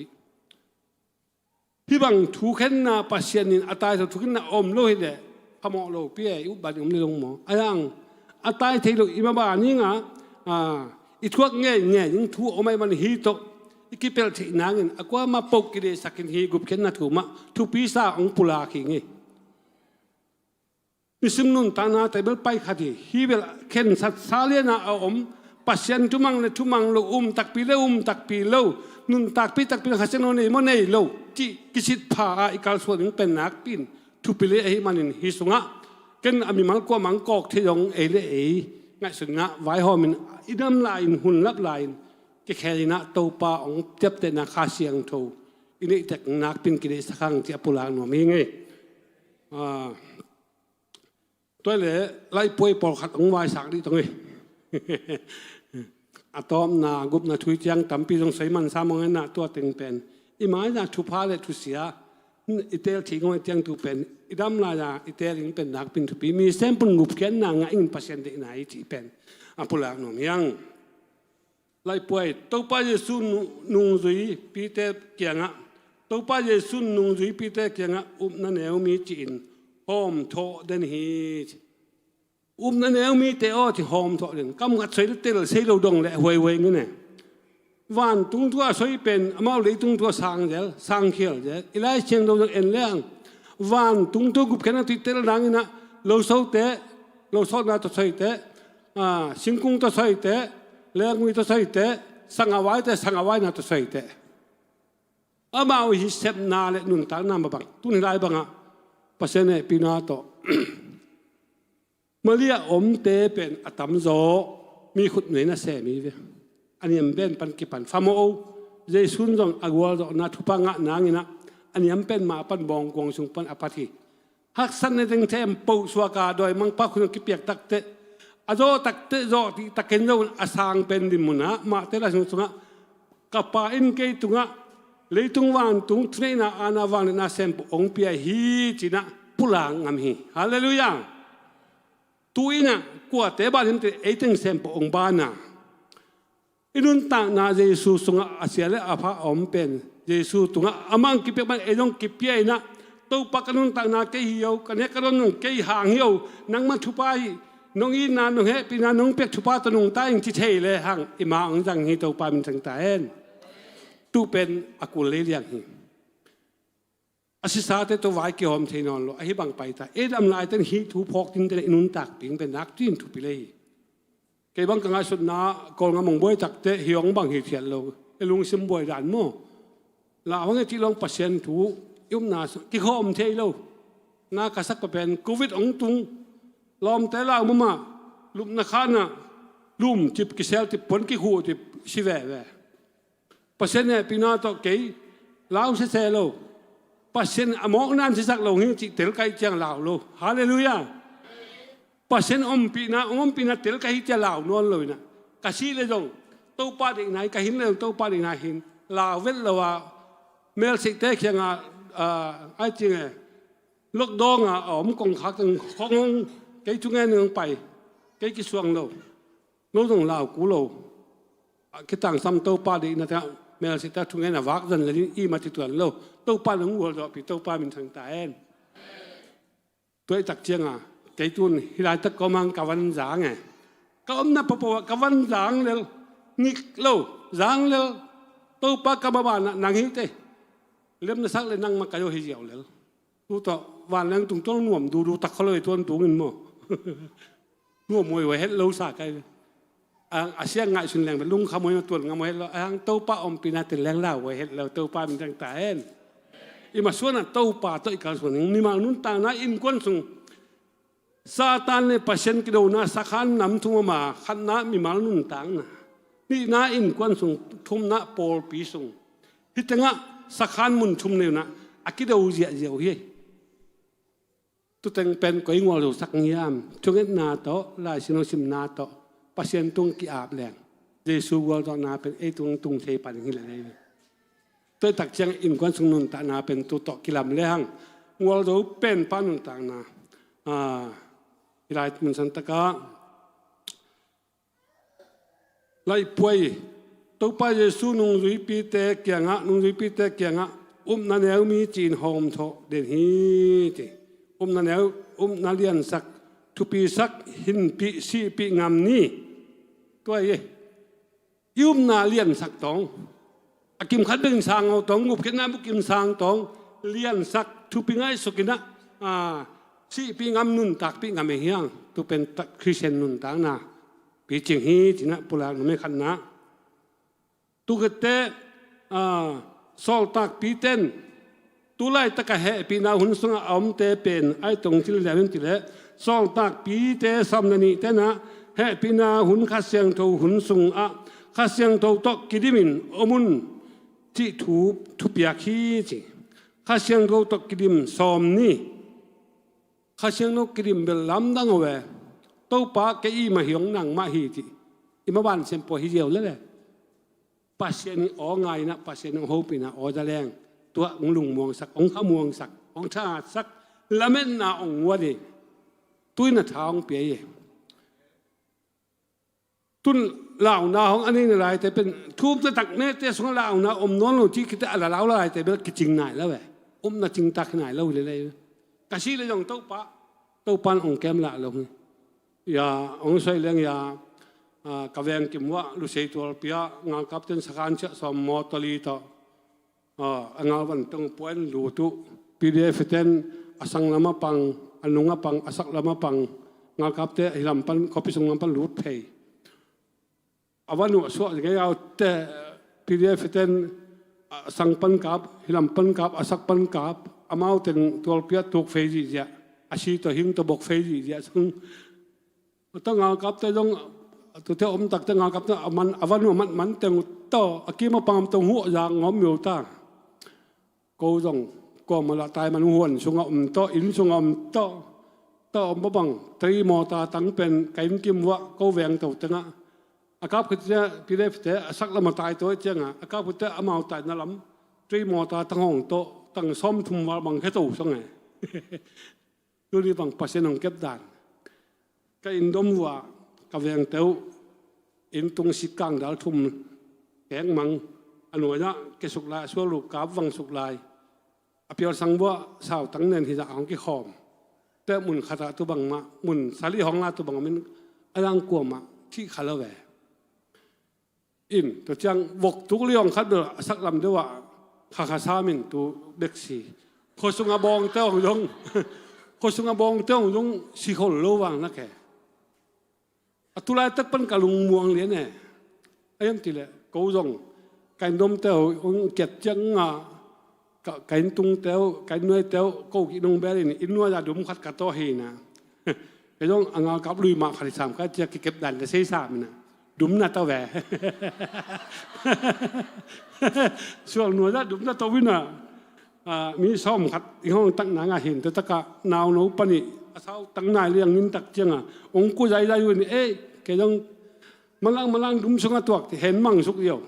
Hih bang thukhenna Pasian in a tai tawh thukhenna om lo hileh phamawh lopi e i up ban om le dong maw? A yang a tai thei lo i maba ninga i thuak ngei ngei ning thu om ai man hi tawh i kipelh theih nangin a kuama poh kidehsakin hi gupkhiatna thu mah thupi sa hong pulak hi ngei. Nisim nuntakna tebel pai khat hi. Hi bel khensat sa liana a om Pasian thumang le thumang lo um takpi le um takpi lo nuntakpi takpi le khasia no nei maw nei lo cih kisit pha a i kalsuan in pen nakpin thupi le ahi manin hi sungah ken a mimal kuamang kawk thei dong ei le ei ngaihsutna vaihawmin i dam lai-in hun lap lai-in kikhel inah Topa hong tiaptehna Kha Siangtho i neihtek nakpin kideihsak hang ci a pulak nuam hi ngei. Tua le laipuai pawlkhat hong vaisak dih tong hi. A tawpna gupna thui ciang tampi zong soi mansa mong enah tua teng pen i maina thupha le thusia i teel thei ngawh tiang tu pen i dam lai-a i teel in pen nakpi in thupi. Mi sem pun gupkhiatna ngah in Pasian deihna i cih pen a pulak nuam hiang. Laihpuai, Topa Jesu nu-, nungzuipite kiangah, Topa Jesu nungzuipite kiangah upna neu mi ci-in hawmthawh den hi. Upna neu mite aw ci hawmthawh den. Kam khat soi le tel sei lo dong le huaihuai ngi ne. Vantung thu a soi pen amau leitung thu a sang zel, sang khial zel. I Lai Siangtho zong en leng vantung thu gupkhiatna tuih tel nang inah, lo sote, lo sawtna tawh soite, a, singkung tawh soite, lengui tawh soite, sangavaite, sangavaina tawh soite. Amau hi sepna le nuntakna mah bang tun hi lai bangah Pasian hehpihna tawh Malia omte pen a tamzaw mi khut nuai na sem hi ve. A niam pen pan kipan famawh o. Jesu in zong a gualzawhna thupha ngah nang inah a niam pen mah pan bawngkuang sung pan a pat hi. Haksatna teng them poh suaka dawimangpa khun kipiak takteh, a zawh takteh zawh dih takin zo a sang pen dinmun ah mahte la sung sungah ka Pa in kei tungah leitung vantung thuneihna ana vangliatna sempu hong pia hi cinah pulak ngam hi. Halleluiah. Tu inah kuate ban himte ei teng sempu hong bana. I nuntakna Jesu sungah a sia le a pha a om pen Jesu tungah amah hong kipiak man ei zong kipia inah, Topa ka nuntakna kei hi o, ka nek ka don nong kei hang hi o, nangmah thupha hi, nong itna nong hehpihna nong piak thupha tawh nungta in ci thei le hang i ma hong zang hi. Topa min thang ta hen. Tu pen a kul lei liang hi. A sisate tawh vai kihawm thei nawn lo ahi bang paita. Ei dam laite in hih thu phawk dingte le i nuntak ding pen nak tuin thupi lei hi. Kei bang ka ngaihsutna Kawlgam hong buai takteh hi hong bang hi thiat lo. I lungsim buai dan maw? Lau hong e cih lawng Pasian thu i upna sung kikhawm thei lo. Na ka sak pa pen covid hong tung. Lawmte lau mahmah. Lupna khanah lumcip kiselcip puan kikhuhtip si veve. Pasian hehpihna tawh kei lau sese lo. Pasian a mawkna in sisak lo hi cih tel kaih ciang lau lo. Halleluiah. Pasian ompihna, hong ompihna tel ka hi cia lau nawn lo inah, ka sih le zong Topa deihna hi, ka hin le zong Topa deihna hin lau vet lo a, melseite kiangah, a, ai cinge, lockdown a a om kongkhak teng khong hong kei thungen hong pai, kei kisuang lo. No zong lau ku lo. A kitangsam Topa deihna tengah melseite thungen a vak zan le ding i mah ci tuan lo. Topa nong gualzawhpih Topa min thang ta hen. Tuaitak cianga kei tun hih laitak ka om hang ka van zang e. Ka omna papaw ah ka van zang lel, ngik lo zang lel. Topa ka mabanah nang hi te. Lemna sak le nangmah ka zo hi ziau lel. Tu tawh vanleng tungtuang nuam dudu tak khaw lo hi tuan tungin maw? Nuam huaihuai het lo sa kai. A, a siang ngaihsun leng bel lungkham huai, tuan ngam huai het lo. A hang Topa ompihna tel leng lau huai het lo. Topa min thang ta hen. I masuanah Topa tawh i kalsuan ding mimal nuntakna innkuan sung Satan le Pasian kidona sakhan nam thum a ma, khatna mimal nuntakna, nihna innkuan sung, thumna pawlpi sung. Hih tengah sakhan mun thum leunah a kido ziahziah uh hi. Tuteng pen koi ngualzosak ngiam, thungetna tawh, Lai Siangtho simna tawh, Pasian tung ki-ap leng Jesu gualzawhna pen ei tung tung thei pan hi lel ei. Tuaitak ciang innkuan sung nuntakna pen tu tawh kilam lehang ngualzo pen pa nuntakna. A, i lai mun santakah Laihpuai, Topa Jesu nungzuipite kiangah, nungzuipite kiangah upna neu mi ci-in hawmthawh den hi ci. Upna neu, upna liansak, thupisak, hinpih, sihpih ngam ni. Tua hi. I upna liansak tawng, a kimkhat bengin sang aw tawng, gupkhiatna bukim sang tawng, liansak, thupi ngaihsuk inah, a, sihpih ngam, nuntakpih ngam e hiang. Tu pen Khristian nuntakna picing hi cinah pulak nuam e. Khatna, tukhiatteh, a, sawltakpite in tu laitakah hehpihna hun sungah a omte pen ai tong cil liam in tileh, sawltakpite sawm le nihte inah hehpihna hun, Kha Siangtho hun sungah Kha Siangtho tawh kidimin om un cih thu thupiak hi ci. Kha Siangtho tawh kidim sawm ni. Kha Siangtho kidim bel lamdang aw e. Topa kei i mah hi ong nangmah hi cih i maban siampua hi ziau lele. Pasian i aw ngaina, Pasian i hopihna aw za leng Tua hong lungmuangsak, hong khamuangsak, hong thahatsak, lametna hong uat hi. Tuin a tha hong pia hi. Tun launa hong a neina laite pen thum taktak nete sungah launa om nawn lo ci khit teh a la lau laite bel kicing nai lo ve. Upna cingtak hi nai lo hi lel ei. Ka sih leh zong Topa, Topa in hong kem lah lo hi. Ya, hong soi leng ya, ah, ka veng kim uah Lusei tualpi ah ngalkapten sakhan ciah sawm mawtaw li tawh, ah, a ngalvan teng puan lut uh. P D F ten a sang lam a pang, a nung a pang, a sak lam a pang, ngalkapte hi lam pan, khuapi sung lam pan lut phei. A van uh a suah ngei aute, P D F ten a sang pan kap, hi lam pan kap, a sak pan kap, amau teng tualpi ah tuk phei zihziah, a si tawh hing tawh bok phei zihziah sung. Tua ngalkapte zong, tute om takte ngalkapte a man, a van uh a man, man teng uh tawh, a kim a pam tawh huh zak ngawm myo ta. Ko zong, kuamah lah tai man huan sungah om tawh, inn sungah om tawh, tawh om bang, three mawtaw tang pen, ka inn kim uah, ko veng to tengah. A kap khit ciah, P D F te, a sak lam a tai to ciangah, a kap khit ciah, amau taina lam, three mawtaw tang hong tawh, tang sawm thum val bang khe to song e. Tuni bang Pasian hong kep dan. Ka inn dom uh ah, ka vengte uh, inn tung sik kang dal thum, kek mang, a nuai ah, ke suk lai, a sual uh kap vang suk lai. A pial sang uah, sautang nen hi zah hong kikhawm. Te mun khat ah tu bang mah, mun sali hong la tu bang min, a dang kuamah, thih kha lo ve. In, tua ciang vok tuk liawng khat bel a sak lam deuh ah kha kha sam in tu bek si. Khuasung a bawngte hong zong, khuasung a bawngte hong zong si khol lo vang na ke. A tu laitak pan ka lungmuang lian e. A hiam ti leh, ko zong, ka inn domte hong kiat ciang a, ka, ka inn tungte uh, ka inn nuaite uh, ko ki nong bel in, inn nuai ah dum khat ka tawh hi na. Kei zong a ngalkap lui mah khat hi sam ka ciah kikep dan ka sei sam in a. Dum na tawh ve. Sual nuai ah dum na tawh in a. Ah, mi sawm khat i hong tak na ngah hin, tua tak ah nauno panih, a sau tang nai liang in tak ciang a. Ong ku zai zai uh in, ei, kei zong malang malang dum sung a tuak ti hen mang suk liau.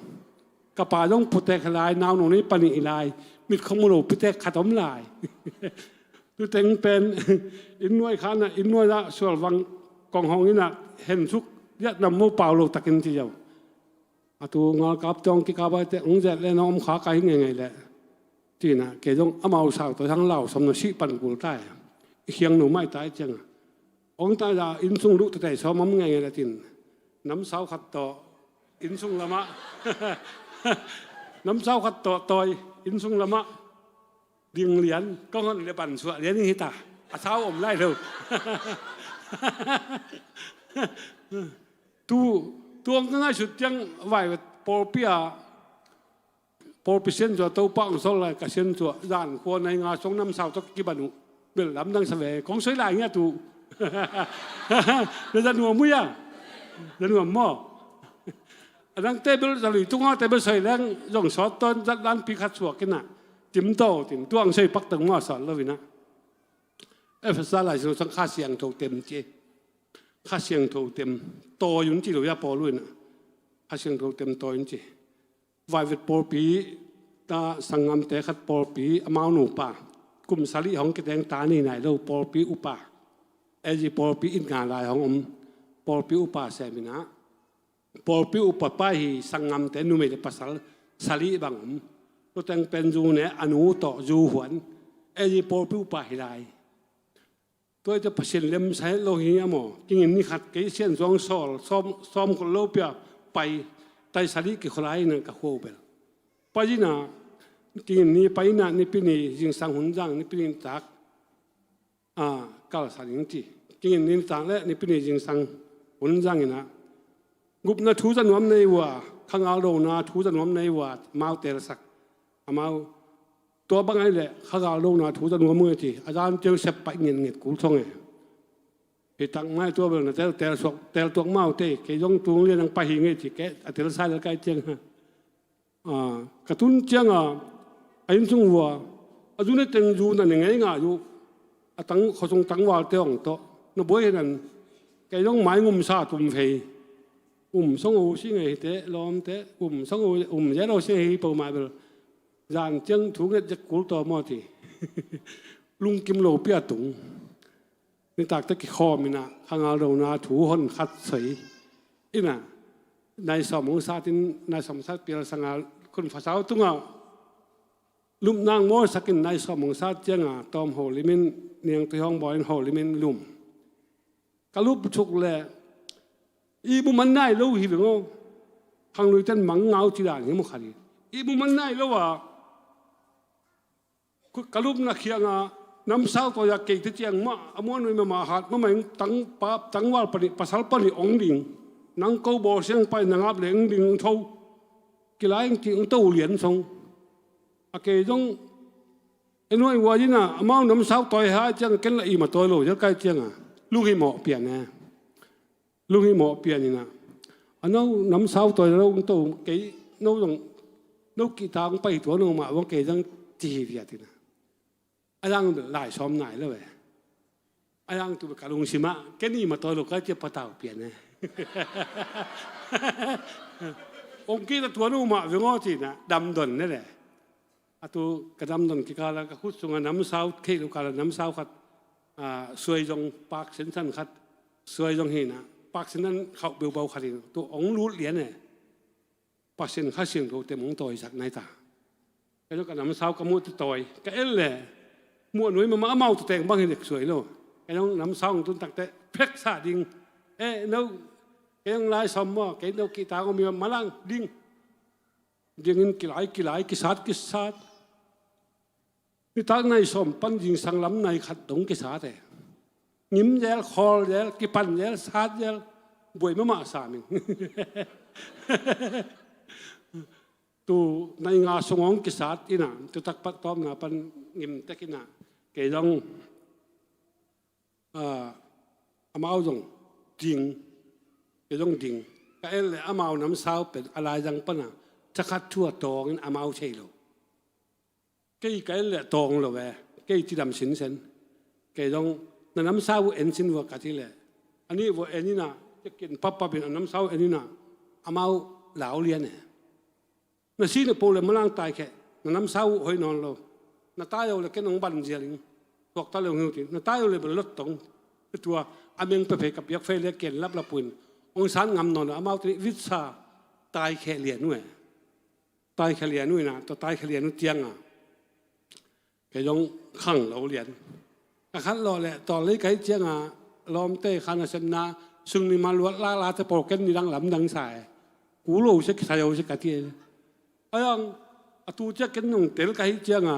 Ka pa zong putek hi lai, nauno ni panih hi lai, mit khong mu lo putek khat om lai. Tu teng pen, inn nuai khan a, inn nuai ah sual vang kong hong in a, hen suk, ziah nam mu pau lo takin ci ziau. A tu ngalkap tawng kikap ai te, hong zet le na om kha ka hi ngei ngei le. Ci na, kei zong amau sau tawh hang lau som na sih pan kul tai. I khiang no mai tai ciang a. Ong ta ya, inn sung luh tatai sawm om ngei ngei la tin. Nam sau khat tawh, inn sung lamah. Nam sau khat tawh tawi, inn sung lamah. Ding lian, kong hon le ban suah lian hi ta. A sau om lai lo. Tu, tu ong ka ngaihsut ciang vai pawlpi a, pawlpi sian zuah Topa ong sawl lai ka sian zuah, zan khua nai nga song nam sau tawh kiban uh. Bel lamdang sa ve, kong soi lai ngia tu. Le za nuam mu ya. Za nuam maw. A dang te bel za lui tunga te bel soi leng zong sawt ton zat lan pi khat suak in a. Tim to, tim tuang soi pak tang maw sawt lo in a. Efesa lai sung sang Kha Siangtho tem ci. Kha Siangtho tem. Tawi un ci lo ya Paul uh in a. Kha Siangtho tem tawi un ci. Vaivet pawlpi, ta sanggamte khat pawlpi, amau nupa. Kum sali hong kiteng ta ni nai lo pawlpi upa. Eji pawlpi in nga lai hong om. Pawlpi upa sem in a. Pawlpi upa pa hi sanggamte numei le pasal sali bang om. Tuteng pen zu ne, a nu tawh zu huan. Eji pawlpi upa hi lai. Tua ite Pasian lemsa het lo hi a maw. Kingin ni khat kei sian zuang sawl, sawm, sawm khol lo pia, pai, tai sali kikhol lai in a ka khua uh bel. Pai in a, kingin ni pai in a, nipi ni zingsang hun zang, nipi ni tak. A, kal sa ding ci. Kingin ni tak le, nipi ni zingsang hun zang in a. Gupna thu za nuam nei uh a, khangal dona thu za nuam nei uh a, mau telsak. Amau, tua bang ai leh, khagal dona thu za nuam uh a ci, a zan teu sep pai ngen nget kul thong e. Hi tak mai tua bel na tel, tel suak, tel tuak mau te, kei zong tung lian ang pai hi ngei ci, kei a tel sai lel kai ciang. A, ka tun ciang a, a inn sung uh a, a zu ne teng zu na ne ngei ngai uh, a tang, khuasung tangval te ong tawh, na buai hi nan, kei zong mai ngum sa tum phei. Um song uh si ngei hi te, lawm te, um song uh, um zel uh si ngei hi po mai bel. Zan ciang thu nget zek kul tawh maw ti. Lungkim lo pia tung. Nitakte kikhawm inah khangal dona thu hon khat soi inah nai sawm hong sat in, nai sawm sat pial sanga khun fasau tungah lupna hong mawlsak in nai sawm hong sat cianga tawm ho limin, niangtui hong bawl in ho limin lum. Ka lup thuk le i bu man nai lo hi veng aw. Khangluiten mangngau ci dan hi mu khat hi. I bu man nai lo a ka lupna khianga namsau tawi a keite ciang mah a muanui mama hat mama in tang pap tangval panih pasal panih ong ding. Nang ko bawl siang pai nangap le ong ding ong tho. Kilai ong ti ong to lian song. A kei zong en huai huai ina amau namsau tawi ha ciang ken la i ma tawi lo zia kai cianga lunghimawh pian e. Lunghimawh pian inah a no namsau tawi lo ong to kei no zong no kihta ong pai tua no mah vong kei zong ci hi viat inah. A yang lai sawm nai lo e. A yang tu ka lungsimah ken i ma tawi lo kai cia patau pian e. Ong kihta tua no mah veng aw ci inah damdon ne le. A tu ka damdon kikala ka khut sunga namsau khei lo kala namsau khat suai zong pak sensan khat suai zong hina pak sensan khauh beubau khat hina tu ong lut lian e. Pasian Kha Siangtho te mong tawisak nai ta. Ka zong ka namsau ka muh tu tawi ka el le muah nuai mama amau tu teng bang hi dek suai lo. Ka zong namsau ong tun takte phek sa ding e no. Ka zong lai sawm maw kei no kihta ong mi malang ding. Dingin kilai kilai kisat kisat. Nitak nai sawm pan zingsang lam nai khat dong kisat e. Ngim zel khawl zel kipan zel sat zel buai mama sa ming. Tu nai nga sung ong kisat ina tu tak pat tawmna pan ngim tek ina kei zong amau zong ding, kei zong ding. Ka en le amau namsau pen a laizang pana thakhat thu a tawngin amau thei lo. Kei ka en le tawng lo ve, kei cidam sinsen. Kei zong na namsau en sin vua ka ti le a nih vua en ina kin pappapin a namsau en ina amau lau lian e. Na si na po le malang taikheh na namsau uh hoih nawn lo. Na tai lo le ken ong ban zial ing. Tuakta le ong hiu ti na tai lo le bel lot tong. Tua a meng pephei ka piak phei le ken laplap uh in ong san ngam nawn lo amau teni vitsa taikheh lian uh e. Taikheh lian uh ina tua taikheh lian uh tianga kei zong khang lo lian. Ka khat lawh le tawl lei ka hih cianga lawmte kha nasepna sung ni ma luat lala te pawl ken ni dang lamdang sa e. Ku lo se kisa yo se ka ti e. Ayang a tu ciak ken nong tel ka hih cianga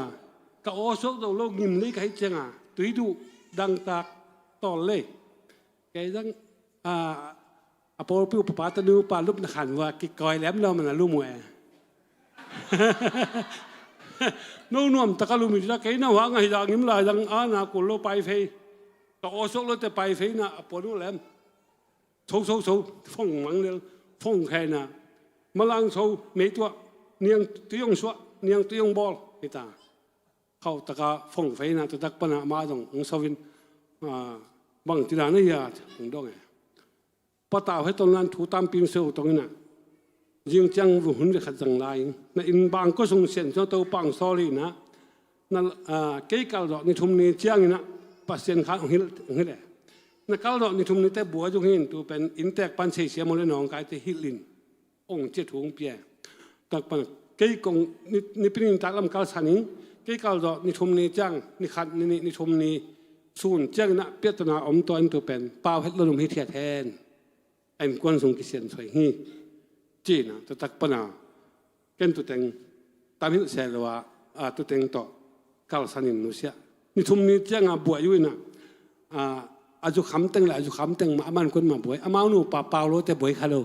ka aw suak zo lo ngim lei ka hih cianga tui duh dangtak tawl lei. Kei zang a pawlpi uh papa tanu pa lupna khan vua kikawi lem lo mana lum uh e. No nuam taka lum hi ta kei na huang ahi zangim lai zang a na kul lo paifei. Ka aw suak lo te paifei na a puan uh lem. Tho tho tho fong mang lel fong khaina malang tho mei tuah niang tuyong suah niang tuyong bawl hi ta. Khauh taka fong feina tutak pana amah zong hong sovin bang tidana hia hong dong e. Patau he tonlan thu tampi hong soi uh tong ina zing ciang vung hun ve khat zang lai ing na inn bang kua sung sian ciang to pang sawl ina na kei kal zawh ni thum ni ciang ina Pasian khat hong hilh hong hilh e. Na kal zawh ni thum ni te bua zung hi in tu pen inntek pan seisiam uh le nawngkai te hilh in ong cia thu hong pia. Tak pan kei kong nipi ni taklam kalsan in kei kal zawh ni thum ni ciang ni khat ni nih ni thum ni sun ciang inah piahtana om tua in tu pen pau het lo lum hi thiat hen. A innkuan sung kisian suai hi. Ci inah tu tak pana ken tu teng tam hilh se lo a tu teng tawh kalsan in nusia ni thum ni cianga buai uh inah a zukham teng le a zukham teng mah a man kun mah buai amau nupa pau lo te buai kha lo.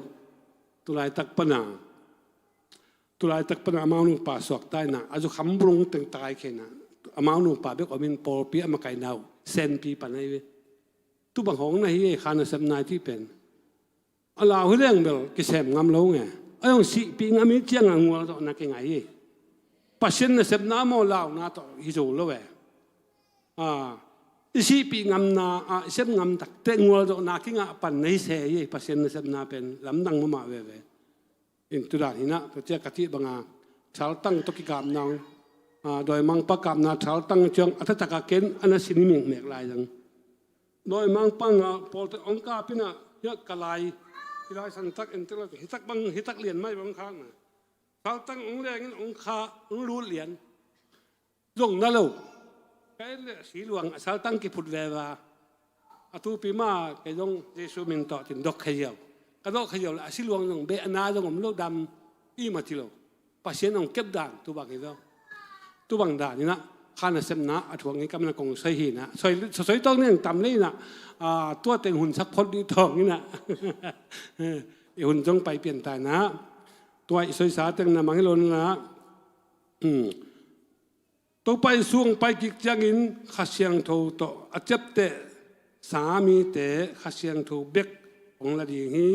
Tulaitak pana tulaitak pana amau nupa suakta ina a zukham bulung teng takai khe ina amau nupa bek omin pawlpi a makaina uh senpi pan ahi ve. Tubang hong na hi ei kha nasepna i tih pen a lau hi leng bel kisem ngam lo nge. A zong sihpih ngam hi cianga ngualzawhna kingai hi. Pasian nasepna maw launa tawh hi zo lo e. I sihpih ngamna ah i sem ngam takte ngualzawhna kingah pan na hi se hi. Pasian nasepna pen lamdang mahmah veve. In tudan hinah tua ciah ka cih banga Thaltang tawh kikapna, ah, dawimangpa kapna thaltang ciang a thatak a ken a na sin hi mekmek lai zang. Dawimangpa ngah pawlte hong kap inah, hiah ka lai, hi lai santak entel, hitak bang, hitak lian mai bang khakna. Thaltang hong lengin hong kha, hong lut lian. Zong na lo. Ka en le a si luang a thaltang kiphut veva. A tupi ma kei zong Jesu min tawh cin dok kha ziau. Ka dok kha ziau le a si luang zong beh a na zong om lo dam i ma ci lo. Pasian hong kep dan tu bang hi lo. Tu bang dan inah kha nasepna a thuak ngi kamna kong soi hi inah. Soi, soi tawng neng tam le inah. Ah, tua teng hun sak phot dih tawng inah. I hun zong pai pian ta inah. Tua i soisa teng na mang hi lo inah. Hmm. Topa i sung pai kik ciangin Kha Siangtho tawh a ciapteh sa mite Kha Siangtho bek hong la ding hi.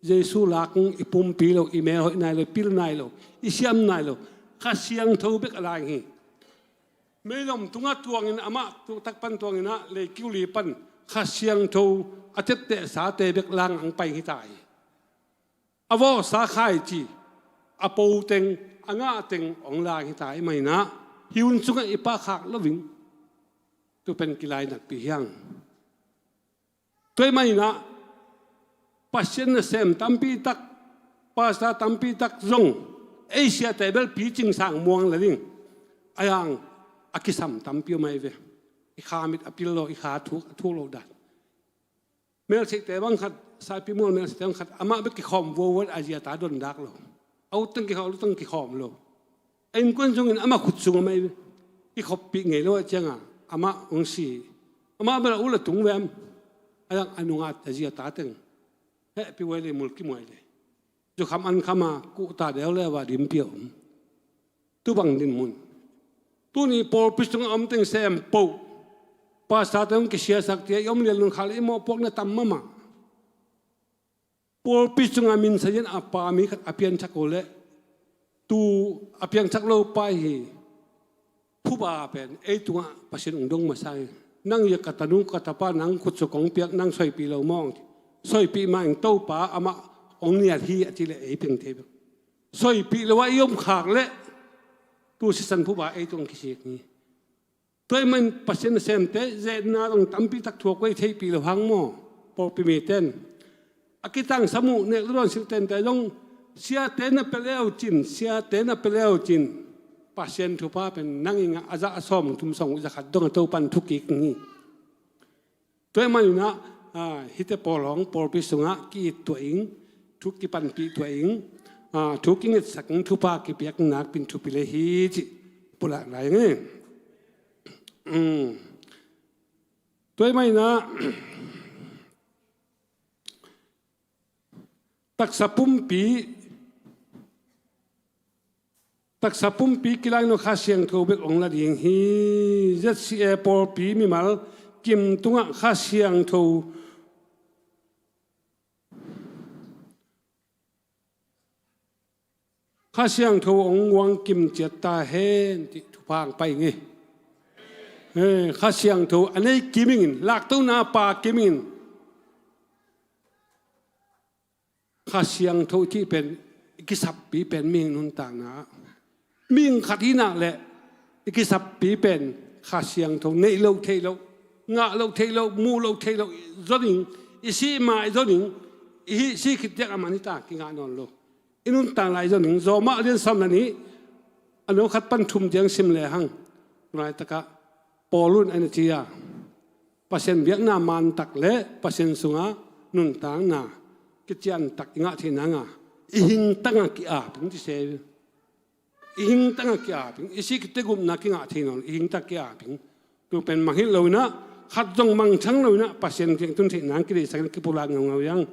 Jesu lak i pumpi lo, i mel hoih nai lo, i pil nai lo, i siam nai lo, Kha Siangtho bek a la hi. Meilom tungah tuangin amah tuktak pan tuangin ah leikiu li pan Kha Siangtho a ciapteh sate bek lang ang pai hi ta hi. A vawhsa khaici, a po teng, a ngah teng hong la hi ta i mah inah, hi hun sungah i pahkhak lo in. Tu pen kilai nakpi hiang. Tua i mah inah, Pasian nasem tampi tak, pastor tampi tak zong, ei siate bel picing sang muang la ding. A yang, a kisam tampi om ai ve. I kha mit a pil lo, i kha thuk, a thuk lo dan. Melseite bang khat, Saipi mual melseite bang khat, amah bek kikhawm vuavuat a ziata dondak lo. A ut teng kikhawm, a ut teng kikhawm lo. A innkuan sungin amah khut sung amah i kikhoppih ngei lo a cianga, amah hong si. Amah bel a ut a tung vem. A yang a nunga a ziata teng. Hehpih uai le, mulkim uai le. Zukham an khama kuhta deu le va dimpih a om. Tu bang dinmun. Tuni pawlpi sungah om teng sem poh. Pastor te hong kisiasak tia i om lian lungkhal i mawhpuakna tam mahmah. Pawlpi sungah min sazian a pa mi khat a piansak uh leh tu a piangsak lo pa hi. Phuba pen ei tungah Pasian hong dong masa hi. Nang ia ka tanu ka tapa nang khutsu kong piak nang soipih lo mawng. Soipih mah in Topa amah hong nial hi a ci leh ei piang thei bek. Soipih lo a i om khak leh tu sisan phuba ei tungah kisik hi. Tua i man Pasian nasemte zetna dong tampi tak thuak uh ei theihpih lo hang maw? Pawlpi miten a kitangsam uh nek luan siltente zong siate na pia leucin, siate na pia leucin. Pasian thupha pen nang i ngah a zah a sawm thum sawm uh za khat dong a Topan thukik hi. Tua i maninah, ah, hite pawl hong pawlpi sungah ki-it tuah ing, thu kipanpih tuah ing, ah, thu kingetsak ing, thupha kipiak ing nakpin thupi le hi cih pulak lai ing. Um. Tua i maninah, taksa pumpi, taksa pumpi kilaino Kha Siangtho bek hong la ding hi. Z C A pawlpi mimal kim tungah Kha Siangtho, Kha Siangtho hong guang kim ciat ta hen cih thupha hong pai ing. Eh, Kha Siangtho a nei kim ingin, laktona pa kim ingin. Kha Siangtho i cih pen i kisappi pen mihing nuntakna. Mihing khat hihna leh i kisappi pen Kha Siangtho neih loh theih loh, ngah loh theih loh, muh loh theih loh zon ing, i sih ma i zon ing, i hih sih khit tiak a man hi ta kingah nawn lo. I nuntak lai zon ing, Zawmah lian sawm le nih, a neu khat pan thum tiang sim lehang, tunaitakah Paul in a na ci a, Pasian biakna mantak le Pasian sunga nuntakna kiciantak i ngah theih nanga i hingtanga ki-ap ing ci se. I hingtanga ki-ap ing, i sih khit teh gupna kingah thei nawn lo, i hingtanga ki-ap ing. Tu pen mangngilh loinah, khat zong mangthang loinah Pasian kiang tun theih nang kideihsak in kipulak ngaungau ing.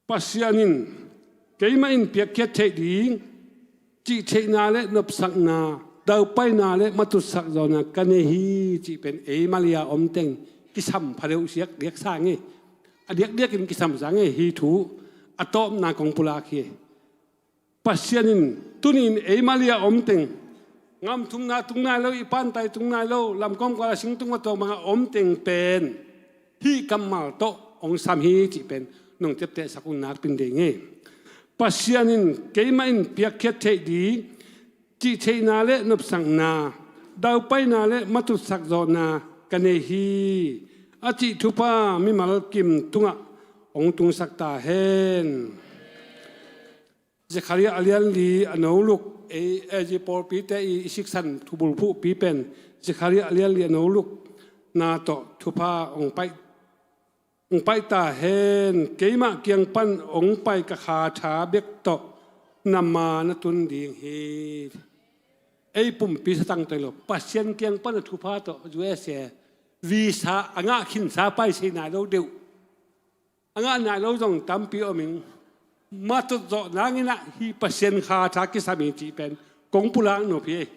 Pasian in keimah in piakkhiat theih ding cih theihna le nopsakna, daupaina le matutsak zawhna ka nei hi cih pen ei Malaysia om teng kisam pha deuh siak diak sa ngei. A diakdiakin kisam sa ngei hi thu a tawpna kong pulak hi. Pasian in tuni in ei Malaysia om teng Ngam thumna tung nai lo, i pantai tung nai lo, lamkawm kuala singtung a tuang banga om teng pen hih kammal tawh hong sam hi cih pen nong teptehsak un nakpin ding hi. Pasian in keimah in piakkhiat theih ding cihtheihna le nopsakna, daupaina le matutsak zawhna ka nei hi. A cih thupha mimal kim tungah hong tungsak ta hen. Zekhariah a lianli a no luk, ei, ei, zi pawlpite i, i siksan thubulphuhpi pen Zekhariah a lianli a no luk na tawh thupha hong paih, hong paih ta hen. Keimah kiang pan hong pai ka kha tha bek tawh na ma na tun ding hi. Ei pumpi satang tawh hi lo, Pasian kiang pan a thupha tawh U S A visa a ngah khinsa pai sei nai lo deuh. A ngah nai lo zong tampi om ing. Matut zawh nangin ah hih Pasian kha tha kisam hi cih pen kong pulak nop hi.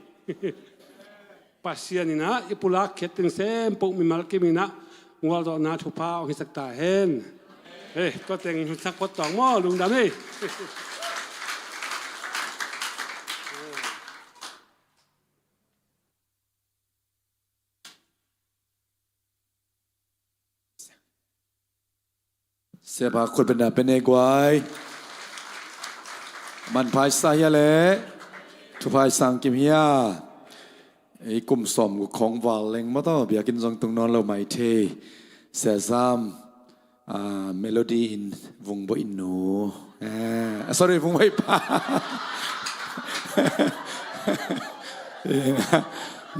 Pasian in ah i pulak khiat teng sem poh mimal kim in ah gualzawhna thupha hong hisak ta hen. Hei, tua teng hun sak phot tawng maw, lungdam ei. Siapa khut benda pene guai. Manphai sa hia le. Thuphai sang kim hia. Ei kum sawm guk khawng val leng maw taw, biakinn zong tung nawn lo mai thei. Sia Zam, ah, Melody in Vung Boih nu. Eh, sorry, Vung Boih pa.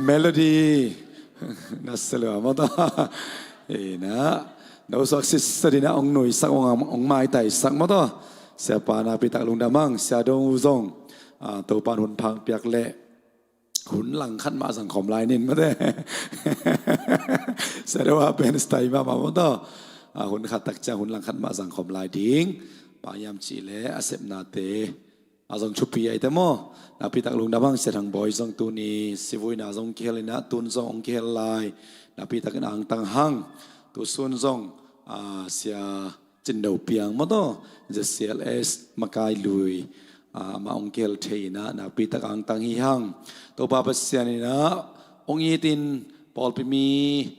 Melody. Na selua maw taw. Ina. Na usuak sitsa dina ong nuisak, ong, ong maitaisak maw taw. Siapa nakpitak lungdam hang, Sia Dong U zong. Ah, Topan hun phang piak leh. Hun langkhat mah zangkhawm lai nin mate. Sia Dong A pen stai mahmah maw taw. Ah, hun khat tak ciang hun langkhat mah zangkhawm lai ding. Bang hiam cih leh a sepnate a zong thupi ahi te maw. Nakpitak lungdam hang, Sia Thang Bawi zong tuni sivuina zong kihel inah, tun zong hong kihel lai. Nakpitakin angtang hang. Tusun zong, ah, Sia Cin Do Piang maw taw, Z C L S makai lui, ah, amah hong kihel thei inah, nakpitak angtang hi hang. Topa Pasian inah hong itin pawlpi mi,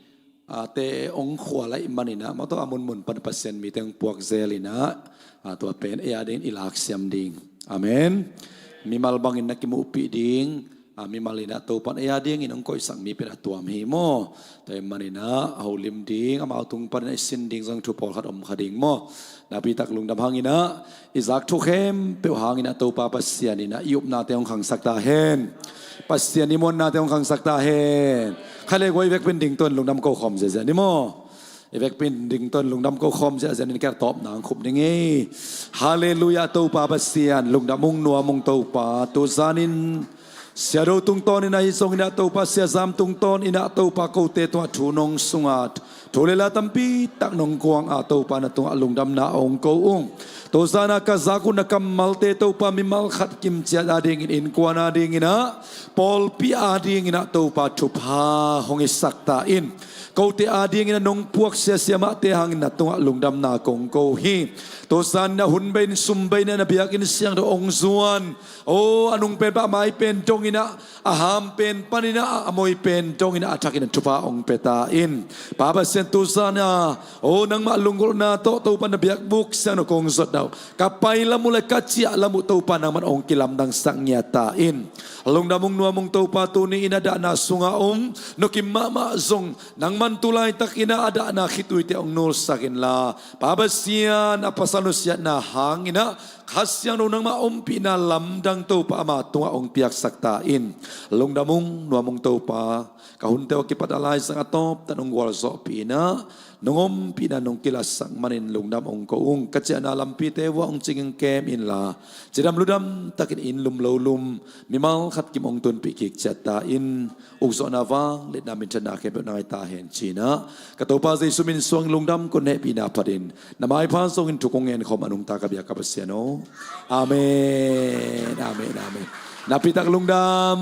ah, te hong khual ahih man inah maw taw, a munmun pan Pasian mite hong puak zel inah, ah, tua pen ei a dingin i laksiam ding. Amen. Mimal bangin na kimuhpih ding, ah, mimal inah Topan ei a dingin hong koihsak mi pen a tuam hi maw. Tua ahih man inah a holim ding, amau tung pan inah i sin ding zong thu pawlkhat om kha ding maw. Nakpitak lungdam hang inah, i zak thu khempeuh hang inah Topa Pasian inah i upnate hong khangsak ta hen. Pasian i muannate hong khangsak ta hen. Kha le guai vekpin ding tuan lungdam ko khawm ziazia ni maw. I vekpin ding tuan lungdam ko khawm ziazia ni, ka tawpna hong khup ding hi. Halleluiah, Topa Pasian lungdam ung, nuam ung Topa. Tuzanin Sia Do tungtawn inah hi zong inah Topa, Sia Zam tungtawn inah Topa, kote tungah thu nong sungat, thu le la tampi tak nong kuang a Topa, na tungah lungdamna hong ko ung. Tuzan a ka zak uh na kammalte Topa, mimal khat kimciat a dingin, innkuan a dingin ah, pawlpi a dingin ah Topa, thupha hong hisak ta in. Kote a dingin ah nong puak siasia mahte hangin na tungah lungdamna kong ko hi. Tuzan a hun bei in, sum bei in ah na biakinn siangtho hong zuan, aw, a nung pen pah, a mai pen dongin ah, a ham pen panin ah, a moi pen dongin ah, a thakin ah thupha hong pia ta in. Pa Pasian, tuzan a, aw, nangmah lunggulhna tawh Topa, na biakbuk siangtho kong zot uh, ka pai lam uh le ka ciah lam uh Topa, nangman hong kilamdangsak ngiat ta in. Lungdam ung, nuam ung Topa, tuni in a dahna sungah om, nu kim mahmah zong nangman tu laitakin ah a dahna khituite hong nulsak inla, Pa Pasian, a pasal nusiatna hangin ah Kha Siangtho nangmah ompihna lamdang Topa, ama tungah hong piaksak ta in. Lungdam ung, nuam ung Topa. Ka hunte uh a kipat a laizang a tawp tan hong gualzawhpih inah, nong ompihna nong kilatsak manin lungdam hong ko ung. Ka ciahna lampite uh ah hong cingkem inla, cidam ludam takin inn lum lo lum, mimal khat kim hong tunpih kik ciat ta in. Ukzawhna, vangliatna, minthanna khempeuh na ngai ta hen ci-in ah, ka Topa Jesu min suang lungdam kong hehpihna phatin, na maipha zongin thu kong ngen khawm a nungta ka biak ka Pasian aw. Amen, amen, amen. Nakpitak lungdam.